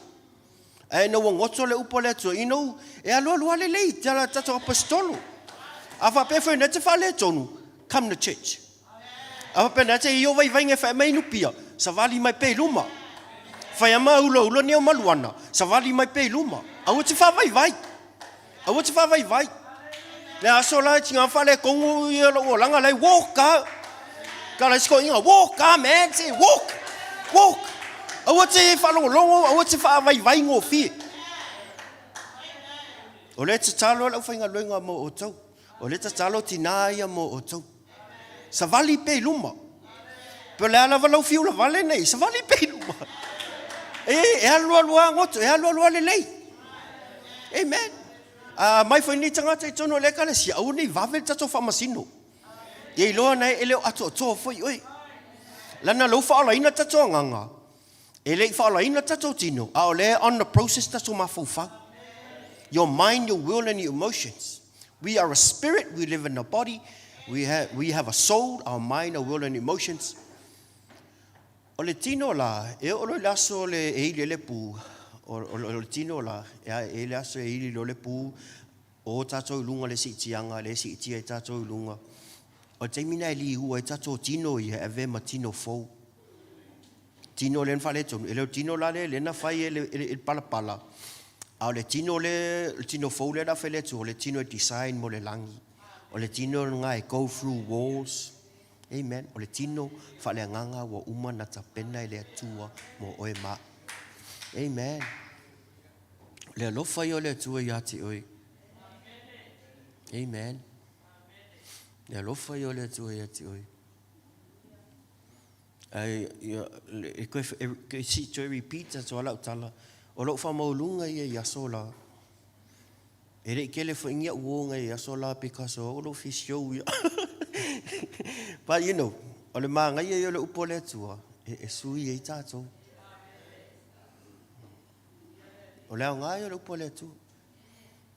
Ae ina ua goto le upu a le Atua, you know, e alualu lava lelei tala tatou aposetolo. A faapea foi na te faaletonu, come to church. A faapea na te i o vaivaiga e fai mai nupia, savali mai pea i luma. Fai ama ulaula ni au maluana, savali mai pea i luma. Aua te faavaivai. Aua te faavaivai. Le aso la e tiga faaletonu ia lou olaga la e walk ah. Ka la isi toeaiina, walk ah man, say walk, walk. Aua te faalogologo, aua te faavaivai gofie. O lea e tatalo le aufaigaluega mo outou. O lea e tatalo tinā ia mo outou. Savali pea i luma. Pe o le a lava lau fiu lavale nei, savali pea i luma. E, e alu alu a goto, e alu alu a lelei. Amen. A mai foi nei tagata i totonu o le ekalesia, aua ne i vave le tatou faamasino. Ia iloa na e le o atoatoa foi oe. Lana lou faaolaina tatou agaga, e le i faaolaina tatou tino, a o lea on the process tatou mafaufau. Your mind, your will and your emotions. We are a spirit, we live in a body, we have, we have a soul, our mind, our will and emotions. O le tino la, e oo loa i le aso le e ili ai le pu, o, o, o le tino la, e, e i le aso e ili loa le pu, o tatou i luga le siitiaga, le siitia i tatou i luga. O le taimi lena e liua ai tatou tino ia e avea ma tino fou. Tino lea na faaletonu, e le o le tino la lea lea na fai e le, e le, e le palapala, a o le tino lea, le tino fou lea na fai e le Atua, o le tino e design mo le lagi. O le tino lena e go through walls. Amen. O le tino faaleagaga ua uma na tapena e le Atua mo oe ma au. Amen. O le alofa ia o le Atua ia te oe. Amen. Le alofa ia o le Atua ia te oe. Ai, ia, e koe, e, e si toe repeat atu a lau tala, o lou whamaualunga ia i aso la. E le i kele foi ni a'u uō i aso la because o au o lou physio ia. But you know, o le māgaia ia o le upu a le Atua, e, e sui ai tātou. O le aoga ia o le upu a le Atua.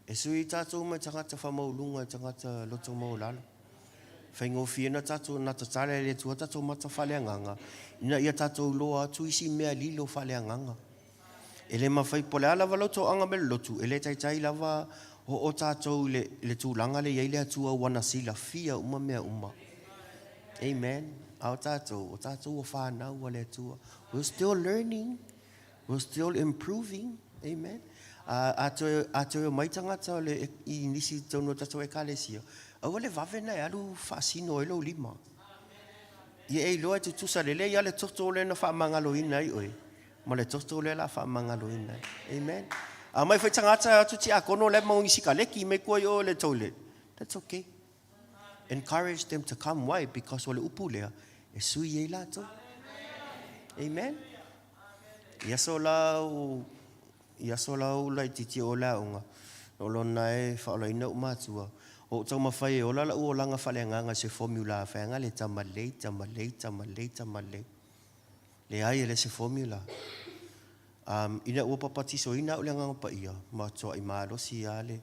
E sui ai tātou mai tagata whamaulunga i tagata loto maualalo. Faigofie na tātou na tatala e le Atua tātou mata faaleagaga, ina ia tātou loa atu isi mea lilo faaleagaga. E le mafai, po o le a lava lau toaga me le lotu, e le taitai lava oo tatou i le, i le tulaga lea e i ai le Atua ua na silafia uma mea uma. Amen. A o tatou, o tatou ua fanau a le Atua. We're still learning. We're still improving. Amen. A, a toe, a toe omai tagata o le, i nisi tonu o tatou ekalesia, aua le vave na e alu faasino ai lou lima. Ia e iloa e tutusa lelei lava le toto lea na faamagaloina ai oe, ma le toto lea o le a faamagaloina ai. Amen. A mai foi tagata atu tiakono la e magogi sikaleki mai kua i o i le toilet. That's okay. Encourage them to come. Why? Because o le upu lea e sui ai latou. Amen. I aso la o i aso la o laitiiti o le aoga, o lona e faaolaina ou matua, o ou taumafai e ola la'u olaga faaleagaga i se formula a whainga le tamalei, tamalei, tamalei, tamalei. Leai e le se formula. Um, ina ua papatisoina au le Agaga Paia, matua'i malosi lava le,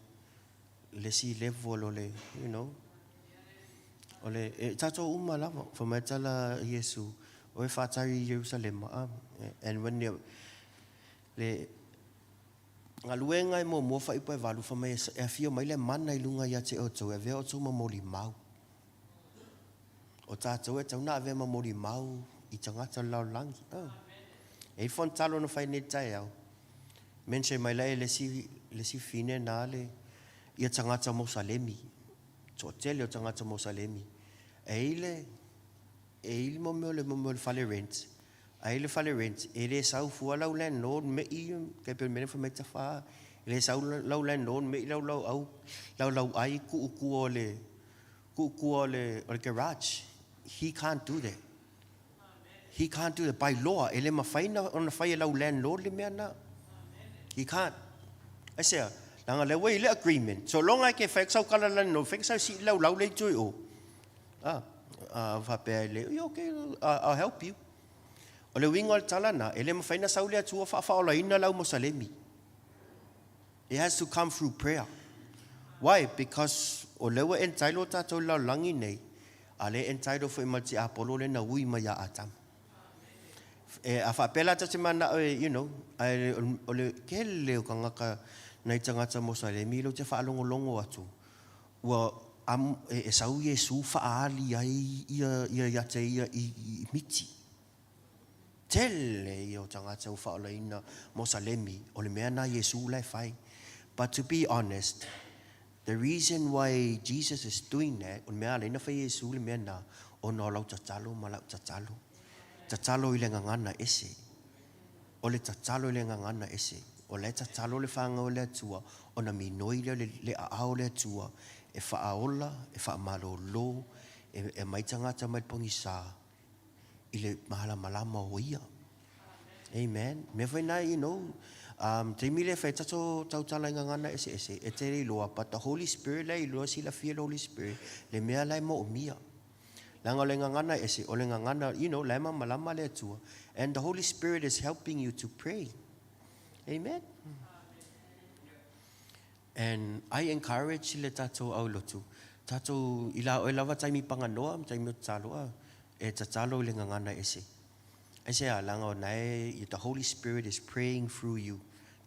le isi level o le, you know, o le, e tatou uma lava, fai mai tala a Iesu, o e faatari i Ierusalema, ah, and when the, le galuega e muamua faaiupa e valu, fai mai e afio mai le mana i luga ia te outou, e avea outou ma molimau. O tatou e tatau ona avea ma molimau i tagata o le lalolagi. Oh. E i fontalo na fai nei taeao. Mention mai la e le isi, le isi fine na le ia tagata Mosalemi. Toatele o tagata Mosalemi. E i le, e i le mo mea o le mo mea o le fale rent. A i le fale rent, e le sau fua lau landlord me i, kai pe mea fai mai tafa, e le sau lau landlord me i lau lau au, lau lau ai kuu kua o le, kuu kua o le, o le garage. He can't do that. He can't do that. By law, e le mafai na ona fai e lau landlord le mea na. He can't. Aisea, leaga lea ua i le agreement. So long ai ke fai atu sau kala landlord, fai atu sau sii lau lau le itu i o. Ah, ah, faapea e le, yeah, okay, I'll help you. O le uiga o le tala na, e le mafai na sau le Atua faafaaolaina lau Mosalemi. It has to come through prayer. Why? Because o lea ua entitle tatou i le lalolagi nei, a lea e entitle foi ma le tiapolo lea na ui mai ia Atama. E, a faapea la tatou te mananao e, you know, ae o le tele o tagata, nai tagata Mosalemi lea ou te faalogologo atu, ua am, e, e sau Iesu faaali ai ia, ia ia te ia i, i miti. Tele ia o tagata ua faaolaina Mosalemi, o le mea na Iesu la e fai. But to be honest, the reason why Jesus is doing that, o le mea ala ai na fai e Iesu le mea na, ona o lau tatalo ma la'u tatalo. Tatalo i le gagana ese. O le tatalo i le gagana ese. O la e tatalo le whāngau o le Atua, ona minoi lea o le, le aao o le Atua, e faaola, e faamalōlō, e, e mai tagata mai le pogisa i le malamalama o ia. Amen. Mea foi na, you know, um, taimi le fai tatou tautala i gagana eseese, e te le iloa, but the Holy Spirit la iloa silafia le Holy Spirit, le mea la e moomia. Leaga o le gagana ese, o le gagana, you know, la e mamalama le Atua. And the Holy Spirit is helping you to pray. Amen. And I encourage le tatou aulotu, tatou, i la oe lava taimi paganoa ma taimi o tatalo, a, e tatalo i le gagana ese. Aisea, leaga o na e, the Holy Spirit is praying through you.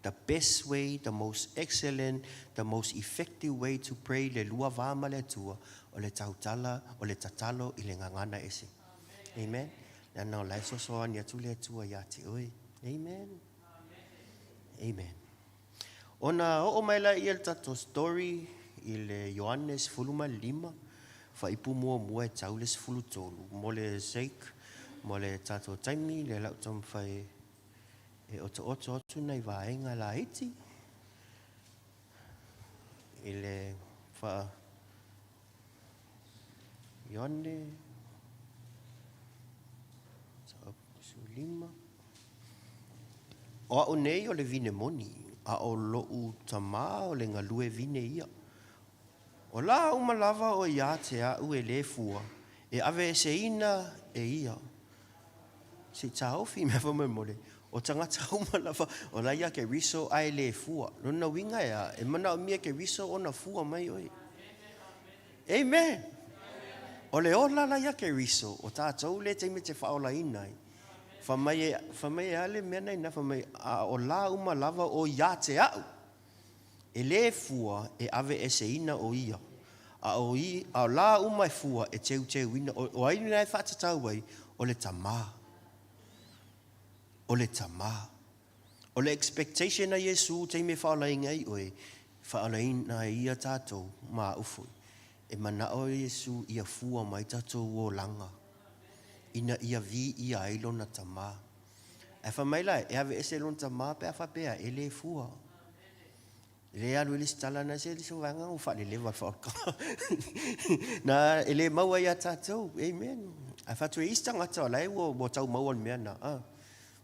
The best way, the most excellent, the most effective way to pray le lua va ma le Atua, o le tautala, o le tatalo i le gagana ese. Amen. Leaga o la e soasoani atu le Atua ia te oe. Amen. Amen. Ona oo mai laia le tatou story i le Ioane 15, faaipu muamua e tau le 13, mo le sake, mo le tatou taimi, lea la ou taumafai e otooto atu nai vaega laiti i le faa Ioane 15. O au nei o le vine moni, a o loʻu tamā o le galue vine ia. O lā uma lava o ia te aʻu e lē fua, e aveeseina e ia. Se i taofi mea faamolemole, o tagata uma lava o la ia Keriso ae lē fua. Lona uiga e a? E manaomia Keriso ona fua mai oe. Amen! O le ola la ia Keriso, o tatou lea taimi e te faaolaina ai. Fai mai e, fai mai e a le mea na ina, fai mai, a o lā uma lava o ia te aʻu. E lē fua e aveeseina o ia, a o i, a o lā uma e fua e teuteuina, o, o ai lena e faatatau ai? O le Tamā. O le Tamā. O le expectation a Iesū taimi e faaolaina ai oe, faaolaina ai ia tatou ma aʻu foi. E manao Iesū ia fua mai tatou olaga ina ia viia ai lona Tamā. Ae fai mai la, e aveese lona tama pe a faapea e le fua. E le alu ai le isi tala na se isi vaega ua faaleleva le faaolataga. Na e le maua ia tatou. Amen. Ae fai atu e isi tagata o la e ua, ua tau maua le mea na. Ah,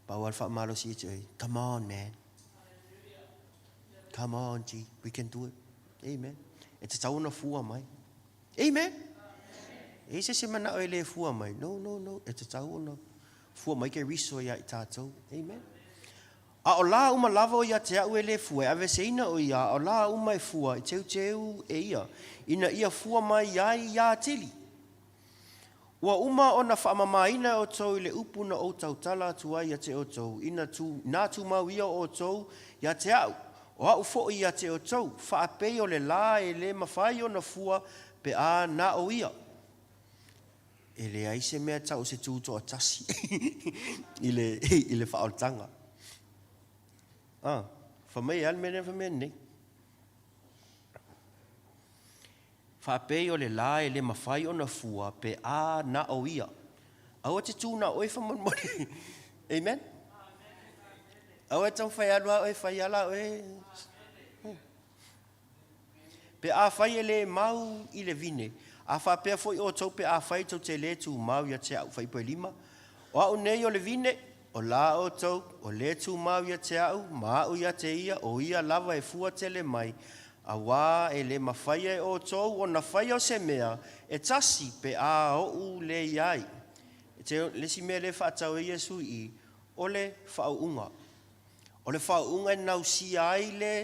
pau lava le faamalosi ia te oe. Come on, man. Come on, G. We can do it. Amen. E tatau ona fua mai. Amen. E i se isi manao e le fua mai. No, no, no. E tatau ona fua mai Keriso ia i tatou. Amen. A o lā uma lava o ia te aʻu e le fua, e aveeseina o ia, a o lā uma e fua, e teuteu e ia, ina ia fua mai ai ia atili. Ua uma ona faamamaina e outou i le upu na ou tautala atu ai ia te outou, ina tu, na tumau ia o outou ia te aʻu, o aʻu foi ia te outou, faapei o le lā e le mafai ona fua pe a na o ia. E leai se mea tau o se tū toatasi i le, i le faaolataga. Ah, fai mai e a le mea lea, fai mai nei. Faapei o le lā e le mafai ona fua pe a na o ia. Aua te tū na oe faamolemole. Amen. Aua e taumafai alu a oe fai ala oe. Pe afai e lē mau i le vine, a faapea foi outou pe afai tou te lē tumau ia te aʻu faipoelima, o aʻu nei o le vine, o la outou, o lē tumau ia te aʻu, ma aʻu ia te ia, o ia lava e fua tele mai, auā e lē mafaia e outou ona faia o se mea e tasi pe a oʻu lē iai. E te, le isi mea lē faatau e Iesu i i, o le faauuga. O le faauuga e nausia ai le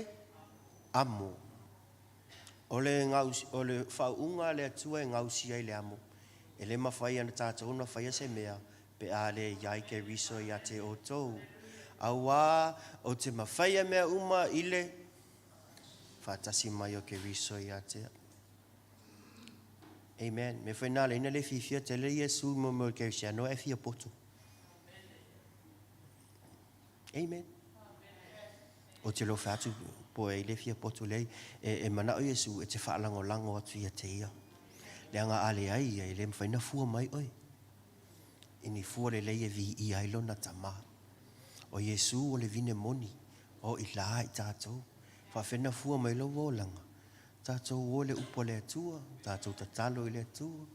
amo. O le, o le faauuga a le Atua e gausia ai le amo. E le mafai ana tatou ona faia se mea pe a le iai Keriso ia te outou. Auā, ou te mafaia mea uma i le faatasi mai o Keriso ia te au. Amen. Mea foi nā leina le fiafia tele Iesu mo mo Kerisiano e fia poto. Amen. O te lofa atu po e le fia poto lei e, e manao Iesu e te faalagolago atu ia te ia. Leaga a leai ia e le mafai na fua mai oe. I ni fua lelei e viia ai lona Tamā. O Iesu o le vine moni o i la i tatou. Faafena fua mai lou olaga. Tatou o le upu a le Atua, tatou tatalo i le Atua.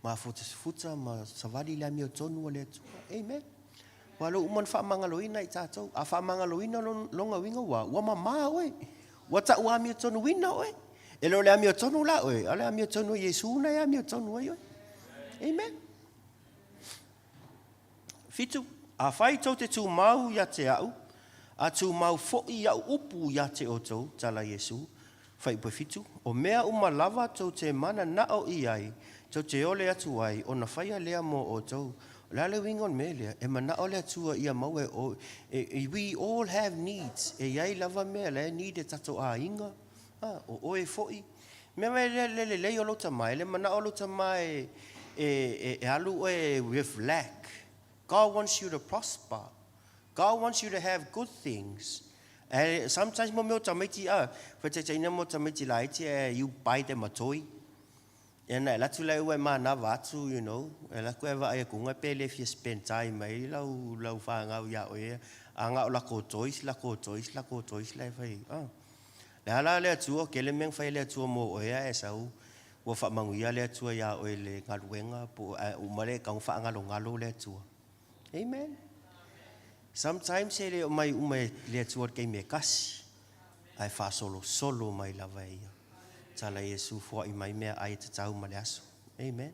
Mafutafuta ma savali le amiotonu a le Atua. Amen. Ua lou uma ona faamagaloina i tatou. A faamagaloina lona uiga ua, ua mamā oe. Ua tau amiotonuina oe. E le o le amiotonu la oe, a o le amiotonu a Iesu na e amiotonu ai oe. Amen. Fitu, Afai tou te tumau ia te aʻu, a tumau foʻi iaʻu upu ia te outou, tala Iesu, Faiupu fitu, O mea uma lava tou te mananao i ai, tou te ole atu ai, ona faia lea mo outou. O le a le uiga o le mea lea? E manao le Atua ia maua e oe, e, we all have needs. E i ai lava mea la e need e tatou aiga, a, o oe foi. Mea mai le, le lelei o lou tama, e le manao lou tama e, e, e, e alu oe with lack. God wants you to prosper. God wants you to have good things. And sometimes mo mea o tamaiti, a, faitaitaiina mo tamaiti laiti, eh, you buy them a toy. Ia na alu atu la ua e manava atu, you know, e alu atu e vaai atu pe le fia spend time ai lau, lau fanau ia oe, a na o lako toys, lako toys, lako toys la e fai, ah. Le ala le Atua, ke le mea fai le Atua mo oe a e sau, ua faamanuia le Atua ia oe le galuega, po a uma le kau whaangalongalo le Atua. Amen. Sometimes e le o mai uma e le Atua le keime kasi, ae faasolosolo mai lava e ia. Tala Iesu foai mai mea ai te tau ma le aso. Amen.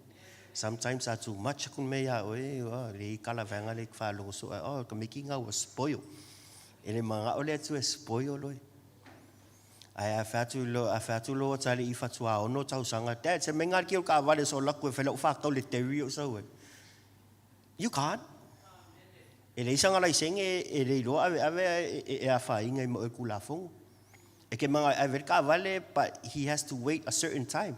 Sometimes a too much kun me ia oe, oh, le i kala venga le whaalogo so, oh, ka miki ngā ua spoil. E le manga o le Atua e spoil loe. Ae a whatu lo, a whatu lo tali i whatua ono tausaga. Dad, se menga ki o ka vale so laku e whela u whakau le teri o sau e. You can't. E le isanga lai senge e le iloa ave ave e, e, e a whainga i mo e kulafongo. E ke manga ave ka vale, but he has to wait a certain time.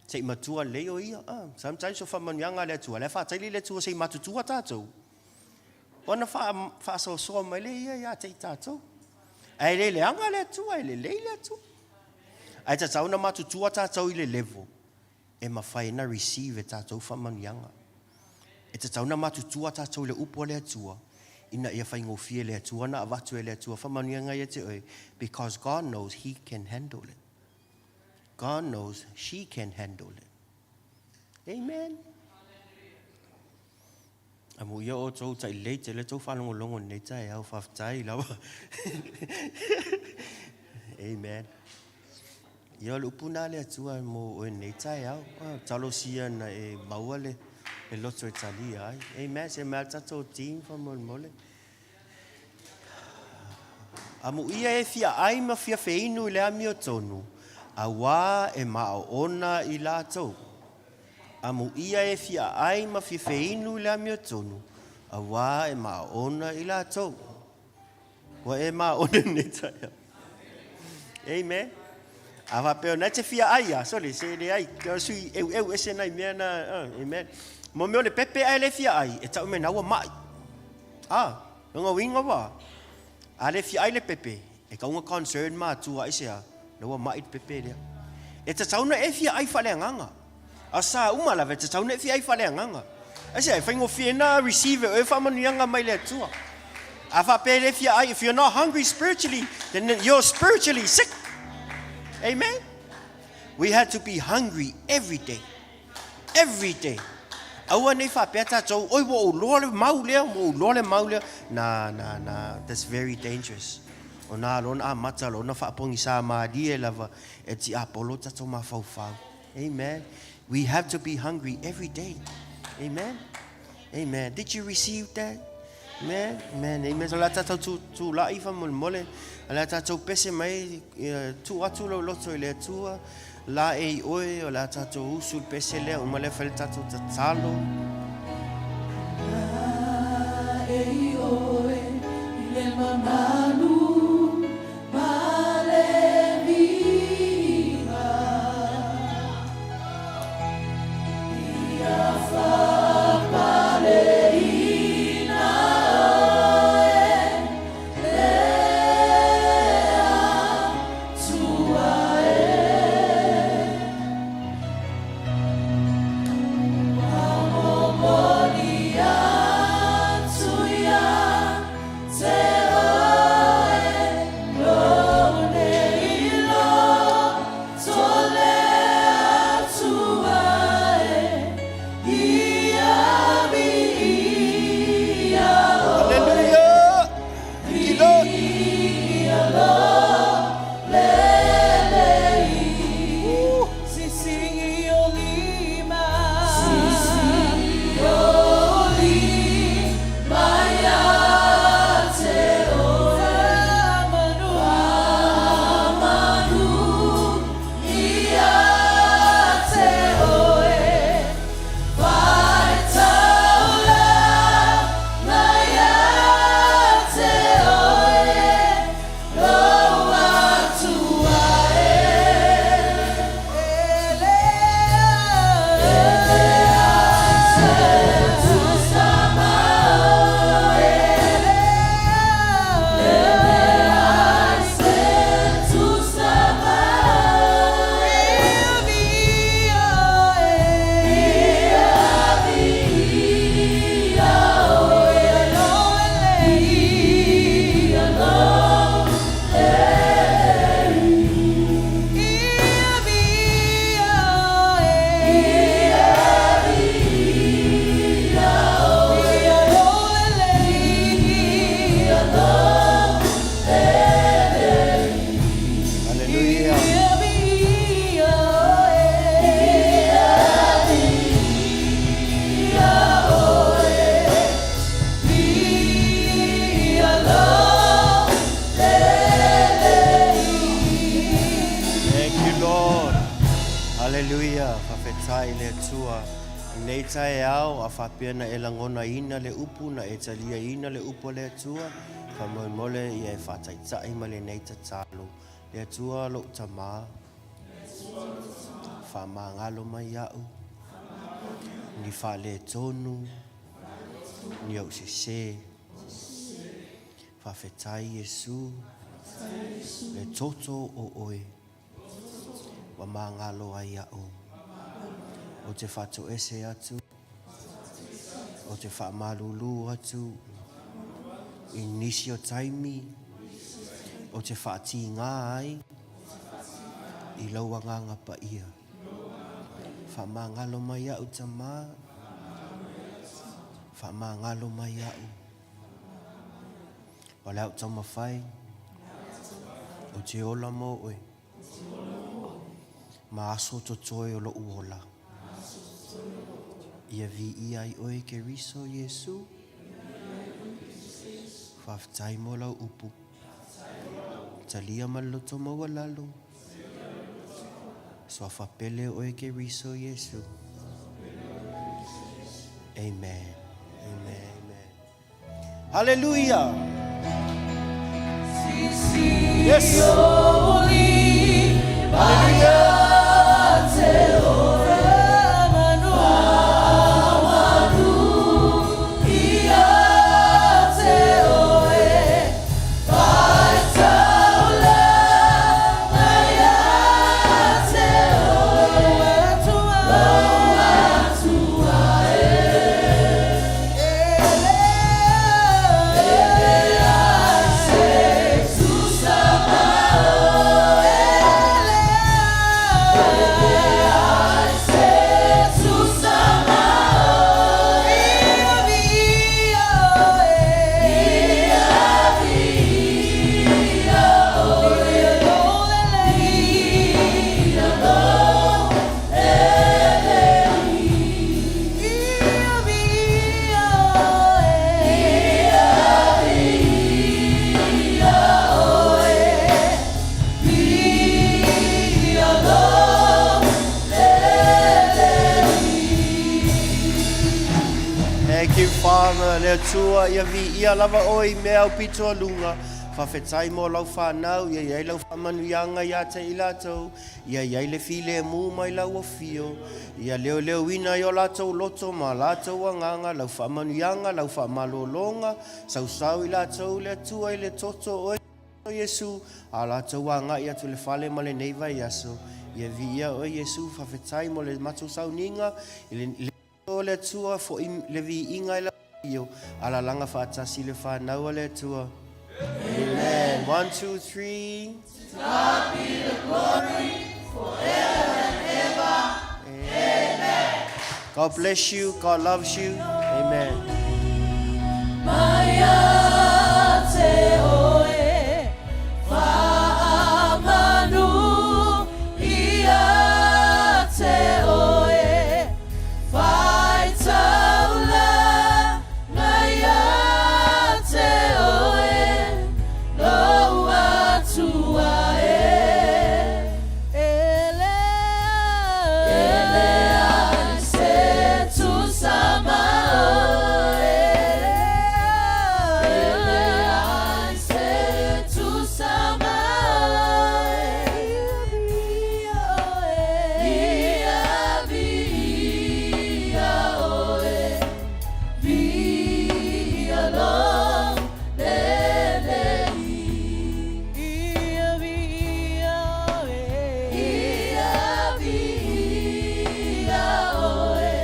Se i matua lei o ia. Ah, sometimes o whamanuianga le Atua. Le whātaili le Atua se i matutua tātou. Ona wha, whaasoasoa mai le ia ia te i tātou. Ae le leanga le Atua, e le lei le Atua. Ae tatau na matutua tātou i le level e mawhai na receive e tātou whamanuianga. E tatau na matutua tātou le upo le Atua, ina ia whaingofie le Atua na avatu e le Atua whamanuianga ia te oe, because God knows he can handle it. God knows she can handle it. Amen. A mo ia o tou tai lei te le tou whalongolongo nei tai au whawhtai lawa. Amen. Ia le upu nā le Atua mo oe nei tai au. Ah, talo sia na e maua le, le loto e talia ai. Amen. Se mea tatou team whamolmole. A mo ia e fia ai ma fia wheinu i le amio tonu, a wā e mao ona i lātou. A mo ia e fia ai ma fia wheinu i le amio tonu, a wā e mao ona i lātou. Ua e mao ona nei tai au. Amen. A whapeo na te fia ai a, sorry, se le ai, kia sui eu eu ese nai mea na, amen. Mo meo le pepe ai le fia ai, e tau me naua mai. Ah, longa winga wa. A le fia ai le pepe, e kaunga concern ma tua ai se a, naua mai le pepe lea. E te tauna e fia ai whale anganga. A sa uma lava, e te tauna e fia ai whale anganga. Ai se ai, whaingo fia na receive e whamanuianga mai le Atua. A whapea le fia ai, if you're not hungry spiritually, then you're spiritually sick. Amen? We had to be hungry every day. Every day. Aua nei whapea tātou, oi wa o loa le mau lea, wa o loa le mau lea. Na, na, na, that's very dangerous. O nā lona a mata, lona whaapongi sa mārie lava, e ti apolo tātou mā whauwhau. Amen. We have to be hungry every day. Amen. Amen. Did you receive that? Amen. Amen. Amen. So la tātou tu, tu la iwa mo mole. La tātou pese mai tu atu lo loto i le Atua. La e i oe o la tātou usu le pese lea uma lea whai le tātou tatalo. La e i oe i le mamalu ma le viiga. Ia whapaleina oe le Atua e. Ua momoli atu ia te oe. Haleluia, faafetai i le Atua. I lenei taeao, a faapea na e lagonaina le upu, na e taliaina le upu a le Atua, faamolemole ia e faataitai ma lenei tatalo. Le Atua lou Tama, faamagalo mai au, ni faaletonu, ni ou sese. Faafetai Iesu, le toto o oe ua magalo ai a'u. Ou te faatoese atu, ou te faamalulu atu i nisi o taimi ou te faatīgā ai i lou agaga paia. Faamagalo mai a'u Tama, faamagalo mai a'u. O le au taumafai, ou te ola mo oe, ma aso totoe o lo'u ola. Ia viia ai oe Keriso Iesu. Faafetai mo lau upu. Talia ma le loto maualalo. Suafa pele oe Keriso Iesu. Amen. Amen. Amen. Hallelujah. Yes. Hallelujah. Thank you, Father. Le Atua, ia viia lava oe i mea aupito a luga. Faafetai mo lau whanau, ia iai lau whaamanuiaga ia te i latou, ia iai le filemu mai lau afio, ia leoleoina ai o latou loto ma latou agaga, lau faamanuiaga, lau faamalologa, sausau i latou le Atua i le toto o Iesu, a latou agai atu i le fale ma lenei vaiaso. Ia viia oe Iesu, faafetai mo le matou sauniga i le o le Atua, fo'i le viiga i lau afio, alalaga faatasi le fanau a le Atua. Amen. 1, 2, 3. To God be the glory forever and ever. Amen. God bless you. God loves you. Amen. Mai ia te oe, faamanu ia te oe, faitaulaga ia te oe, lou Atua e. E leai se tusa ma oe. E leai se tusa ma oe. Ia viia oe. Viia lou lelei. Ia viia oe. Ia viia oe.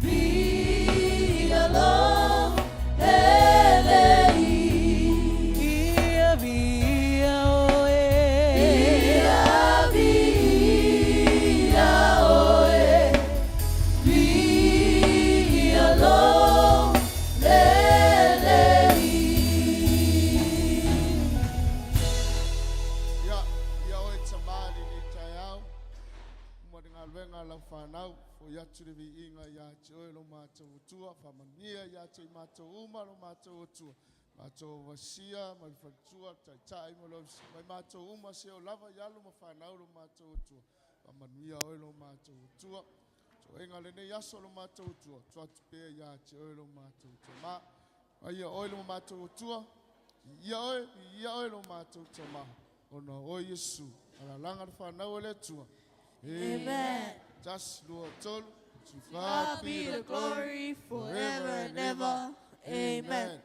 Viia lou lelei. Ia viia oe. Ia viia oe. Viia lou lelei. Ia, ia oe Tama i lenei taeao, mo le galuega a lau fanau, fo'i atu le viiga ia te oe lo matou Atua, faamanuia ia te i matou uma lo matou Atua, matou vasia ma le faletua, le taitai ma le ofisa, mai matou uma seia oo lava i alo ma fanau lo matou Atua. Faamanuia oe lo matou Atua. Toega lenei aso lo matou Atua, tuu atu pea ia te oe lo matou Tama. Paia oe lo matou Atua, viia oe, viia oe lo matou Tama, ona o oe Iesu, alalaga le fanau a le Atua. Amen. Tasi, lua, tolu. To God be the glory forever and ever. Amen.